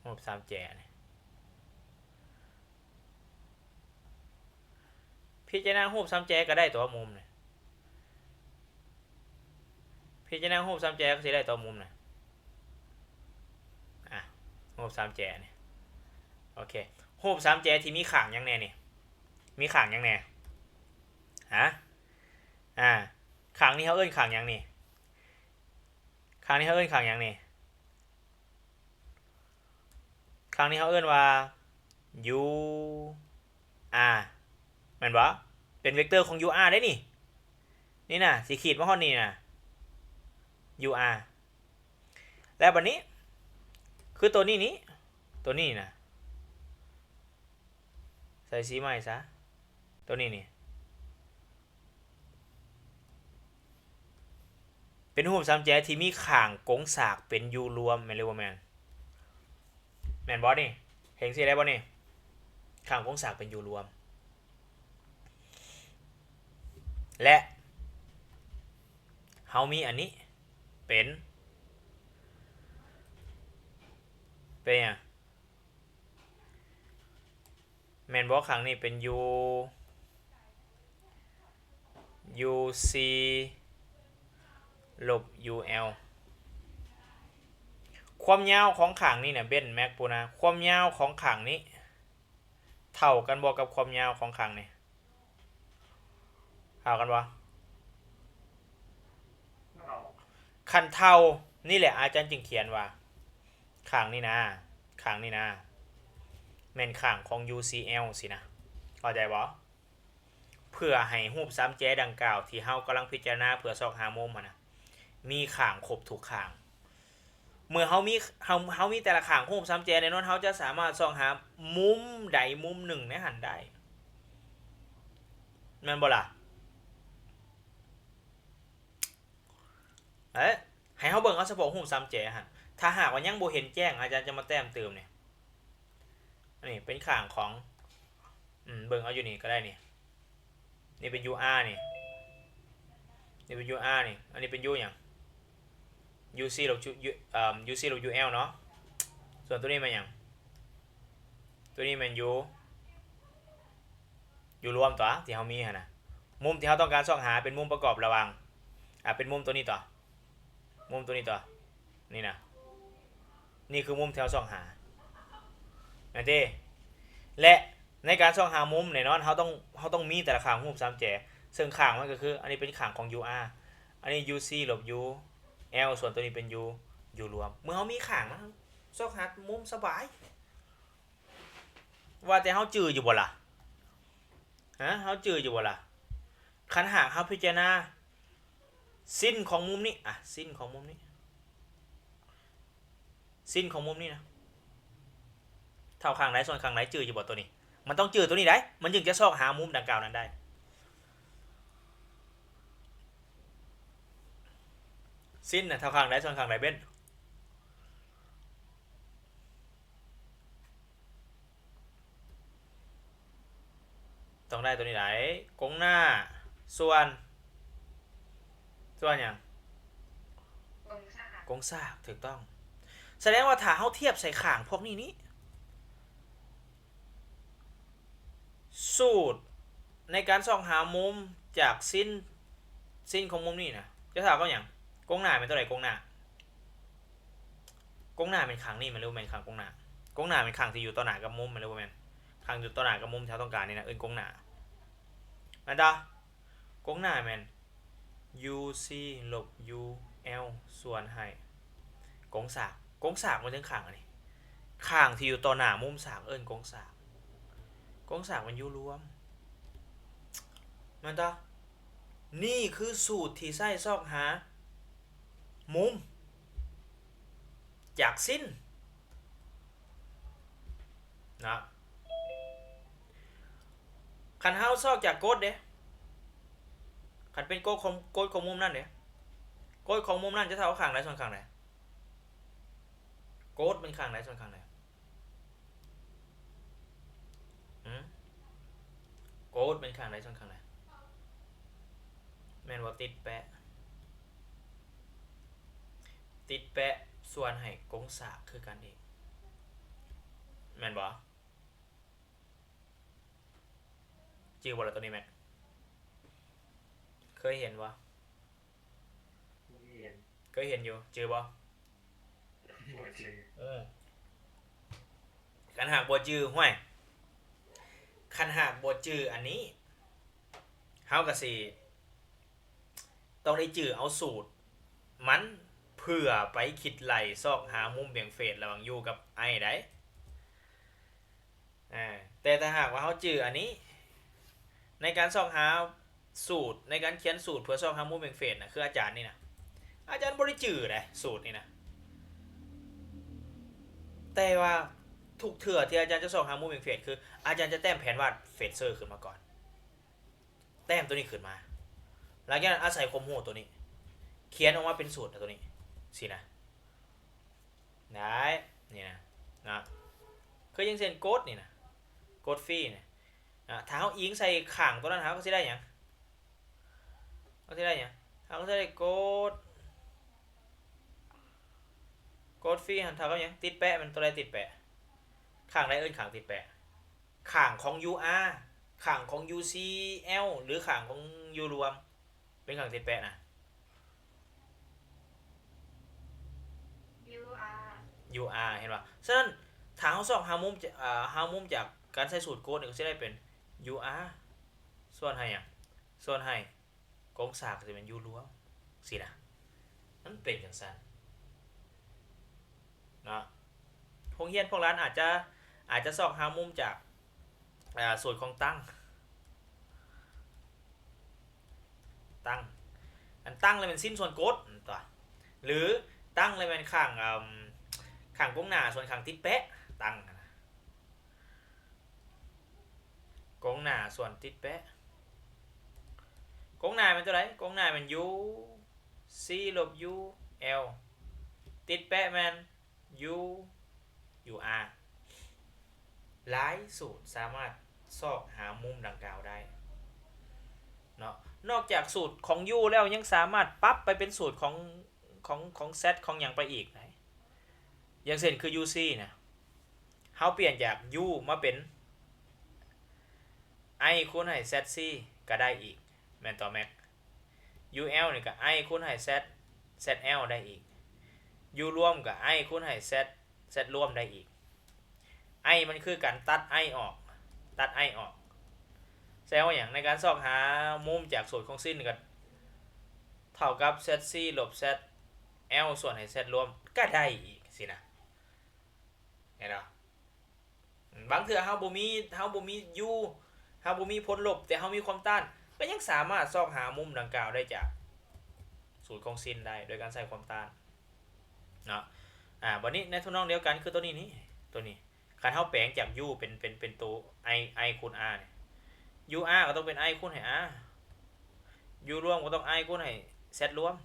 ຮູບສາມແຈນີ້. ພິຈາລະນາຮູບສາມແຈກໍໄດ້ຕົວະມຸມນີ້, ພິຈາລະນາຮູບສາມແຈກໍຊິໄດ້ຕົວະມຸມນີ້. ອ່ະ ຮູບສາມແຈນີ້ ໂອເຄ. ຮູບສາມແຈທີ່ມີຂ້າງຫຍັງແດ່ນີ້? ມີຂ້າງຫຍັງແດ່? ຮະ? ອ່າ ຂ້າງນີ້ເຮົາເອີ້ນຂ້າງຫຍັງນີ້? ຂ້າງນີ້ເຮົາເອີ້ນຂ້າງຫຍັງນີ້? ຄັ້ງນີ້ເຮົາເອີ້ນວ່າ UR ແມ່ນບໍ່? ເປັນເວັກເຕີຂອງ UR ເດ້ນີ້. ນີ້ນະ ຊິຂີດມາຮອດນີ້ນະ UR. ແລ້ວບັດນີ້ ຄືໂຕນີ້ນີ້ ໂຕນີ້ນະ ໃສ່ສີໃໝ່ຊະ ໂຕນີ້ນີ້. ເປັນຮູບສາມແຈທີ່ມີຂ້າງກົງສາກເປັນ U ລວມ ແມ່ນຫຼືບໍ່ແມ່ນ? ແມ່ນບໍ່ນີ້? ເຫັນຊີ້ໄດ້ບໍ່ນີ້? ຂ້າງກົງສາກເປັນ U ລວມ ແລະ ເຮົາມີອັນນີ້ເປັນ ເປັນຫຍັງ? ແມ່ນບໍ່? ຂ້າງນີ້ເປັນ U UC ລົບ UL. ຄວາມຍາວຂອງຂ້າງນີ້ນະ ເບັນ ແມັກ ປູນາ ຄວາມຍາວຂອງຂ້າງນີ້ເທົ່າກັນບໍ່ກັບຄວາມຍາວຂອງຂ້າງນີ້? ເທົ່າກັນບໍ່? ຄັນເທົ່າ ນີ້ແຫຼະອາຈານຈຶ່ງຂຽນວ່າ ຂ້າງນີ້ນະ ຂ້າງນີ້ນະ ແມ່ນຂ້າງຂອງ UCL ຊີ້ນະ ເຂົ້າໃຈບໍ່? ເພື່ອໃຫ້ຮູບສາມແຈດັ່ງກ່າວທີ່ເຮົາກຳລັງພິຈາລະນາເພື່ອຊອກຫາມຸມຫັ້ນນະ ມີຂ້າງຄົບທຸກຂ້າງ. ເມື່ອເຮົາມີ ເຮົາ ເຮົາມີແຕ່ລະຂ້າງຂອງຮູບສາມແຈແນ່ນອນ ເຮົາຈະສາມາດຊອກຫາມຸມໃດມຸມໜຶ່ງໃນຫັ້ນໄດ້ ແມ່ນບໍ່ລະ? ເອີ ໃຫ້ເຮົາເບິ່ງເອົາສະເພາະຮູບສາມແຈຫັ້ນ ຖ້າຫາກວ່າຍັງບໍ່ເຫັນແຈ້ງ ອາຈານຈະມາແຕ້ມເຕີມນີ້. ອັນນີ້ເປັນຂ້າງຂອງ ອືມ ເບິ່ງເອົາຢູ່ນີ້ກໍໄດ້ນີ້ ນີ້ເປັນ UR ນີ້ ນີ້ເປັນ UR ນີ້ ອັນນີ້ເປັນ U ຫຍັງ? UC ລົບ U ເອີ UC ລົບ UL ເນາະ. ສ່ວນຕົວນີ້ແມ່ນຫຍັງ? ຕົວນີ້ແມ່ນ U U ລວມຕົວະ ທີ່ເຮົາມີຫັ້ນນະ. ມຸມທີ່ເຮົາຕ້ອງການຊອກຫາເປັນມຸມປະກອບລະຫວ່າງ ອ່າ ເປັນມຸມຕົວນີ້ຕົວະ ມຸມຕົວນີ້ຕົວະ ນີ້ນະ ນີ້ຄືມຸມທີ່ເຮົາຊອກຫາ ແມ່ນຕິ? ແລະ ໃນການຊອກຫາມຸມແນ່ນອນ ເຮົາຕ້ອງ ເຮົາຕ້ອງມີແຕ່ລະຂ້າງຮູບສາມແຈ ເຊິ່ງຂ້າງມັນກໍຄື ອັນນີ້ເປັນຂ້າງຂອງ UR ອັນນີ້ UC ລົບ UL ສ່ວນຕົວນີ້ເປັນ U U ລວມ. ເມື່ອເຮົາມີຂ້າງ ມັນຊອກຫາມຸມສະບາຍ. ວ່າແຕ່ເຮົາຈື່ຢູ່ບໍ່ລະ? ຮະ ເຮົາຈື່ຢູ່ບໍ່ລະ? ຄັນຫາກເຮົາພິຈາລະນາ ຊິ້ນຂອງມຸມນີ້ ອ່ະ ຊິ້ນຂອງມຸມນີ້ ຊິ້ນຂອງມຸມນີ້ນະ ເທົ່າຂ້າງໃດສ່ວນຂ້າງໃດ ຈື່ຢູ່ບໍ່? ຕົວນີ້ ມັນຕ້ອງຈື່ຕົວນີ້ໄດ໋ ມັນຈຶ່ງຈະຊອກຫາມຸມດັ່ງກ່າວນັ້ນໄດ້. ຊິນນະເທົ່າຂ້າງໃດສ່ວນຂ້າງໃດເບັນ? ຕ້ອງໄດ້ຕົວນີ້ໄດ໋ ກົງໜ້າ ສ່ວນ ສ່ວນຫຍັງ? ກົງສາກ ກົງສາກ ຖືກຕ້ອງ. ສະແດງວ່າຖ້າເຮົາທຽບໃສ່ຂ້າງພວກນີ້ນີ້ ສູດໃນການຊອກຫາມຸມຈາກຊິນ ຊິນຂອງມຸມນີ້ນະ ຈະເທົ່າກັບຫຍັງ? ກົງໜ້າແມ່ນຕົວໃດ? ກົງໜ້າ ກົງໜ້າແມ່ນຂ້າງນີ້ແມ່ນ ຫຼືບໍ່ແມ່ນຂ້າງກົງໜ້າ? ກົງໜ້າແມ່ນຂ້າງທີ່ຢູ່ຕໍ່ໜ້າກັບມຸມແມ່ນ ຫຼືບໍ່ແມ່ນ? ຂ້າງຢູ່ຕໍ່ໜ້າກັບມຸມທີ່ເຮົາຕ້ອງການນີ້ນະ ເອີ້ນກົງໜ້າ ແມ່ນຕາ? ກົງໜ້າແມ່ນ ຢູຊີ ລົບ ຢູແອລ ສ່ວນໃຫ້ກົງສາກ ກົງສາກມັນເຖິງຂ້າງອັນນີ້ ຂ້າງທີ່ຢູ່ຕໍ່ໜ້າມຸມສາກເອີ້ນກົງສາກ ກົງສາກແມ່ນຢູລວມ ແມ່ນຕາ? ນີ້ຄືສູດທີ່ໃຊ້ຊອກຫາມຸມຈາກຊິນ ນະ ຄັນເຮົາຊອກຈາກກົດເດ ຄັນເປັນກົດຂອງ ກົດຂອງມຸມນັ້ນເດ ກົດຂອງມຸມນັ້ນຈະເທົ່າຂ້າງໃດສ່ວນຂ້າງໃດ? ກົດແມ່ນຂ້າງໃດສ່ວນຂ້າງໃດ? ຫື? ກົດແມ່ນຂ້າງໃດສ່ວນຂ້າງໃດ? ແມ່ນບໍ່? ຕິດແປະ ຕິດແປະສ່ວນໃຫ້ກົງສາກຄືກັນອີກ ແມ່ນບໍ່? ຈື່ບໍ່ລະໂຕນີ້ແມັກ? ເຄີຍເຫັນບໍ່? ບໍ່ເຫັນ ເຄີຍເຫັນຢູ່ ຈື່ບໍ່? ບໍ່ຈື່ ເອີ ຄັນຫາກບໍ່ຈື່ ຫ້ວຍ ຄັນຫາກບໍ່ຈື່ອັນນີ້ ເຮົາກະຊິ ຕ້ອງໄດ້ຈື່ເອົາສູດມັນ ເພື່ອໄປຄິດໄລ່ຊອກຫາມຸມແບ່ງເຟດລະຫວ່າງຢູກັບໄອໄດ໋ ອາ ແຕ່ຖ້າຫາກວ່າເຮົາຈື່ອັນນີ້ ໃນການຊອກຫາສູດ ໃນການຂຽນສູດເພື່ອຊອກຫາມຸມແບ່ງເຟດນະ ຄືອາຈານນີ້ນະ ອາຈານບໍ່ໄດ້ຈື່ເດ້ສູດນີ້ນະ ແຕ່ວ່າທຸກເທື່ອທີ່ອາຈານຈະຊອກຫາມຸມແບ່ງເຟດ ຄືອາຈານຈະແຕ້ມແຜນວາດເຟດເຊີຂຶ້ນມາກ່ອນ ແຕ້ມໂຕນີ້ຂຶ້ນມາ ຫຼັງຈາກນັ້ນອາໄສຄວາມຮູ້ໂຕນີ້ ຂຽນອອກມາເປັນສູດໂຕນີ້ ຊີ້ນະ ໄດ້ ນີ້ນະ ນະ ຄືຢ່າງເຊັ່ນກົດນີ້ນະ ກົດຟຣີນະ ນະ ຖ້າເຮົາອີງໃສ່ຂ້າງໂຕນັ້ນ ເຮົາກະຊິໄດ້ຫຍັງ? ເຮົາຊິໄດ້ຫຍັງ? ເຮົາກະຊິໄດ້ກົດ ກົດຟຣີຫັ້ນເທົ່າກັບຫຍັງ? ຕິດແປະ ແມ່ນໂຕໃດຕິດແປະ? ຂ້າງໃດເອີ້ນຂ້າງຕິດແປະ? ຂ້າງຂອງຢູອາ ຂ້າງຂອງຢູຊີແອລ ຫຼືຂ້າງຂອງຢູລວມ ເປັນຂ້າງຕິດແປະນະ ຢູອາ ຢູອາ ເຫັນບໍ່? ສະນັ້ນ ຖ້າເຮົາຊອກຫາມຸມ ເອີ ຫາມຸມຈາກການໃຊ້ສູດກົດນີ້ ກະຊິໄດ້ເປັນຢູອາ ສ່ວນໃຫ້ຫຍັງ? ສ່ວນໃຫ້ ກົງສາກກະຊິແມ່ນຢູລວມ ຊີ້ນະ ມັນເປັນຈັ່ງຊັ້ນເນາະ. ໂຮງຮຽນພວກຫຼານອາດຈະ ອາດຈະຊອກຫາມຸມຈາກ ອາ ສູດຂອງຕັງ ຕັງ ອັນຕັງລະແມ່ນຊິນສ່ວນກົດຕົວະ ຫຼື ຕັງລະແມ່ນຂ້າງ ເອີ່ມ ຂ້າງກົງໜ້າສ່ວນຂ້າງຕິດແປະ ຕັງຫັ້ນນະ. ກົງໜ້າສ່ວນຕິດແປະ ກົງໜ້າແມ່ນຕົວໃດ? ກົງໜ້າແມ່ນຢູຊີ ລົບຢູແອລ ຕິດແປະແມ່ນຢູ ຢູອາ ຫຼາຍສູດສາມາດຊອກຫາມຸມດັ່ງກ່າວໄດ້ເນາະ. ນອກຈາກສູດຂອງຢູແລ້ວ ຍັງສາມາດປັບໄປເປັນສູດຂອງ ຂອງ ຂອງແຊັດຂອງຫຍັງໄປອີກໄດ໋ ຢ່າງເຊັ່ນຄືຢູຊີນະ ເຮົາປ່ຽນຈາກຢູມາເປັນໄອຄູນໃຫ້ແຊັດຊີກະໄດ້ອີກ ແມ່ນຕໍ່ແມັກ? ຢູແອລນີ້ກະໄອຄູນໃຫ້ແຊັດ ແຊັດແອລໄດ້ອີກ ຢູລວມກະໄອຄູນໃຫ້ແຊັດ ແຊັດລວມໄດ້ອີກ. ໄອມັນຄືການຕັດໄອອອກ ຕັດໄອອອກ ແສດງວ່າຫຍັງ? ໃນການຊອກຫາມຸມຈາກສູດຂອງຊິນກະເທົ່າກັບແຊັດຊີລົບແຊັດແອລ ສ່ວນໃຫ້ແຊັດລວມກະໄດ້ອີກຊີ້ນະ ເຫັນບໍ່? ບາງເທື່ອເຮົາບໍ່ມີ ເຮົາບໍ່ມີຢູ ເຮົາບໍ່ມີຜົນລົບ ແຕ່ເຮົາມີຄວາມຕ້ານ ກະຍັງສາມາດຊອກຫາມຸມດັ່ງກ່າວໄດ້ຈາກສູດຂອງຊິນໄດ້ ໂດຍການໃຊ້ຄວາມຕ້ານເນາະ. ອາ ບາດນີ້ໃນທຳນອງດຽວກັນຄືໂຕນີ້ນີ້ ໂຕນີ້ ຄັນເຮົາແປງຈາກຢູເປັນ ເປັນ ເປັນໂຕໄອ ໄອຄູນອານີ້ ຢູອາກະຕ້ອງເປັນໄອຄູນໃຫ້ອາ ຢູລວມກະຕ້ອງໄອຄູນໃຫ້ແຊັດລວມ.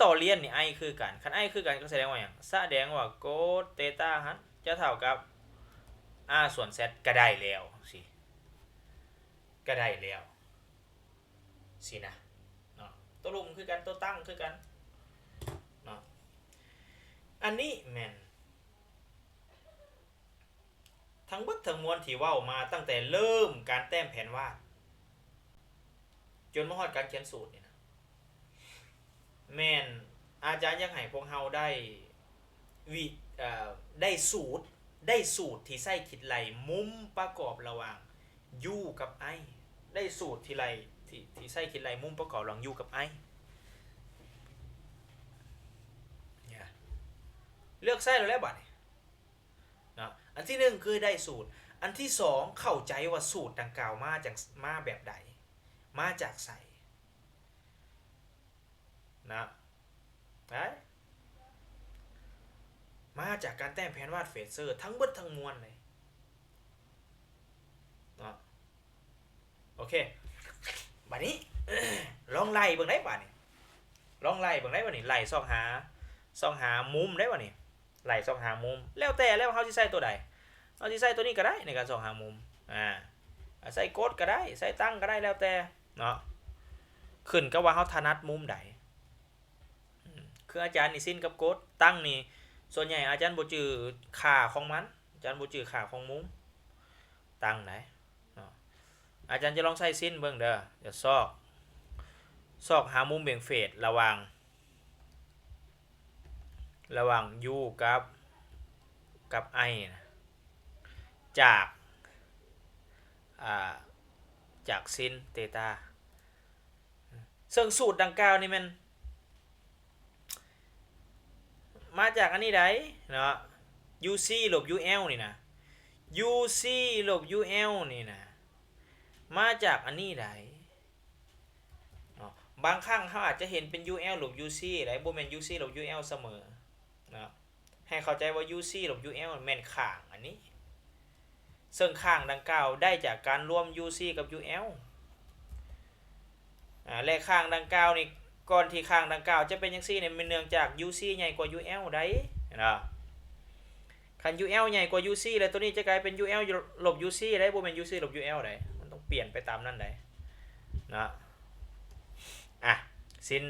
ຕໍ່ລຽນນີ້ I ຄືກັນ. ຄັນ I ຄືກັນກໍສະແດງວ່າຫຍັງ? ສະແດງວ່າໂກດເຕຕາຫັ້ນຈະເທົ່າກັບ R ສ່ວນ Z ກໍໄດ້ແລ້ວຊີ້ ກໍໄດ້ແລ້ວຊີ້ນະເນາະ. ຕົວລຸ່ມຄືກັນ ຕົວຕັ້ງຄືກັນເນາະ. ອັນນີ້ແມ່ນ ທັງເບິດທັງມວນທີ່ເວົ້າມາຕັ້ງແຕ່ເລີ່ມການແຕ້ມແຜນວາດ ຈົນມາຮອດການຂຽນສູດນີ້ນະ ແມ່ນອາຈານຢາກໃຫ້ພວກເຮົາໄດ້ວິ ເອີ ໄດ້ສູດ ໄດ້ສູດທີ່ໃຊ້ຄິດໄລ່ມຸມປະກອບລະຫວ່າງ U ກັບ I ໄດ້ສູດທີ່ໄລ່ ທີ່ ທີ່ໃຊ້ຄິດໄລ່ມຸມປະກອບລະຫວ່າງ U ກັບ I ເລືອກໃຊ້ແລ້ວແຫຼະບາດນີ້. ເນາະ ອັນທີໜຶ່ງຄືໄດ້ສູດ, ອັນທີສອງເຂົ້າໃຈວ່າສູດດັ່ງກ່າວມາຈາກ ມາແບບໃດ ມາຈາກໃສນະ ໄດ້ ມາຈາກການແຕ້ມແຜນວາດເຟເຊີທັງເບິດທັງມວນເລີຍເນາະ. ໂອເຄ ບາດນີ້ ລອງໄລ່ເບິ່ງໄດ້ບາດນີ້ ລອງໄລ່ເບິ່ງໄດ້ບາດນີ້ ໄລ່ຊອກຫາ ຊອກຫາມຸມໄດ້ບາດນີ້ ໄລ່ຊອກຫາມຸມ ແລ້ວແຕ່ແລ້ວເຮົາຊິໃຊ້ຕົວໃດ ເຮົາຊິໃຊ້ຕົວນີ້ກໍໄດ້ໃນການຊອກຫາມຸມ ອາ ໃຊ້ກົດກໍໄດ້ ໃຊ້ຕັ້ງກໍໄດ້ ແລ້ວແຕ່ເນາະ ຂຶ້ນກັບວ່າເຮົາຖະໜັດມຸມໃດ. ອືມ ຄືອາຈານນີ້ຊິນກັບກົດ ຕັ້ງນີ້ ສ່ວນໃຫຍ່ອາຈານບໍ່ຈື່ຄ່າຂອງມັນ ອາຈານບໍ່ຈື່ຄ່າຂອງມຸມ ຕັ້ງໃດ ເນາະ ອາຈານຈະລອງໃຊ້ຊິນເບິ່ງເດີ ຈະຊອກ ຊອກຫາມຸມເບັງເຟດລະຫວ່າງ ລະຫວ່າງ U ກັບ ກັບ I ນະ ຈາກ ອ່າ ຈາກຊິນເຕຕາ ເຊິ່ງສູດດັ່ງກ່າວນີ້ແມ່ນ ມາຈາກອັນນີ້ໃດເນາະ UC ລົບ UL ນີ້ນະ UC ລົບ UL ນີ້ນະ ມາຈາກອັນນີ້ໃດເນາະ. ບາງຄັ້ງເຮົາອາດຈະເຫັນເປັນ UL ລົບ UC ໃດ ບໍ່ແມ່ນ UC ລົບ UL ສະເໝີເນາະ. ໃຫ້ເຂົ້າໃຈວ່າ UC ລົບ UL ແມ່ນຂ້າງອັນນີ້ ເຊິ່ງຂ້າງດັ່ງກ່າວໄດ້ຈາກການລວມ UC ກັບ UL ອາ ແລະ ຂ້າງດັ່ງກ່າວນີ້ ກ່ອນທີ່ຂ້າງດັ່ງກ່າວຈະເປັນຈັ່ງຊີ້ນີ້ ແມ່ນເນື່ອງຈາກ UC ໃຫຍ່ກວ່າ UL ໃດ ເຫັນບໍ່? ຄັນ UL ໃຫຍ່ກວ່າ UC ແລ້ວ ໂຕນີ້ຈະກາຍເປັນ UL ລົບ UC ໃດ ບໍ່ແມ່ນ UC ລົບ UL ໃດ ມັນຕ້ອງປ່ຽນໄປຕາມນັ້ນໃດເນາະ. ອາ ຊິນ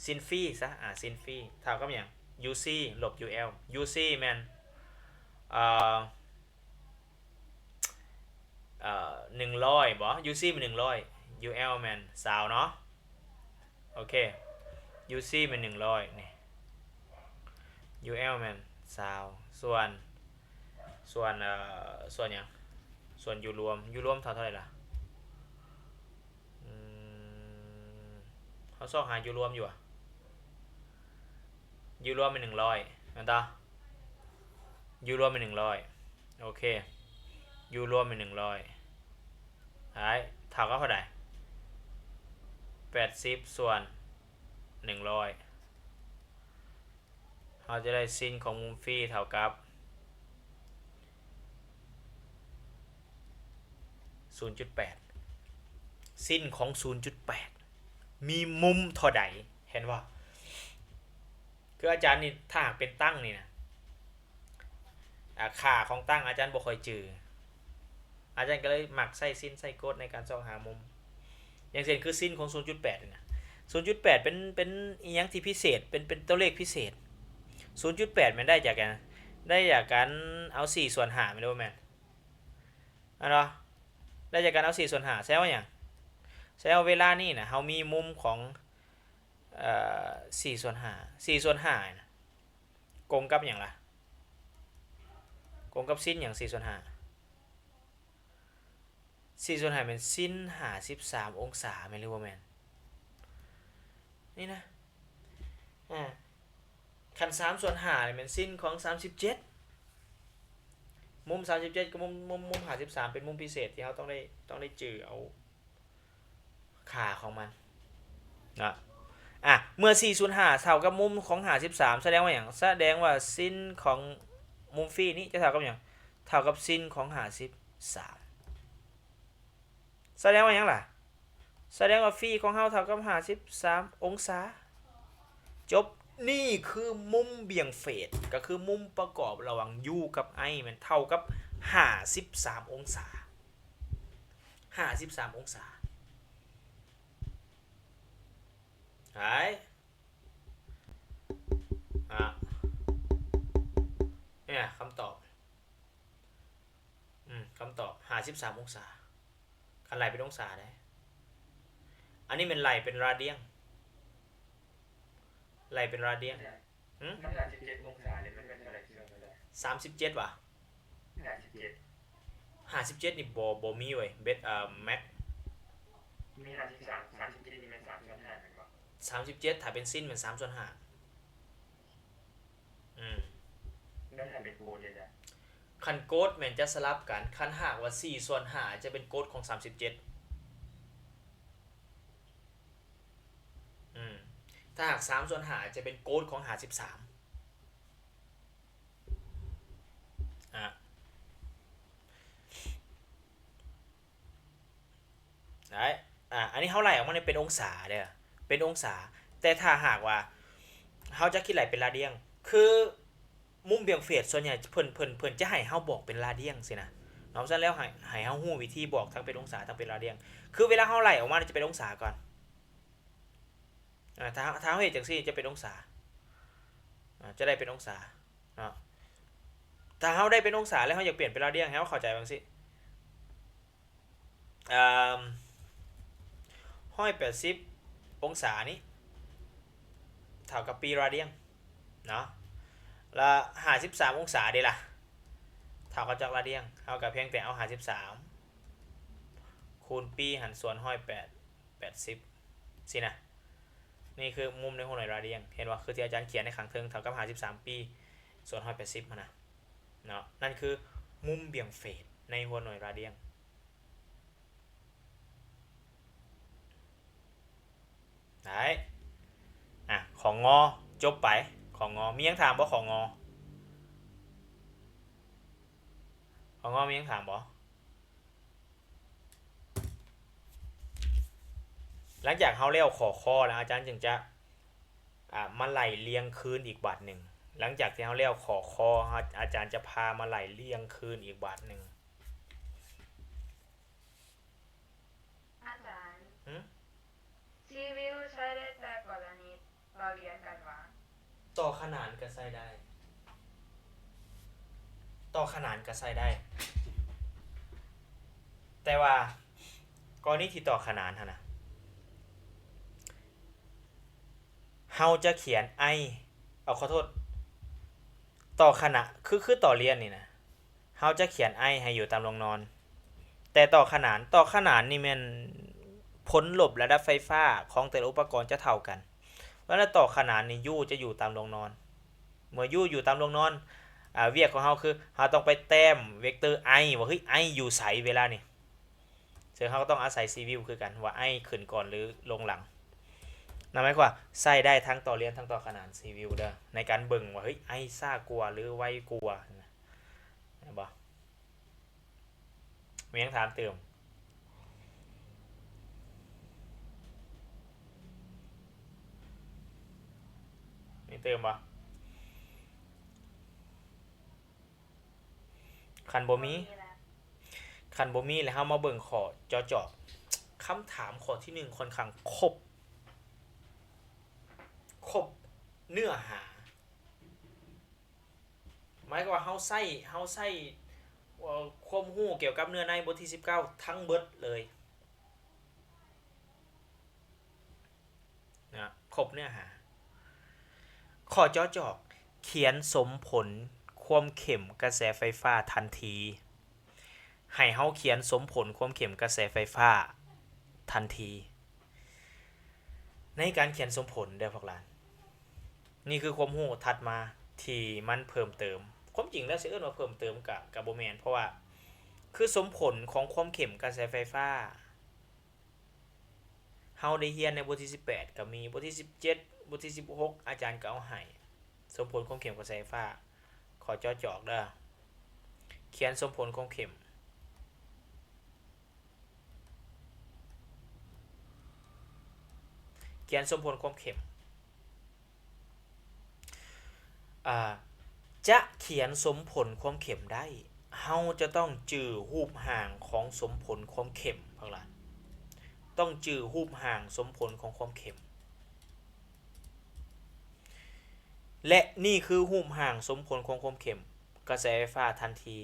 ຊິນຟີຊະ ອາ ຊິນຟີເທົ່າກັບຫຍັງ? UC ລົບ UL UC ແມ່ນ ເອີ ເອີ ໜຶ່ງຮ້ອຍບໍ? UC ແມ່ນໜຶ່ງຮ້ອຍ UL ແມ່ນຊາວເນາະ. ໂອເຄ UC ແມ່ນໜຶ່ງຮ້ອຍນີ້ UL ແມ່ນຊາວ ສ່ວນ ສ່ວນ ເອີ ສ່ວນຫຍັງ? ສ່ວນ U ລວມ U ລວມເທົ່າເທົ່າໃດລະ? ອືມ ເຮົາຊອກຫາ U ລວມຢູ່ຫວາ? U ລວມແມ່ນໜຶ່ງຮ້ອຍແມ່ນຕາ? U ລວມແມ່ນໜຶ່ງຮ້ອຍ ໂອເຄ U ລວມແມ່ນໜຶ່ງຮ້ອຍ ໄດ້ ເທົ່າກັບເທົ່າໃດ? ແປດສິບສ່ວນໜຶ່ງຮ້ອຍ ເຮົາຈະໄດ້ຊິນຂອງມຸມຟີເທົ່າກັບ ສູນຈຸດແປດ ຊິນຂອງສູນຈຸດແປດ ມີມຸມເທົ່າໃດ ເຫັນບໍ່? ຄືອາຈານນີ້ ຖ້າຫາກເປັນຕັ້ງນີ້ນະ ອາ ຄ່າຂອງຕັ້ງອາຈານບໍ່ຄ່ອຍຈື່ ອາຈານກໍເລີຍມັກໃຊ້ຊິນໃຊ້ກົດໃນການຊອກຫາມຸມ ຢ່າງເຊັ່ນຄືຊິນຂອງສູນຈຸດແປດນີ້ນະ ສູນຈຸດແປດເປັນ ເປັນອີ່ຫຍັງທີ່ພິເສດ ເປັນ ເປັນຕົວເລກພິເສດ ສູນຈຸດແປດແມ່ນໄດ້ຈາກຫຍັງ? ໄດ້ຈາກການເອົາສີ່ສ່ວນຫ້າແມ່ນຫຼືບໍ່ແມ່ນ? ແມ່ນບໍ່? ໄດ້ຈາກການເອົາສີ່ສ່ວນຫ້າ ສະແດງວ່າຫຍັງ? ສະແດງວ່າເວລານີ້ນະ ເຮົາມີມຸມຂອງ ເອີ ສີ່ສ່ວນຫ້າ ສີ່ສ່ວນຫ້ານະ ກົງກັບຫຍັງລະ? ກົງກັບຊິນຫຍັງ? ສີ່ສ່ວນຫ້າ ສີ່ສ່ວນຫ້າແມ່ນຊິນຫ້າສິບສາມອົງສາ ແມ່ນຫຼືບໍ່ແມ່ນ? ນີ້ນະ ອາ ຄັນສາມສ່ວນຫ້ານີ້ແມ່ນຊິນຂອງສາມສິບເຈັດ ມຸມສາມສິບເຈັດກັບມຸມ ມຸມ ມຸມຫ້າສິບສາມ ເປັນມຸມພິເສດທີ່ເຮົາຕ້ອງໄດ້ ຕ້ອງໄດ້ຈື່ເອົາຄ່າຂອງມັນເນາະ. ອາ ເມື່ອສີ່ສ່ວນຫ້າເທົ່າກັບມຸມຂອງຫ້າສິບສາມ ສະແດງວ່າຫຍັງ? ສະແດງວ່າຊິນຂອງມຸມຟີນີ້ຈະເທົ່າກັບຫຍັງ? ເທົ່າກັບຊິນຂອງຫ້າສິບສາມ. ສະແດງວ່າຫຍັງລະ? ສະແດງວ່າຟີຂອງເຮົາເທົ່າກັບຫ້າສິບສາມອົງສາ. ຈົບ. ນີ້ຄືມຸມບ່ຽງເຟດ ກໍຄືມຸມປະກອບລະຫວ່າງ u ກັບ i ແມ່ນເທົ່າກັບຫ້າສິບສາມອົງສາ, ຫ້າສິບສາມອົງສາ. ໄດ້ ອາ ນີ້ນະຄຳຕອບ. ອືມ ຄຳຕອບ ຫ້າສິບສາມອົງສາ. ຄັນໄລ່ເປັນອົງສາເດ້ ອັນນີ້ແມ່ນໄລ່ເປັນຣາດຽງ, ໄລ່ເປັນຣາດຽງ. ຫື? ມັນຫ້າສິບເຈັດອົງສາເດ້ ມັນເປັນເທົ່າໃດ? ສາມສິບເຈັດຫວາ? ຫ້າສິບເຈັດ ຫ້າສິບເຈັດນີ້ບໍ່ ບໍ່ມີເວີຍ ເບັດ ເອີ ແມັກ ມີຫ້າສິບສາມ ສາມສິບເຈັດນີ້ແມ່ນສາມສ່ວນຫ້າແມ່ນບໍ່? ສາມສິບເຈັດ ຖ້າເປັນຊິນແມ່ນສາມສ່ວນຫ້າ. ອືມ ແລ້ວຖ້າເປັນໂກດເດ? ຄັນໂກດແມ່ນຈະສະຫຼັບກັນ, ຄັນຫາກວ່າສີ່ສ່ວນຫ້າຈະເປັນໂກດຂອງສາມສິບເຈັດ. ອືມ ຖ້າຫາກສາມສ່ວນຫ້າຈະເປັນໂກດຂອງຫ້າສິບສາມ. ອາ ໄດ້ ອາ ອັນນີ້ເຮົາໄລ່ອອກມານີ້ເປັນອົງສາເດີ ເປັນອົງສາ. ແຕ່ຖ້າຫາກວ່າເຮົາຈະຄິດໄລ່ເປັນຣາດຽງ ຄືມຸມບ່ຽງເຟດສ່ວນໃຫຍ່ເພິ່ນ ເພິ່ນ ເພິ່ນຈະໃຫ້ເຮົາບອກເປັນຣາດຽງຊີ້ນະເນາະ. ສະນັ້ນແລ້ວໃຫ້ ໃຫ້ເຮົາຮູ້ວິທີບອກທັງເປັນອົງສາ ທັງເປັນຣາດຽງ. ຄືເວລາເຮົາໄລ່ອອກມາຈະເປັນອົງສາກ່ອນ. ອາ ຖ້າ ຖ້າເຮົາເຮັດຈັ່ງຊີ້ຈະເປັນອົງສາ ອາ ຈະໄດ້ເປັນອົງສາເນາະ. ຖ້າເຮົາໄດ້ເປັນອົງສາແລ້ວເຮົາຢາກປ່ຽນເປັນຣາດຽງ ໃຫ້ເຮົາເຂົ້າໃຈວ່າຈັ່ງຊີ້ ເອີ ຮ້ອຍແປດສິບອົງສານີ້ເທົ່າກັບປີຣາດຽງເນາະ ລະຫ້າສິບສາມອົງສາເດລະ ເທົ່າກັບຈັກຣາດຽງ? ເຮົາກໍພຽງແຕ່ເອົາຫ້າສິບສາມ ຄູນປີ ຫານສ່ວນຮ້ອຍແປດ ແປດສິບຊີ້ນະ. ນີ້ຄືມຸມໃນຫົວໜ່ວຍຣາດຽງ ເຫັນບໍ່? ຄືທີ່ອາຈານຂຽນໃນຂ້າງເທິງ ເທົ່າກັບຫ້າສິບສາມປີສ່ວນຮ້ອຍແປດສິບຫັ້ນນະເນາະ. ນັ້ນຄືມຸມບ່ຽງເຟດໃນຫົວໜ່ວຍຣາດຽງ. ໄດ້ ອາ ຂອງ ງ ຈົບໄປ. ຂອງ ງ ມີຫຍັງຖາມບໍ່? ຂອງ ງ ຂອງ ງ ມີຫຍັງຖາມບໍ່? ຫຼັງຈາກເຮົາແລ້ວຂໍ້ ຄ ແລ້ວ ອາຈານຈຶ່ງຈະ ອາ ມາໄລ່ລຽງຄືນອີກບາດໜຶ່ງ. ຫຼັງຈາກທີ່ເຮົາແລ້ວຂໍ້ ຄ ເຮົາ ອາຈານຈະພາມາໄລ່ລຽງຄືນອີກບາດໜຶ່ງ. ອາຈານ ຫື? ຊີວິວໃຊ້ໄດ້ແຕ່ກໍລະນີຕໍ່ລຽນກັນຫວາ? ຕໍ່ຂະໜານກໍໃຊ້ໄດ້ ຕໍ່ຂະໜານກໍໃຊ້ໄດ້ ແຕ່ວ່າກໍລະນີທີ່ຕໍ່ຂະໜານຫັ້ນນະ ເຮົາຈະຂຽນ i ເອົາ ຂໍໂທດ ຕໍ່ຂະໜານ ຄື ຄືຕໍ່ລຽນນີ້ນະ ເຮົາຈະຂຽນ i ໃຫ້ຢູ່ຕາມໂລງນອນ. ແຕ່ຕໍ່ຂະໜານ ຕໍ່ຂະໜານນີ້ແມ່ນຜົນລົບລະດັບໄຟຟ້າຂອງແຕ່ລະອຸປະກອນຈະເທົ່າກັນ. ເວລາຕໍ່ຂະໜານນີ້ u ຈະຢູ່ຕາມໂລງນອນ. ເມື່ອ u ຢູ່ຕາມໂລງນອນ ອາ ວຽກຂອງເຮົາຄື ເຮົາຕ້ອງໄປແຕ້ມເວັກເຕີ i ວ່າ ເຮີ້ຍ i ຢູ່ໃສເວລານີ້. ເຊິ່ງເຮົາກໍຕ້ອງອາໄສຊີວິວຄືກັນ ວ່າ i ຂຶ້ນກ່ອນ ຫຼື ລົງຫຼັງ. ນັ້ນໝາຍຄວາມວ່າໃຊ້ໄດ້ທັງຕໍ່ລຽນ ທັງຕໍ່ຂະໜານຊີວິວເດີ ໃນການເບິ່ງວ່າ ເຮີ້ຍ i ຊ້າກວ່າ ຫຼື ໄວກວ່າ ເຫັນບໍ່? ມີຫຍັງຖາມຕື່ມ? ມີຕື່ມບໍ່? ຄັນບໍ່ມີ ຄັນບໍ່ມີແລ້ວເຮົາມາເບິ່ງຂໍ້ເຈາະຈອກ. ຄຳຖາມຂໍ້ທີໜຶ່ງຂ້ອນຂ້າງຄົບ ຄົບເນື້ອຫາ. ໝາຍຄວາມວ່າເຮົາໃຊ້ ເຮົາໃຊ້ ເອີ ຄວາມຮູ້ກ່ຽວກັບເນື້ອໃນບົດທີສິບເກົ້າທັງເບິດເລີຍນະ ຄົບເນື້ອຫາ. ຂໍ້ເຈາະຈອກ ຂຽນສົມຜົນຄວາມເຂັ້ມກະແສໄຟຟ້າທັນທີ. ໃຫ້ເຮົາຂຽນສົມຜົນຄວາມເຂັ້ມກະແສໄຟຟ້າທັນທີ. ໃນການຂຽນສົມຜົນເດີພວກຫຼານ, ນີ້ຄືຄວາມຮູ້ຖັດມາທີ່ມັນເພີ່ມເຕີມ. ຄວາມຈິງແລ້ວຊິເອີ້ນວ່າເພີ່ມເຕີມກະ ກະບໍ່ແມ່ນ, ເພາະວ່າຄືສົມຜົນຂອງຄວາມເຂັ້ມກະແສໄຟຟ້າ ເຮົາໄດ້ຮຽນໃນບົດທີສິບແປດກໍມີ, ບົດທີສິບເຈັດ, ບົດທີສິບຫົກ ອາຈານກໍເອົາໃຫ້. ສົມຜົນຄວາມເຂັ້ມຂອງສາຍໄຟຟ້າ, ຂໍເຈາະຈອກເດີ. ຂຽນສົມຜົນຄວາມເຂັ້ມ. ຂຽນສົມຜົນຄວາມເຂັ້ມ. ອ່າ ຈະຂຽນສົມຜົນຄວາມເຂັມໄດ້ ເຮົາຈະຕ້ອງຈື່ຮູບຮ່າງຂອງສົມຜົນຄວາມເຂັມ ພວກຫຼານ ຕ້ອງຈື່ຮູບຮ່າງສົມຜົນຂອງຄວາມເຂັມ ແລະ ນີ້ຄືຮູບຮ່າງສົມຜົນຂອງຄວາມເຂັມ ກະແສໄຟຟ້າທັນທີ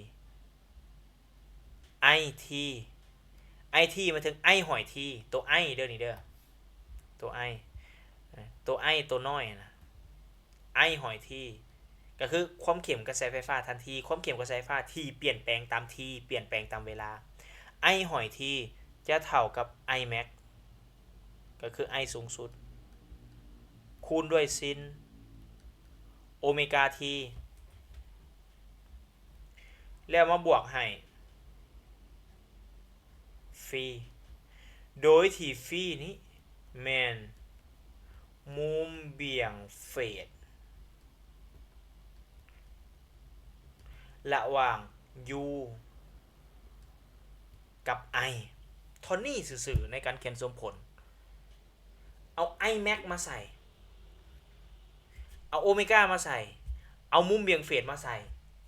ໄອທີ ໄອທີ ໝາຍເຖິງໄອຫ້ອຍທີ ໂຕໄອເດີນີ້ເດີ ໂຕໄອ ໂຕໄອໂຕນ້ອຍນະ ໄອຫ້ອຍທີ ກໍຄືຄວາມເຂັມກະແສໄຟຟ້າທັນທີ ຄວາມເຂັມກະແສໄຟຟ້າທີ່ປ່ຽນແປງຕາມທີ ປ່ຽນແປງຕາມເວລາ ໄອຫ້ອຍທີ ຈະເທົ່າກັບໄອແມັກ ກໍຄືໄອສູງສຸດ ຄູນດ້ວຍຊິນໂອເມກາທີ ແລ້ວມາບວກໃຫ້ຟີ ໂດຍທີ່ຟີນີ້ແມ່ນມຸມບ່ຽງເຟດລະຫວ່າງຢູກັບໄອ ເທົ່ານີ້ຊື່ໆ ໃນການຂຽນສົມຜົນ. ເອົາໄອແມັກມາໃສ່ ເອົາໂອເມກາມາໃສ່ ເອົາມຸມບ່ຽງເຟດມາໃສ່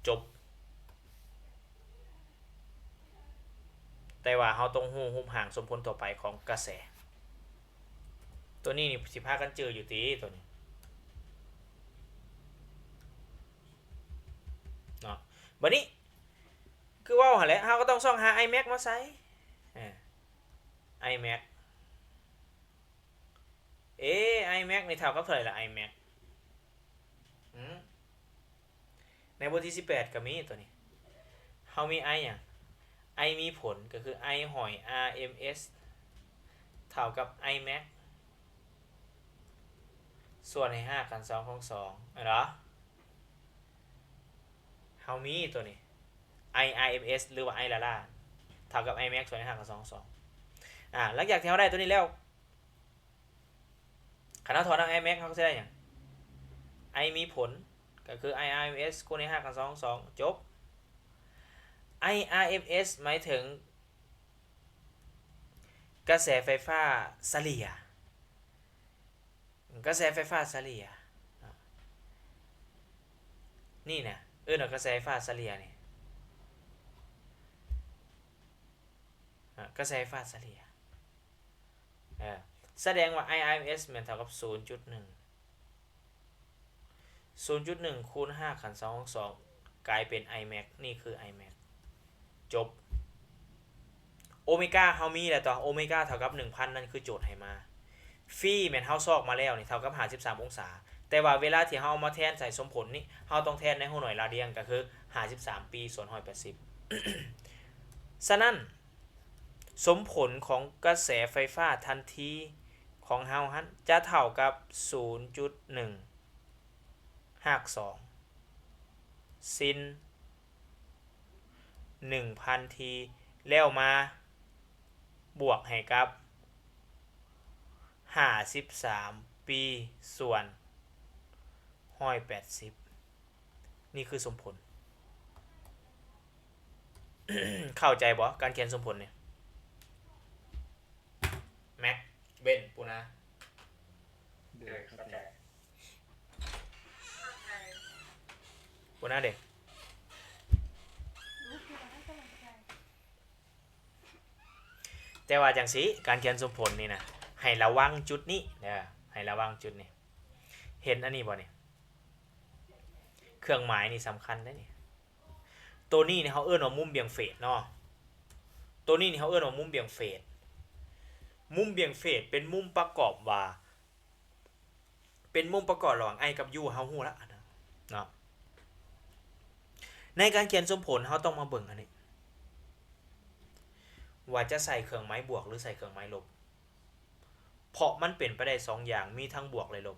ຈົບ. ແຕ່ວ່າເຮົາຕ້ອງຮູ້ຮູບຮ່າງສົມຜົນທົ່ວໄປຂອງກະແສ. ໂຕນີ້ນີ້ຊິພາກັນຈື່ຢູ່ຕິ ໂຕນີ້ເນາະ. ບາດນີ້ຄືເວົ້າຫັ້ນແຫຼະ ເຮົາກໍຕ້ອງຊອກຫາໄອແມັກມາໃສ່ ເອີ ໄອແມັກ ເອ ໄອແມັກນີ້ເທົ່າກັບເທົ່າໃດລະ ໄອແມັກ? ອືມ ໃນບົດທີສິບແປດກໍມີໂຕນີ້ ເຮົາມີໄອຫຍັງ? ໄອມີຜົນ ກໍຄືໄອຫ້ອຍ ອາເອັມເອສ ເທົ່າກັບໄອແມັກ ສ່ວນໃຫ້ຮາກຂັ້ນສອງຂອງສອງ ແມ່ນບໍ່? ເຮົາມີໂຕນີ້ ໄອ ອາເອັມເອສ ຫຼືວ່າໄອລາລາ ເທົ່າກັບໄອແມັກ ສ່ວນໃຫ້ຮາກຂັ້ນສອງຂອງສອງ. ອາ ຫຼັງຈາກທີ່ເຮົາໄດ້ໂຕນີ້ແລ້ວ ຄັນເຮົາຖອນອອກໄອແມັກ ເຮົາກໍຊິໄດ້ຫຍັງ? ໄອມີຜົນ ກໍຄືໄອ ອາເອັມເອສ ຄູນໃຫ້ຮາກຂັ້ນສອງຂອງສອງ ຈົບ. ໄອ ອາເອັມເອສ ໝາຍເຖິງກະແສໄຟຟ້າສະເລ່ຍ ກະແສໄຟຟ້າສະເລ່ຍ ນີ້ນະ ເອີ້ນວ່າກະແສໄຟຟ້າສະເລ່ຍນີ້ ອາ ກະແສໄຟຟ້າສະເລ່ຍ ເອີ ສະແດງວ່າ ໄອ ອາເອັມເອສ ແມ່ນເທົ່າກັບ ສູນຈຸດໜຶ່ງ ສູນຈຸດໜຶ່ງ ຄູນຮາກຂັ້ນສອງຂອງສອງ ກາຍເປັນໄອແມັກ ນີ້ຄືໄອແມັກ ຈົບ. ໂອເມກາເຮົາມີແລ້ວຕົວະ ໂອເມກາເທົ່າກັບໜຶ່ງພັນ ນັ້ນຄືໂຈດໃຫ້ມາ. ຟີແມ່ນເຮົາຊອກມາແລ້ວນີ້ ເທົ່າກັບຫ້າສິບສາມອົງສາ ແຕ່ວ່າເວລາທີ່ເຮົາເອົາມາແທນໃສ່ສົມຜົນນີ້ ເຮົາຕ້ອງແທນໃນຮູ້ໜ່ວຍລາດຽງ ກໍຄືຫ້າສິບສາມປີສ່ວນຮ້ອຍແປດສິບ. ສະນັ້ນ ສົມຜົນຂອງກະແສໄຟຟ້າທັນທີຂອງເຮົາຫັ້ນ ຈະເທົ່າກັບສູນຈຸດໜຶ່ງ ຮາກສອງ ຊິນໜຶ່ງພັນທີ ແລ້ວມາບວກໃຫ້ກັບຫ້າສິບສາມປີສ່ວນຮ້ອຍແປດສິບ. ນີ້ຄືສົມຜົນ. ເຂົ້າໃຈບໍ່ ການຂຽນສົມຜົນນີ້? ແມັກ ເບັນ ປູນາ ໂດຍ ເຂົ້າໃຈ ປູນາເດ. ແຕ່ວ່າຈັ່ງຊີ້ ການຂຽນສົມຜົນນີ້ນະ ໃຫ້ລະວັງຈຸດນີ້ເດີ ໃຫ້ລະວັງຈຸດນີ້. ເຫັນອັນນີ້ບໍ່ນີ້? ເຄື່ອງໝາຍນີ້ສຳຄັນເດ້ນີ້. ໂຕນີ້ນີ້ເຮົາເອີ້ນວ່າມຸມບ່ຽງເຟດເນາະ. ໂຕນີ້ນີ້ເຮົາເອີ້ນວ່າມຸມບ່ຽງເຟດ. ມຸມບ່ຽງເຟດເປັນມຸມປະກອບວ່າ ເປັນມຸມປະກອບລະຫວ່າງໄອກັບຢູ ເຮົາຮູ້ລະເນາະ. ໃນການຂຽນສົມຜົນ ເຮົາຕ້ອງມາເບິ່ງອັນນີ້ ວ່າຈະໃສ່ເຄື່ອງໝາຍບວກ ຫຼື ໃສ່ເຄື່ອງໝາຍລົບ. ເພາະມັນເປັນໄປໄດ້ສອງຢ່າງ ມີທັງບວກ ແລະ ລົບ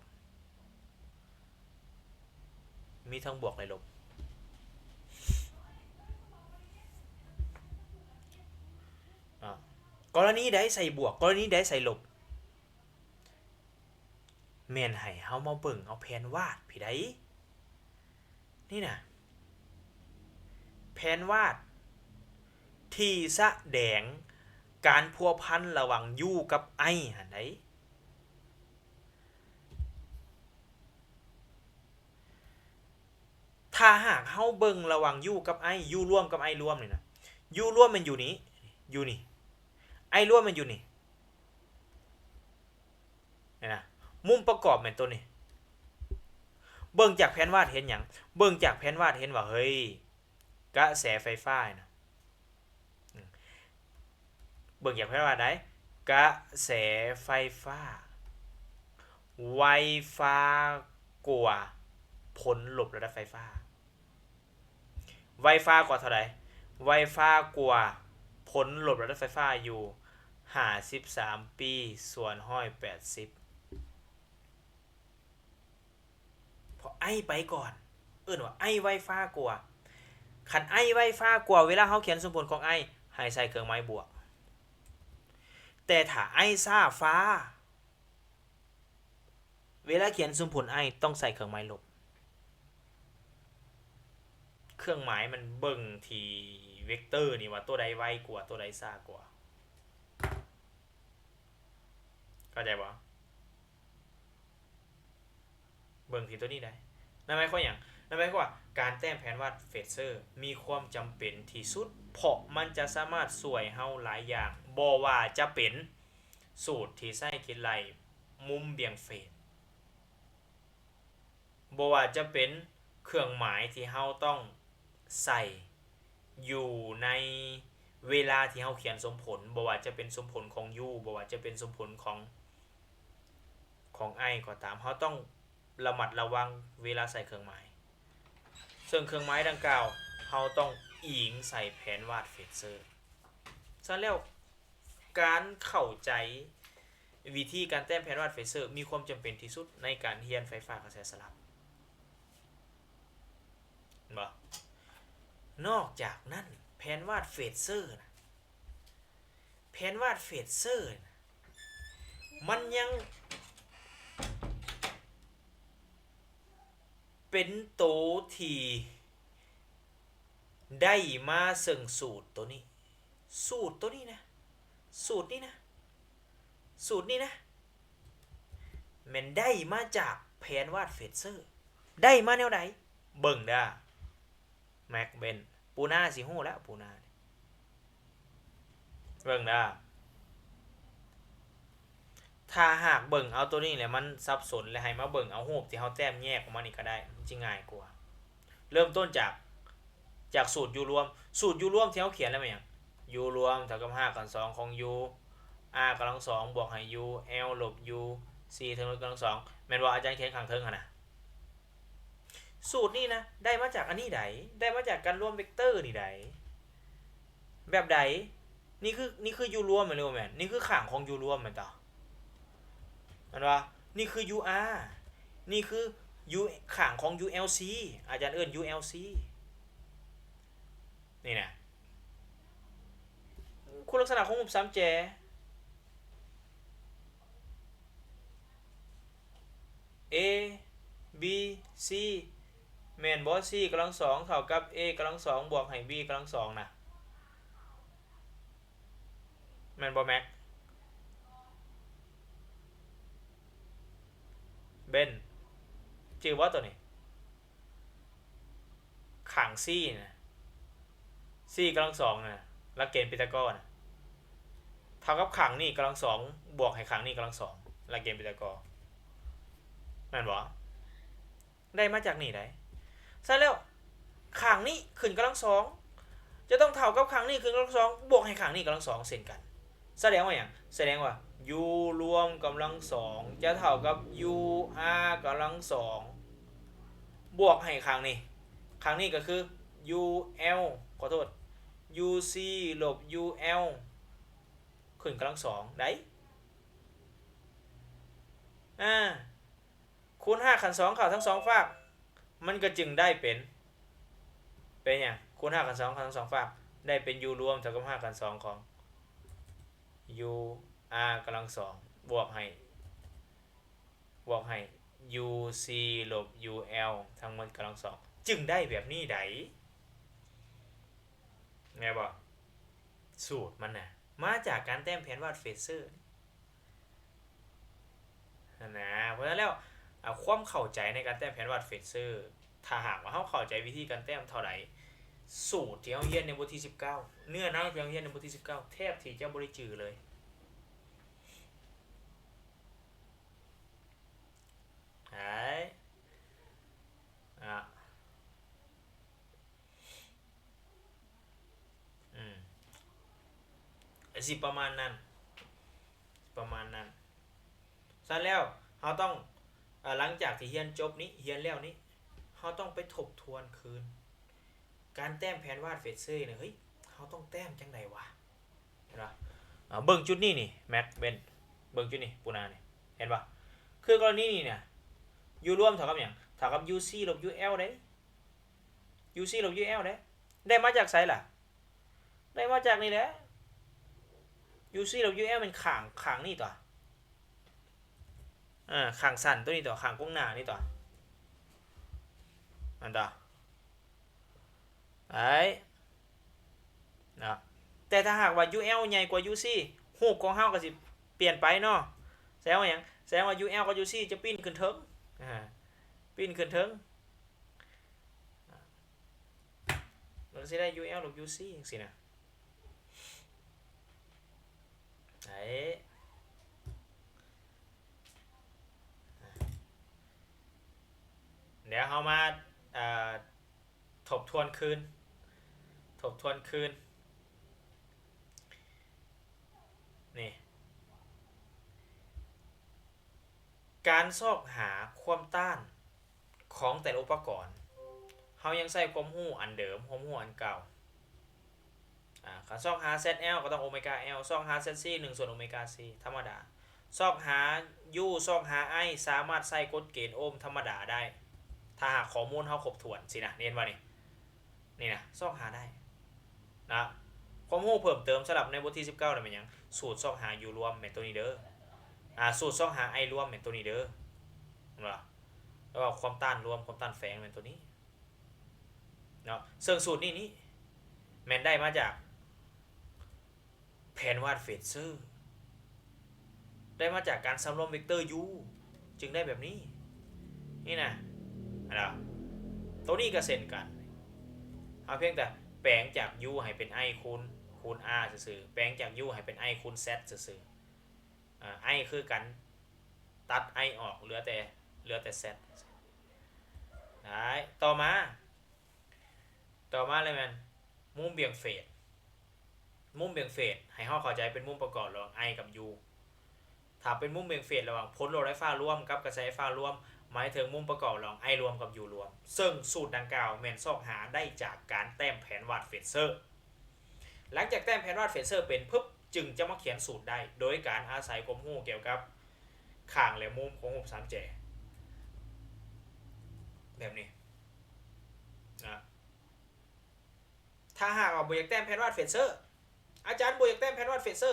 ມີທັງບວກ ແລະ ລົບ. ອາ ກໍລະນີໃດໃສ່ບວກ ກໍລະນີໃດໃສ່ລົບ ແມ່ນໃຫ້ເຮົາມາເບິ່ງເອົາແຜນວາດພີ້ໃດ. ນີ້ນະ ແຜນວາດທີ່ສະແດງການພົວພັນລະຫວ່າງຢູກັບໄອຫັ້ນໃດ. ຖ້າຫາກເຮົາເບິ່ງລະຫວ່າງ u ກັບ i, u ລວມກັບ i ລວມນີ້ນະ, u ລວມແມ່ນຢູ່ນີ້, ຢູ່ນີ້, i ລວມແມ່ນຢູ່ນີ້. ເຫັນນະ? ມຸມປະກອບແມ່ນໂຕນີ້. ເບິ່ງຈາກແຜນວາດເຫັນຫຍັງ? ເບິ່ງຈາກແຜນວາດເຫັນວ່າ ເຮີ້ຍ ກະແສໄຟຟ້ານະ. ເບິ່ງຈາກແຜນວາດໃດ? ກະແສໄຟຟ້າໄວຟ້າກວ່າຜົນລົບລະດັບໄຟຟ້າ. ໄວຟ້າກວ່າເທົ່າໃດ? ໄວຟ້າກວ່າຜົນລົບລະດັບໄຟຟ້າຢູ່ຫ້າສິບສາມປີສ່ວນຮ້ອຍແປດສິບ. ເພາະ i ໄປກ່ອນ ເອີ້ນວ່າ i ໄວຟ້າກວ່າ. ຄັນ i ໄວຟ້າກວ່າ ເວລາເຮົາຂຽນສົມຜົນຂອງ i ໃຫ້ໃສ່ເຄື່ອງໝາຍບວກ, ແຕ່ຖ້າ i ຊ້າຟ້າ ເວລາຂຽນສົມຜົນ i ຕ້ອງໃສ່ເຄື່ອງໝາຍລົບ. ເຄື່ອງໝາຍມັນເບິ່ງທີ່ເວັກເຕີນີ້ວ່າໂຕໃດໄວກວ່າ ໂຕໃດຊ້າກວ່າ. ເຂົ້າໃຈບໍ່? ເບິ່ງທີ່ໂຕນີ້ໄດ້. ນັ້ນໝາຍຄວາມຫຍັງ? ນັ້ນໝາຍຄວາມວ່າການແຕ້ມແຜນວາດເຟເຊີມີຄວາມຈຳເປັນທີ່ສຸດ ເພາະມັນຈະສາມາດຊ່ວຍເຮົາຫຼາຍຢ່າງ, ບໍ່ວ່າຈະເປັນສູດທີ່ໃຊ້ຄິດໄລ່ມຸມບ່ຽງເຟດ, ບໍ່ວ່າຈະເປັນເຄື່ອງໝາຍທີ່ເຮົາຕ້ອງໃສ່ຢູ່ໃນເວລາທີ່ເຮົາຂຽນສົມຜົນ, ບໍ່ວ່າຈະເປັນສົມຜົນຂອງ u, ບໍ່ວ່າຈະເປັນສົມຜົນຂອງ ຂອງ i ກໍຕາມ, ເຮົາຕ້ອງລະມັດລະວັງເວລາໃສ່ເຄື່ອງໝາຍ. ເຊິ່ງເຄື່ອງໝາຍດັ່ງກ່າວ ເຮົາຕ້ອງອີງໃສ່ແຜນວາດເຟເຊີ. ສະນັ້ນແລ້ວ ການເຂົ້າໃຈວິທີການແຕ້ມແຜນວາດເຟເຊີມີຄວາມຈຳເປັນທີ່ສຸດໃນການຮຽນໄຟຟ້າກະແສສະຫຼັບ. ເຫັນບໍ່? ນອກຈາກນັ້ນ ແຜນວາດເຟເຊີນະ, ແຜນວາດເຟເຊີນະ ມັນຍັງເປັນໂຕທີ່ໄດ້ມາເຊິ່ງສູດໂຕນີ້. ສູດໂຕນີ້ນະ, ສູດນີ້ນະ, ສູດນີ້ນະ ແມ່ນໄດ້ມາຈາກແຜນວາດເຟເຊີ. ໄດ້ມາແນວໃດ? ເບິ່ງເດີ້ ແມັກ ເບັນ ປູນາຊິຮູ້ແລ້ວ ປູນານີ້. ເບິ່ງເດີ້ ຖ້າຫາກເບິ່ງເອົາໂຕນີ້ແລ້ວມັນສັບສົນ ແລ້ວໃຫ້ມາເບິ່ງເອົາຮູບທີ່ເຮົາແຕ້ມແຍກອອກມານີ້ກໍໄດ້ ມັນຊິງ່າຍກວ່າ. ເລີ່ມຕົ້ນຈາກ ຈາກສູດ u ລວມ. ສູດ u ລວມທີ່ເຮົາຂຽນແລ້ວແມ່ນຫຍັງ? u ລວມເທົ່າກັບຮາກຂັ້ນສອງຂອງ u r ກຳລັງສອງບວກໃຫ້ u l ລົບ u c ເທິງລົບກຳລັງສອງ ແມ່ນບໍ່? ອາຈານຂຽນຂ້າງເທິງຫັ້ນນະ. ສູດນີ້ນະ ໄດ້ມາຈາກອັນນີ້ໃດ? ໄດ້ມາຈາກການລວມເວັກເຕີນີ້ໃດ? ແບບໃດ? ນີ້ຄື ນີ້ຄື u ລວມແມ່ນຫຼືບໍ່ແມ່ນ? ນີ້ຄືຂ້າງຂອງ u ລວມແມ່ນຕາ? ແມ່ນບໍ່? ນີ້ຄື u r ນີ້ຄື u ຂ້າງຂອງ u l c ອາຈານເອີ້ນ u l c ນີ້ນະ. ຄຸນລັກສະນະຂອງຮູບສາມແຈ a b c ແມ່ນບໍ່? c ກຳລັງສອງເທົ່າກັບ a ກຳລັງສອງບວກໃຫ້ b ກຳລັງສອງນະ ແມ່ນບໍ່ແມັກ? ເບັນ ຈື່ບໍ່ໂຕນີ້? ຂ້າງ c ນະ c ກຳລັງສອງນະ ຫຼັກເກນປີຕາກໍນະ ເທົ່າກັບຂ້າງນີ້ກຳລັງສອງບວກໃຫ້ຂ້າງນີ້ກຳລັງສອງ ຫຼັກເກນປີຕາກໍ ແມ່ນບໍ່? ໄດ້ມາຈາກນີ້ໃດ໋. ສະນັ້ນແລ້ວ ຂ້າງນີ້ຂຶ້ນກຳລັງສອງ ຈະຕ້ອງເທົ່າກັບຂ້າງນີ້ຂຶ້ນກຳລັງສອງບວກໃຫ້ຂ້າງນີ້ກຳລັງສອງເຊັ່ນກັນ. ສະແດງວ່າຫຍັງ? ສະແດງວ່າ u ລວມກຳລັງສອງຈະເທົ່າກັບ u r ກຳລັງສອງບວກໃຫ້ຂ້າງນີ້ ຂ້າງນີ້ກໍຄື u l ຂໍໂທດ u c ລົບ u l ຂຶ້ນກຳລັງສອງໄດ໋ ອາ ຄູນຮາກຂັ້ນສອງເຂົ້າທັງສອງຟາກ ມັນກໍຈຶ່ງໄດ້ເປັນ ເປັນຫຍັງ? ຄູນຮາກຂັ້ນສອງເຂົ້າທັງສອງຟາກ ໄດ້ເປັນ u ລວມເທົ່າກັບຮາກຂັ້ນສອງຂອງ u r ກຳລັງສອງບວກໃຫ້ ບວກໃຫ້ u c ລົບ u l ທັງໝົດກຳລັງສອງ ຈຶ່ງໄດ້ແບບນີ້ໄດ໋ ແມ່ນບໍ່? ສູດມັນນະ ມາຈາກການແຕ້ມແຜນວາດເຟເຊີຫັ້ນນະ. ເພາະສະນັ້ນແລ້ວ ອາ ຄວາມເຂົ້າໃຈໃນການແຕ້ມແຜນວາດເຟເຊີ ຖ້າຫາກວ່າເຮົາເຂົ້າໃຈວິທີການແຕ້ມເທົ່າໃດ, ສູດທີ່ເຮົາຮຽນໃນບົດທີສິບເກົ້າ, ເນື້ອໃນທີ່ເຮົາຮຽນໃນບົດທີສິບເກົ້າ ແທບທີ່ຈະບໍ່ໄດ້ຈື່ເລີຍ. ໄດ້ ອະ ອືມ ກະຊິປະມານນັ້ນ ປະມານນັ້ນ. ຊັ້ນແລ້ວເຮົາຕ້ອງ ເອີ ຫຼັງຈາກທີ່ຮຽນຈົບນີ້ ຮຽນແລ້ວນີ້ ເຮົາຕ້ອງໄປທົບທວນຄືນ ການແຕ້ມແຜນວາດເຟດເຊີນີ້ ເຮີ້ຍ ເຮົາຕ້ອງແຕ້ມຈັ່ງໃດຫວາ? ເຫັນບໍ່? ເບິ່ງຈຸດນີ້ນີ້ ແມັກເບັນ ເບິ່ງຈຸດນີ້ ປູນານີ້ ເຫັນບໍ່? ຄືກໍລະນີນີ້ນະ U ລວມເທົ່າກັບຫຍັງ? ເທົ່າກັບ U C ລົບ U L ເດ້. U C ລົບ U L ເດ້. ໄດ້ມາຈາກໃສລະ? ໄດ້ມາຈາກນີ້ແຫຼະ. U C ລົບ U L ແມ່ນຂ້າງ ຂ້າງນີ້ຕົວະ ເອີ ຂ້າງສັ້ນໂຕນີ້ຕົວະ ຂ້າງກົງໜ້ານີ້ຕົວະ ແມ່ນຕົວະ. ໄດ້ເນາະ. ແຕ່ຖ້າຫາກວ່າ U L ໃຫຍ່ກວ່າ U C ຮູບຂອງເຮົາກໍຊິປ່ຽນໄປເນາະ. ສະແດງວ່າຫຍັງ? ສະແດງວ່າ U L ກັບ U C ຈະປີ້ນຂຶ້ນເທິງ ອ່າ ປີ້ນຂຶ້ນເທິງ ມັນກໍຊິໄດ້ U L ລົບ U C ຈັ່ງຊີ້ນະ. ໄດ້ ດຽວເຮົາມາ ເອີ ທົບທວນຄືນ ທົບທວນຄືນ ນີ້ ການຊອກຫາຄວາມຕ້ານຂອງແຕ່ລະອຸປະກອນ ເຮົາຍັງໃຊ້ຄວາມຮູ້ອັນເດີມ ຄວາມຮູ້ອັນເກົ່າ. ອາ ຄັນຊອກຫາ Z L ກໍຕ້ອງໂອເມກາ L, ຊອກຫາ Z C ໜຶ່ງສ່ວນໂອເມກາ C ທຳມະດາ, ຊອກຫາ U ຊອກຫາ I ສາມາດໃຊ້ກົດເກນໂອມທຳມະດາໄດ້ ຖ້າຫາກຂໍ້ມູນເຮົາຄົບຖ້ວນຊີ້ນະ. ເຫັນບໍ່ນີ້? ນີ້ນະ ຊອກຫາໄດ້ນະ. ຄວາມຮູ້ເພີ່ມເຕີມສຳລັບໃນບົດທີສິບເກົ້ານັ້ນແມ່ນຫຍັງ? ສູດຊອກຫາ U ລວມແມ່ນໂຕນີ້ເດີ. ອາ ສູດຊອກຫາ I ລວມແມ່ນໂຕນີ້ເດີ. ເຫັນບໍ່? ແລ້ວກໍຄວາມຕ້ານລວມ ຄວາມຕ້ານແຝງແມ່ນໂຕນີ້ເນາະ. ເຊິ່ງສູດນີ້ນີ້ ແມ່ນໄດ້ມາຈາກແຜນວາດເຟດເຊີ ໄດ້ມາຈາກການສຳລວມເວັກເຕີ U ຈຶ່ງໄດ້ແບບນີ້ ນີ້ນະ. ອັນນະ ໂຕນີ້ກໍເຊັ່ນກັນ ເຮົາພຽງແຕ່ແປງຈາກ U ໃຫ້ເປັນ I ຄູນ ຄູນ R ຊື່ໆ, ແປງຈາກ U ໃຫ້ເປັນ I ຄູນ Z ຊື່ໆ. ອາ I ຄືກັນ ຕັດ I ອອກ ເຫຼືອແຕ່ ເຫຼືອແຕ່ Z. ໄດ້ ຕໍ່ມາ ຕໍ່ມາເລີຍແມ່ນມຸມບ່ຽງເຟດ. ມຸມບ່ຽງເຟດໃຫ້ເຮົາເຂົ້າໃຈເປັນມຸມປະກອບລະຫວ່າງ I ກັບ U. ຖ້າເປັນມຸມບ່ຽງເຟດລະຫວ່າງຜົນໂຫຼດໄຟຟ້າລວມກັບກະແສໄຟຟ້າລວມ ໝາຍເຖິງມຸມປະກອບລະຫວ່າງ I ລວມກັບ U ລວມ. ເຊິ່ງສູດດັ່ງກ່າວແມ່ນຊອກຫາໄດ້ຈາກການແຕ້ມແຜນວາດເຟດເຊີ. ຫຼັງຈາກແຕ້ມແຜນວາດເຟດເຊີເປັນປຶບ ຈຶ່ງຈະມາຂຽນສູດໄດ້ ໂດຍການອາໄສຄວາມຮູ້ກ່ຽວກັບຂ້າງ ແລະ ມຸມຂອງຮູບສາມແຈ ແບບນີ້ນະ. ຖ້າຫາກວ່າບໍ່ຢາກແຕ້ມແຜນວາດເຟດເຊີ, ອາຈານບໍ່ຢາກແຕ້ມແຜນວາດເຟດເຊີ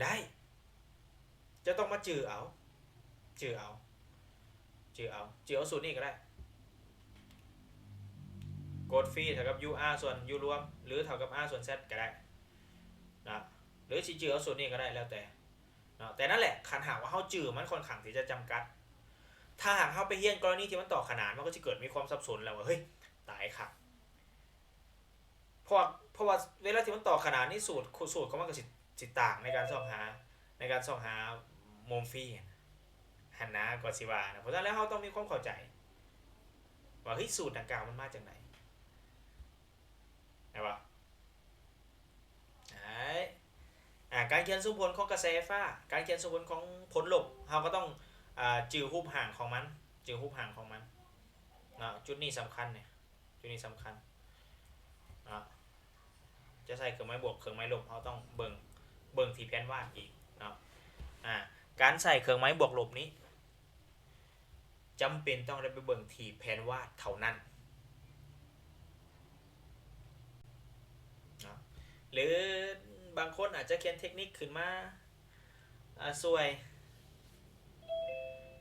ໄດ້ ເຈົ້າຕ້ອງມາຈື່ເອົາ ຈື່ເອົາ ຈື່ເອົາ ຈື່ເອົາສູດນີ້ກໍໄດ້. ກົດ Phi ເທົ່າກັບ U R ສ່ວນ U ລວມ ຫຼື ເທົ່າກັບ R ສ່ວນ Z ກໍໄດ້ນະ ຫຼື ຊິຈື່ເອົາສູດນີ້ກໍໄດ້ ແລ້ວແຕ່ເນາະ. ແຕ່ນັ້ນແຫຼະ ຄັນຫາກວ່າເຮົາຈື່ມັນຂ້ອນຂ້າງທີ່ຈະຈຳກັດ, ຖ້າຫາກເຮົາໄປຮຽນກໍລະນີທີ່ມັນຕໍ່ຂະໜານ ມັນກໍຊິເກີດມີຄວາມສັບສົນແລ້ວວ່າ ເຮີ້ຍ ຕາຍຄັກ. ເພາະວ່າ ເພາະວ່າເວລາທີ່ມັນຕໍ່ຂະໜານນີ້ ສູດ ສູດຂອງມັນກໍຊິ ຊິຕ່າງໃນການຊອກຫາ ໃນການຊອກຫາມຸມ Phi ຫັ້ນນະ ກໍຊິວ່ານະ. ເພາະສະນັ້ນແລ້ວ ເຮົາຕ້ອງມີຄວາມເຂົ້າໃຈວ່າ ເຮີ້ຍ ສູດດັ່ງກ່າວມັນມາຈັ່ງໃດ ແມ່ນບໍ່? ອາ ການຂຽນສົມຜົນຂອງກະແສໄຟຟ້າ, ການຂຽນສົມຜົນຂອງຜົນລົບ ເຮົາກໍຕ້ອງ ອາ ຈື່ຮູບຮ່າງຂອງມັນ ຈື່ຮູບຮ່າງຂອງມັນເນາະ. ຈຸດນີ້ສຳຄັນເດ. ຈຸດນີ້ສຳຄັນເນາະ. ຈະໃຊ້ເຄື່ອງໝາຍບວກ ເຄື່ອງໝາຍລົບ ເຮົາຕ້ອງເບິ່ງ ເບິ່ງທີ່ແຜນວາດອີກເນາະ. ອາ ການໃຊ້ເຄື່ອງໝາຍບວກລົບນີ້ ຈຳເປັນຕ້ອງໄດ້ໄປເບິ່ງທີ່ແຜນວາດເທົ່ານັ້ນເນາະ. ຫຼືບາງຄົນອາດຈະຂຽນເທັກນິກຂຶ້ນມາ ອາ ຊ່ວຍ.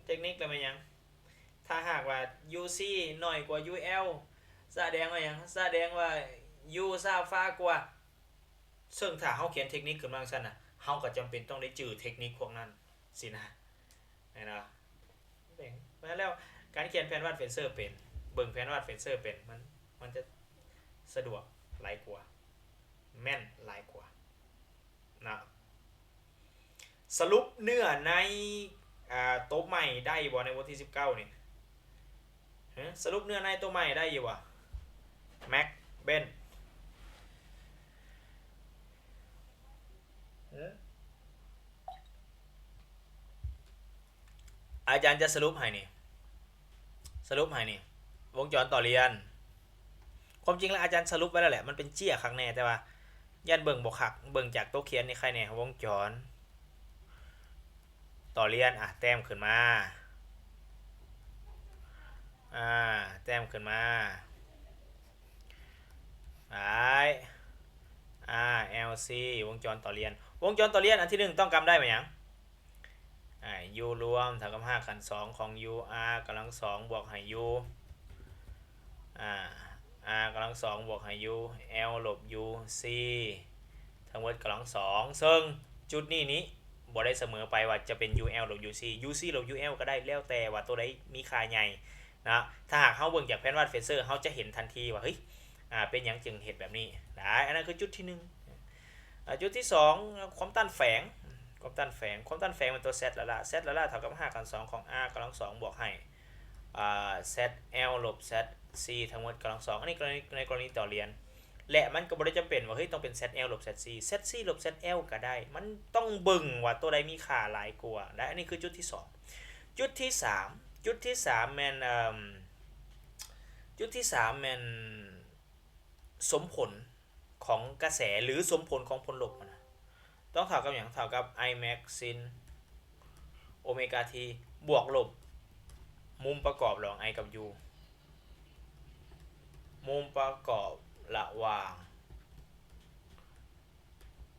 ເທັກນິກລະແມ່ນຫຍັງ? ຖ້າຫາກວ່າ U C ນ້ອຍກວ່າ U L ສະແດງວ່າຫຍັງ? ສະແດງວ່າ U ຊ້າຟ້າກວ່າ. ເຊິ່ງຖ້າເຮົາຂຽນເທັກນິກຂຶ້ນມາຈັ່ງຊັ້ນນະ ເຮົາກໍຈຳເປັນຕ້ອງໄດ້ຈື່ເທັກນິກພວກນັ້ນຊີ້ນະ ແມ່ນບໍ່? ແມ່ນແລ້ວ ການຂຽນແຜນວາດເຟນເຊີເປັນ ເບິ່ງແຜນວາດເຟນເຊີເປັນ ມັນ ມັນຈະສະດວກຫຼາຍກວ່າ ແມ່ນຫຼາຍກວ່ານະ. ສະຫຼຸບເນື້ອໃນ ອ່າ ໂຕໃໝ່ໄດ້ບໍ່ໃນບົດທີສິບເກົ້ານີ້? ຮະ? ສະຫຼຸບເນື້ອໃນໂຕໃໝ່ໄດ້ຢູ່ບໍ່? ແມັກ ເບັນ ຮະ? ອາຈານຈະສະຫຼຸບໃຫ້ນີ້ ສະຫຼຸບໃຫ້ນີ້ ວົງຈອນຕໍ່ລຽນ. ຄວາມຈິງແລ້ວອາຈານສະຫຼຸບໄວ້ແລ້ວແຫຼະ ມັນເປັນເຈ້ຍຄັກແນ່ ແຕ່ວ່າຢ້ານເບິ່ງບໍ່ຄັກ ເບິ່ງຈາກໂຕຂຽນນີ້ໃຄແນ່. ວົງຈອນຕໍ່ລຽນ ອາ ແຕ້ມຂຶ້ນມາ ອາ ແຕ້ມຂຶ້ນມາ ໄດ້ ອາ ແອວຊີ ວົງຈອນຕໍ່ລຽນ. ວົງຈອນຕໍ່ລຽນອັນທີໜຶ່ງຕ້ອງກຳໄດ້ແມ່ນຫຍັງ? ອາ ຢູລວມເທົ່າກັບຮາກຂັ້ນສອງຂອງຢູອາກຳລັງສອງບວກໃຫ້ຢູ ອາ ອາກຳລັງສອງບວກໃຫ້ຢູແອວລົບຢູຊີທັງໝົດກຳລັງສອງ ເຊິ່ງຈຸດນີ້ນີ້ບໍ່ໄດ້ສະເໝີໄປວ່າຈະເປັນຢູແອວລົບຢູຊີ ຢູຊີລົບຢູແອວກໍໄດ້ ແລ້ວແຕ່ວ່າໂຕໃດມີຄ່າໃຫຍ່ນະ. ຖ້າຫາກເຮົາເບິ່ງຈາກແຜນວາດເຟນເຊີ ເຮົາຈະເຫັນທັນທີວ່າ ເຮີ້ຍ ອາ ເປັນຫຍັງຈຶ່ງເຮັດແບບນີ້ໄດ້. ອັນນັ້ນຄືຈຸດທີໜຶ່ງ. ອາ ຈຸດທີສອງ ຄວາມຕ້ານແຝງ ຄວາມຕ້ານແຝງ ຄວາມຕ້ານແຝງແມ່ນຕົວແຊັດລະລະ ແຊັດລະລະເທົ່າກັບຮາກຂັ້ນສອງຂອງອາກຳລັງສອງບວກໃຫ້ ອາ ແຊັດແອວລົບແຊັດຊີທັງໝົດກຳລັງສອງ. ອັນນີ້ກໍໃນ ໃນກໍລະນີຕໍ່ລຽນ ແລະ ມັນກໍບໍ່ໄດ້ຈຳເປັນວ່າ ເຮີ້ຍ ຕ້ອງເປັນແຊັດແອວລົບແຊັດຊີ ແຊັດຊີລົບແຊັດແອວກໍໄດ້ ມັນຕ້ອງເບິ່ງວ່າໂຕໃດມີຄ່າຫຼາຍກວ່າໄດ້. ອັນນີ້ຄືຈຸດທີສອງ. ຈຸດທີສາມ ຈຸດທີສາມແມ່ນ ເອີ່ມ ຈຸດທີສາມແມ່ນ ສົມຜົນຂອງກະແສ ຫຼື ສົມຜົນຂອງຜົນລົບຫັ້ນນະ ຕ້ອງເທົ່າກັບຫຍັງ? ເທົ່າກັບໄອແມັກຊິນໂອເມກາທີບວກລົບມຸມປະກອບລະຫວ່າງໄອກັບຢູ ມຸມປະກອບລະຫວ່າງ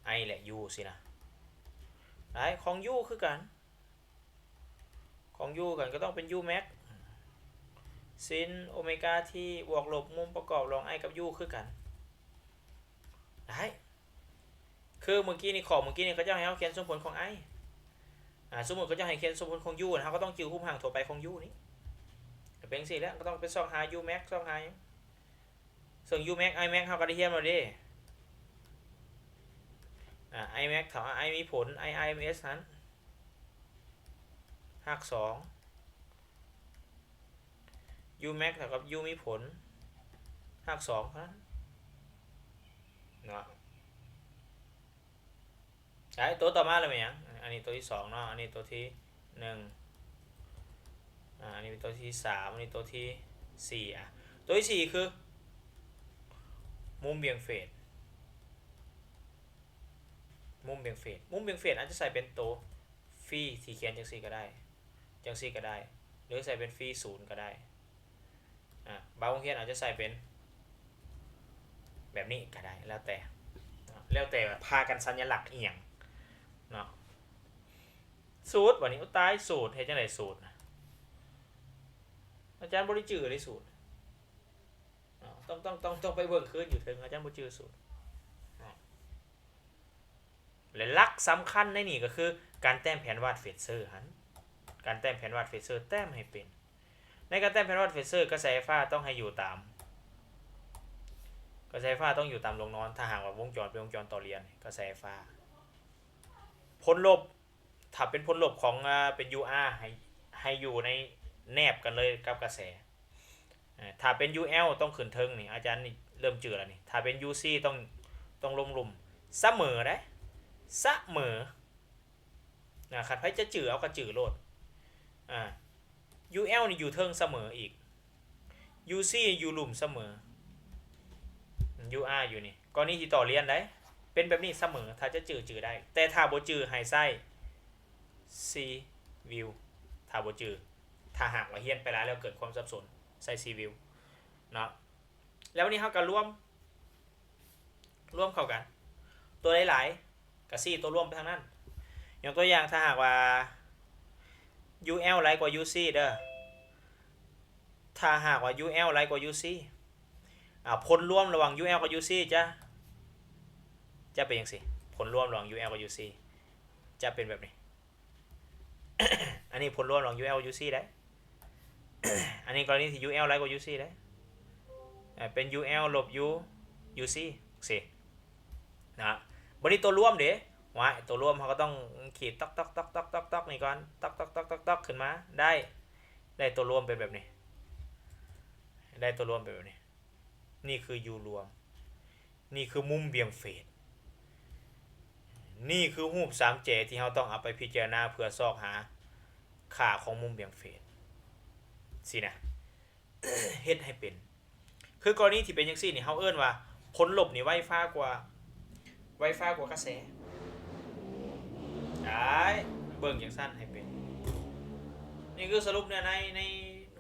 ໄອ ແລະ ຢູຊີ້ນະ. ໄດ້ ຂອງຢູຄືກັນ ຂອງຢູກັນກໍຕ້ອງເປັນຢູແມັກຊິນໂອເມກາທີບວກລົບມຸມປະກອບລະຫວ່າງໄອກັບຢູຄືກັນໄດ້. ຄືມື້ກີ້ນີ້ ຂໍ້ມື້ກີ້ນີ້ເຂົາເຈົ້າໃຫ້ເຮົາຂຽນສົມຜົນຂອງໄອ ອາ ສົມມຸດເຂົາເຈົ້າໃຫ້ຂຽນສົມຜົນຂອງຢູ ເຮົາກໍຕ້ອງຈື່ຮູບຮ່າງທົ່ວໄປຂອງຢູນີ້ ກໍເປັນຈັ່ງຊີ້ແຫຼະ ກໍຕ້ອງໄປຊອກຫາຢູແມັກ ຊອກຫາຫຍັງ ເຊິ່ງຢູແມັກ ໄອແມັກ ເຮົາກໍໄດ້ຮຽນມາເດ້ ອາ ໄອແມັກ ຖ້າວ່າໄອມີຜົນ ໄອ ອາເອັມເອສຫັ້ນ ຮາກສອງ ຢູແມັກເທົ່າກັບຢູມີຜົນ ຮາກສອງເທົ່ານັ້ນເນາະ. ໄດ້ ໂຕຕໍ່ມາແລ້ວແມ່ນຫຍັງ? ອັນນີ້ໂຕທີສອງເນາະ ອັນນີ້ໂຕທີໜຶ່ງ ອາ ອັນນີ້ເປັນໂຕທີສາມ ອັນນີ້ໂຕທີສີ່ ອາ ໂຕທີສີ່ຄືມຸມບ່ຽງເຟດ ມຸມບ່ຽງເຟດ ມຸມບ່ຽງເຟດອາດຈະໃສ່ເປັນໂຕຟຣີທີ່ຂຽນຈັ່ງຊີ້ກໍໄດ້ ຈັ່ງຊີ້ກໍໄດ້ ຫຼືໃສ່ເປັນຟຣີສູນກໍໄດ້ ອາ ບາງໂຮງຮຽນອາດຈະໃສ່ເປັນແບບນີ້ກໍໄດ້ ແລ້ວແຕ່ ແລ້ວແຕ່ວ່າພາກັນສັນຍະລັກອີ່ຫຍັງເນາະ. ສູດ ບາດນີ້ ໂອ້ ຕາຍ ສູດ ເຮັດຈັ່ງໃດສູດນະ? ອາຈານບໍ່ໄດ້ຈື່ເດ້ສູດ ເນາະ ຕ້ອງ ຕ້ອງ ຕ້ອງ ຕ້ອງໄປເບິ່ງຄືນຢູ່ເທິງ ອາຈານບໍ່ຈື່ສູດເນາະ. ແລະ ຫຼັກສຳຄັນໃນນີ້ກໍຄືການແຕ້ມແຜນວາດເຟດເຊີຫັ້ນ ການແຕ້ມແຜນວາດເຟດເຊີ ແຕ້ມໃຫ້ເປັນ. ໃນການແຕ້ມແຜນວາດເຟດເຊີ ກະແສໄຟຟ້າຕ້ອງໃຫ້ຢູ່ຕາມ ກະແສໄຟຟ້າຕ້ອງຢູ່ຕາມລວງນອນ ຖ້າຫາກວ່າວົງຈອນເປັນວົງຈອນຕໍ່ລຽນ ກະແສໄຟຟ້າ ຜົນລົບ ຖ້າເປັນຜົນລົບຂອງ ອາ ເປັນຢູອາ ໃຫ້ ໃຫ້ຢູ່ໃນ ແນບກັນເລີຍກັບກະແສ ອາ ຖ້າເປັນຢູແອລຕ້ອງຂຶ້ນເທິງນີ້ ອາຈານນີ້ເລີ່ມຈື່ແລ້ວນີ້ ຖ້າເປັນຢູຊີຕ້ອງ ຕ້ອງລົງລຸ່ມ ສະເໝີເດ້ ສະເໝີ ນະ ຄັນໃຜຈະຈື່ເອົາກໍຈື່ໂລດ ອາ ຢູແອລນີ້ຢູ່ເທິງສະເໝີອີກ ຢູຊີຢູ່ລຸ່ມສະເໝີ ຢູອາຢູ່ນີ້ ກໍລະນີທີ່ຕໍ່ລຽນໄດ໋ ເປັນແບບນີ້ສະເໝີ ຖ້າຈະຈື່ຈື່ໄດ້ ແຕ່ຖ້າບໍ່ຈື່ໃຫ້ໃຊ້ຊີວິວ ຖ້າບໍ່ຈື່ ຖ້າຫາກວ່າຮຽນໄປຫຼາຍແລ້ວເກີດຄວາມສັບສົນ ໃຊ້ຊີວິວເນາະ. ແລ້ວວັນນີ້ເຮົາກໍລວມ ລວມເຂົ້າກັນ ຕົວໃດຫຼາຍກໍຊີ້ຕົວລວມໄປທາງນັ້ນ. ຍົກຕົວຢ່າງ ຖ້າຫາກວ່າຢູແອລຫຼາຍກວ່າຢູຊີເດີ ຖ້າຫາກວ່າຢູແອລຫຼາຍກວ່າຢູຊີ ອາ ຜົນລວມລະຫວ່າງຢູແອລກັບຢູຊີຈະ ຈະເປັນຈັ່ງຊີ້ ຜົນລວມລະຫວ່າງຢູແອລກັບຢູຊີຈະເປັນແບບນີ້. ອັນນີ້ຜົນລວມລະຫວ່າງຢູແອລກັບຢູຊີໄດ໋ ອັນນີ້ກໍລະນີທີ່ UL ຫຼາຍກວ່າ UC ເດ້ ເປັນ UL ລົບ U UC ຊີ້ນະ. ບັດນີ້ຕົວລວມເດ້ ວ້າຍ ຕົວລວມເຮົາກໍຕ້ອງຂີດຕອກໆໆໆນີ້ກ່ອນ ຕອກໆໆໆຂຶ້ນມາ ໄດ້ ໄດ້ຕົວລວມເປັນແບບນີ້ ໄດ້ຕົວລວມເປັນແບບນີ້. ນີ້ຄື U ລວມ ນີ້ຄືມຸມບ່ຽງເຟດ ນີ້ຄືຮູບສາມແຈທີ່ເຮົາຕ້ອງເອົາໄປພິຈາລະນາເພື່ອຊອກຫາຄ່າຂອງມຸມບ່ຽງເຟດຊີ້ນະ. ເຮັດໃຫ້ເປັນ ຄືກໍລະນີທີ່ເປັນຈັ່ງຊີ້ນີ້ ເຮົາເອີ້ນວ່າຜົນລົບນີ້ໄວຟ້າກວ່າ ໄວຟ້າກວ່າກະແສ. ໄດ້ ເບິ່ງຈັ່ງຊັ້ນໃຫ້ເປັນ. ນີ້ຄືສະຫຼຸບເນື້ອໃນ ໃນ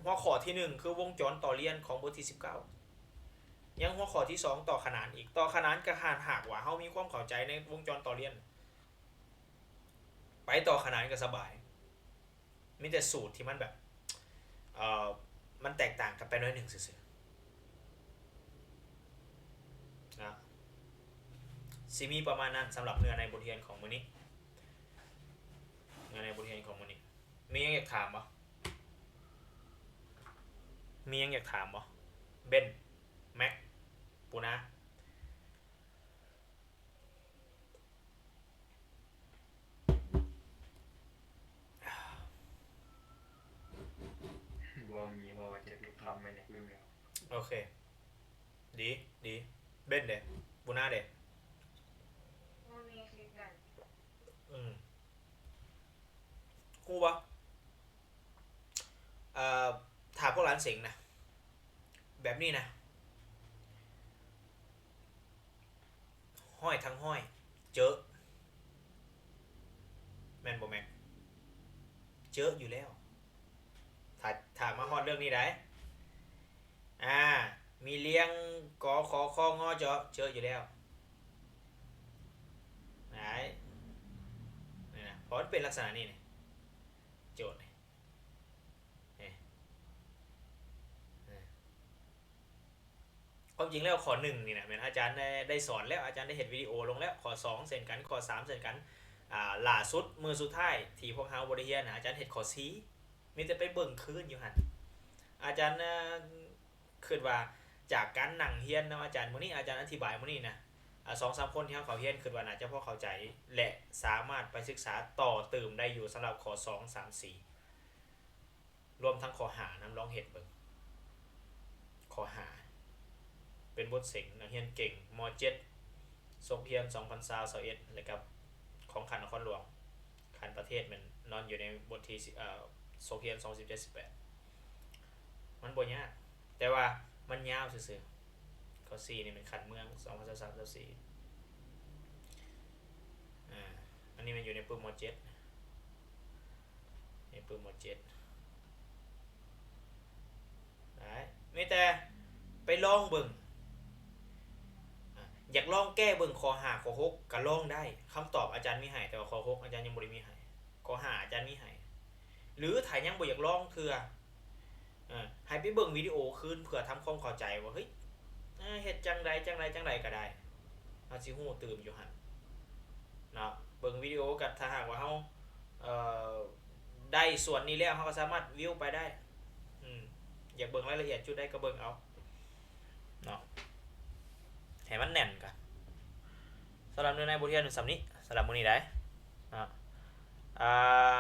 ຫົວຂໍ້ທີໜຶ່ງ ຄືວົງຈອນຕໍ່ລຽນຂອງບົດທີສິບເກົ້າ. ຍັງຫົວຂໍ້ທີສອງ ຕໍ່ຂະໜານອີກ. ຕໍ່ຂະໜານກໍຫາກວ່າເຮົາມີຄວາມເຂົ້າໃຈໃນວົງຈອນຕໍ່ລຽນ ໄປຕໍ່ຂະໜານກໍສະບາຍ. ມີແຕ່ສູດທີ່ມັນແບບ ເອີ ມັນແຕກຕ່າງກັນໄປໜ້ອຍໜຶ່ງຊື່ໆ ນະ. ຊິມີປະມານນັ້ນສຳລັບເນື້ອໃນບົດຮຽນຂອງມື້ນີ້ ເນື້ອໃນບົດຮຽນຂອງມື້ນີ້. ມີຫຍັງຢາກຖາມບໍ່? ມີຫຍັງຢາກຖາມບໍ່? ເບັນ ແມັກ ປູນາ. ບໍ່ມີ ເພາະວ່າຈະຕິດຄຳໄວ້ໃນຄືນແລ້ວ. ໂອເຄ ດີ ດີ. ເບັນເດ? ບູນາເດ? ບໍ່ມີຄືກັນ. ອືມ ຮູ້ບໍ່? ເອີ ຖ້າພວກຫຼານເສັງນະ ແບບນີ້ນະ ຮ້ອຍທັງຮ້ອຍ ເຈີ ແມ່ນບໍ່ແມັກ? ເຈີຢູ່ແລ້ວ ຖ້າ ຖ້າມາຮອດເລື່ອງນີ້ໄດ໋ ອາ ມີລຽງ ກ ຂ ຄ ງ ຈ ເຈີຢູ່ແລ້ວ ໄດ້ ນີ້ນະ ເພາະມັນເປັນລັກສະນະນີ້ ນີ້ ໂຈດນີ້ ນີ້ ຄວາມຈິງແລ້ວຂໍ້ໜຶ່ງນີ້ນະ ແມ່ນອາຈານໄດ້ ໄດ້ສອນແລ້ວ ອາຈານໄດ້ເຮັດວິດີໂອລົງແລ້ວ. ຂໍ້ສອງເຊັ່ນກັນ ຂໍ້ສາມເຊັ່ນກັນ ອາ ຫຼ້າສຸດມື້ສຸດທ້າຍທີ່ພວກເຮົາບໍ່ໄດ້ຮຽນນະ ອາຈານເຮັດຂໍ້ສີ່ ມີແຕ່ໄປເບິ່ງຄືນຢູ່ຫັ້ນ. ອາຈານ ເອີ ຄິດວ່າຈາກການນັ່ງຮຽນນຳອາຈານມື້ນີ້ ອາຈານອະທິບາຍມື້ນີ້ນະ ອາ ສອງສາມຄົນທີ່ເຮົາເຂົ້າຮຽນ ຄິດວ່າໜ້າຈະພໍເຂົ້າໃຈ ແລະ ສາມາດໄປສຶກສາຕໍ່ຕື່ມໄດ້ຢູ່ ສຳລັບຂໍ້ສອງ ສາມ ສີ່ ລວມທັງຂໍ້ຫ້ານຳ ລອງເຮັດເບິ່ງ. ຂໍ້ຫ້າ ເປັນບົດເສັງນັກຮຽນເກັ່ງ ມໍເຈັດ ສົກຮຽນ ສອງພັນຊາວ ຊາວເອັດ ແລະ ກັບຂອງຂັ້ນນະຄອນຫຼວງ ຂັ້ນປະເທດແມ່ນນອນຢູ່ໃນບົດທີ ເອີ ສົກຮຽນ ສອງພັນສິບເຈັດ ສິບແປດ. ມັນບໍ່ຍາກ ແຕ່ວ່າມັນຍາວຊື່ໆ. ຂໍ້ສີ່ນີ້ແມ່ນຂັ້ນເມືອງ ສອງພັນຊາວສາມ ຊາວສີ່ ອາ ອັນນີ້ແມ່ນຢູ່ໃນປຶ້ມມໍເຈັດ ໃນປຶ້ມມໍເຈັດ ໄດ້ ມີແຕ່ໄປລອງເບິ່ງ. ອາ ຢາກລອງແກ້ເບິ່ງຂໍ້ຫ້າ ຂໍ້ຫົກ ກໍລອງໄດ້. ຄຳຕອບອາຈານມີໃຫ້ ແຕ່ວ່າຂໍ້ຫົກອາຈານຍັງບໍ່ໄດ້ມີໃຫ້ ຂໍ້ຫ້າອາຈານມີໃຫ້. ຫຼື ຖ້າຍັງບໍ່ຢາກລອງເທື່ອ ເອີ ໃຫ້ໄປເບິ່ງວິດີໂອຄືນເພື່ອທຳຄວາມເຂົ້າໃຈວ່າ ເຮີ້ຍ ເອີ ເຮັດຈັ່ງໃດ ຈັ່ງໃດ ຈັ່ງໃດກໍໄດ້ ເຮົາຊິຮູ້ຕື່ມຢູ່ຫັ້ນເນາະ. ເບິ່ງວິດີໂອກໍ ຖ້າຫາກວ່າເຮົາ ເອີ ໄດ້ສ່ວນນີ້ແລ້ວ ເຮົາກໍສາມາດວິວໄປໄດ້. ອືມ ຢາກເບິ່ງລາຍລະອຽດຈຸດໃດກໍເບິ່ງເອົາເນາະ ໃຫ້ມັນແໜ້ນກັນ. ສຳລັບເນື້ອໃນບົດຮຽນສ່ຳນີ້ ສຳລັບມື້ນີ້ໄດ໋ເນາະ. ອາ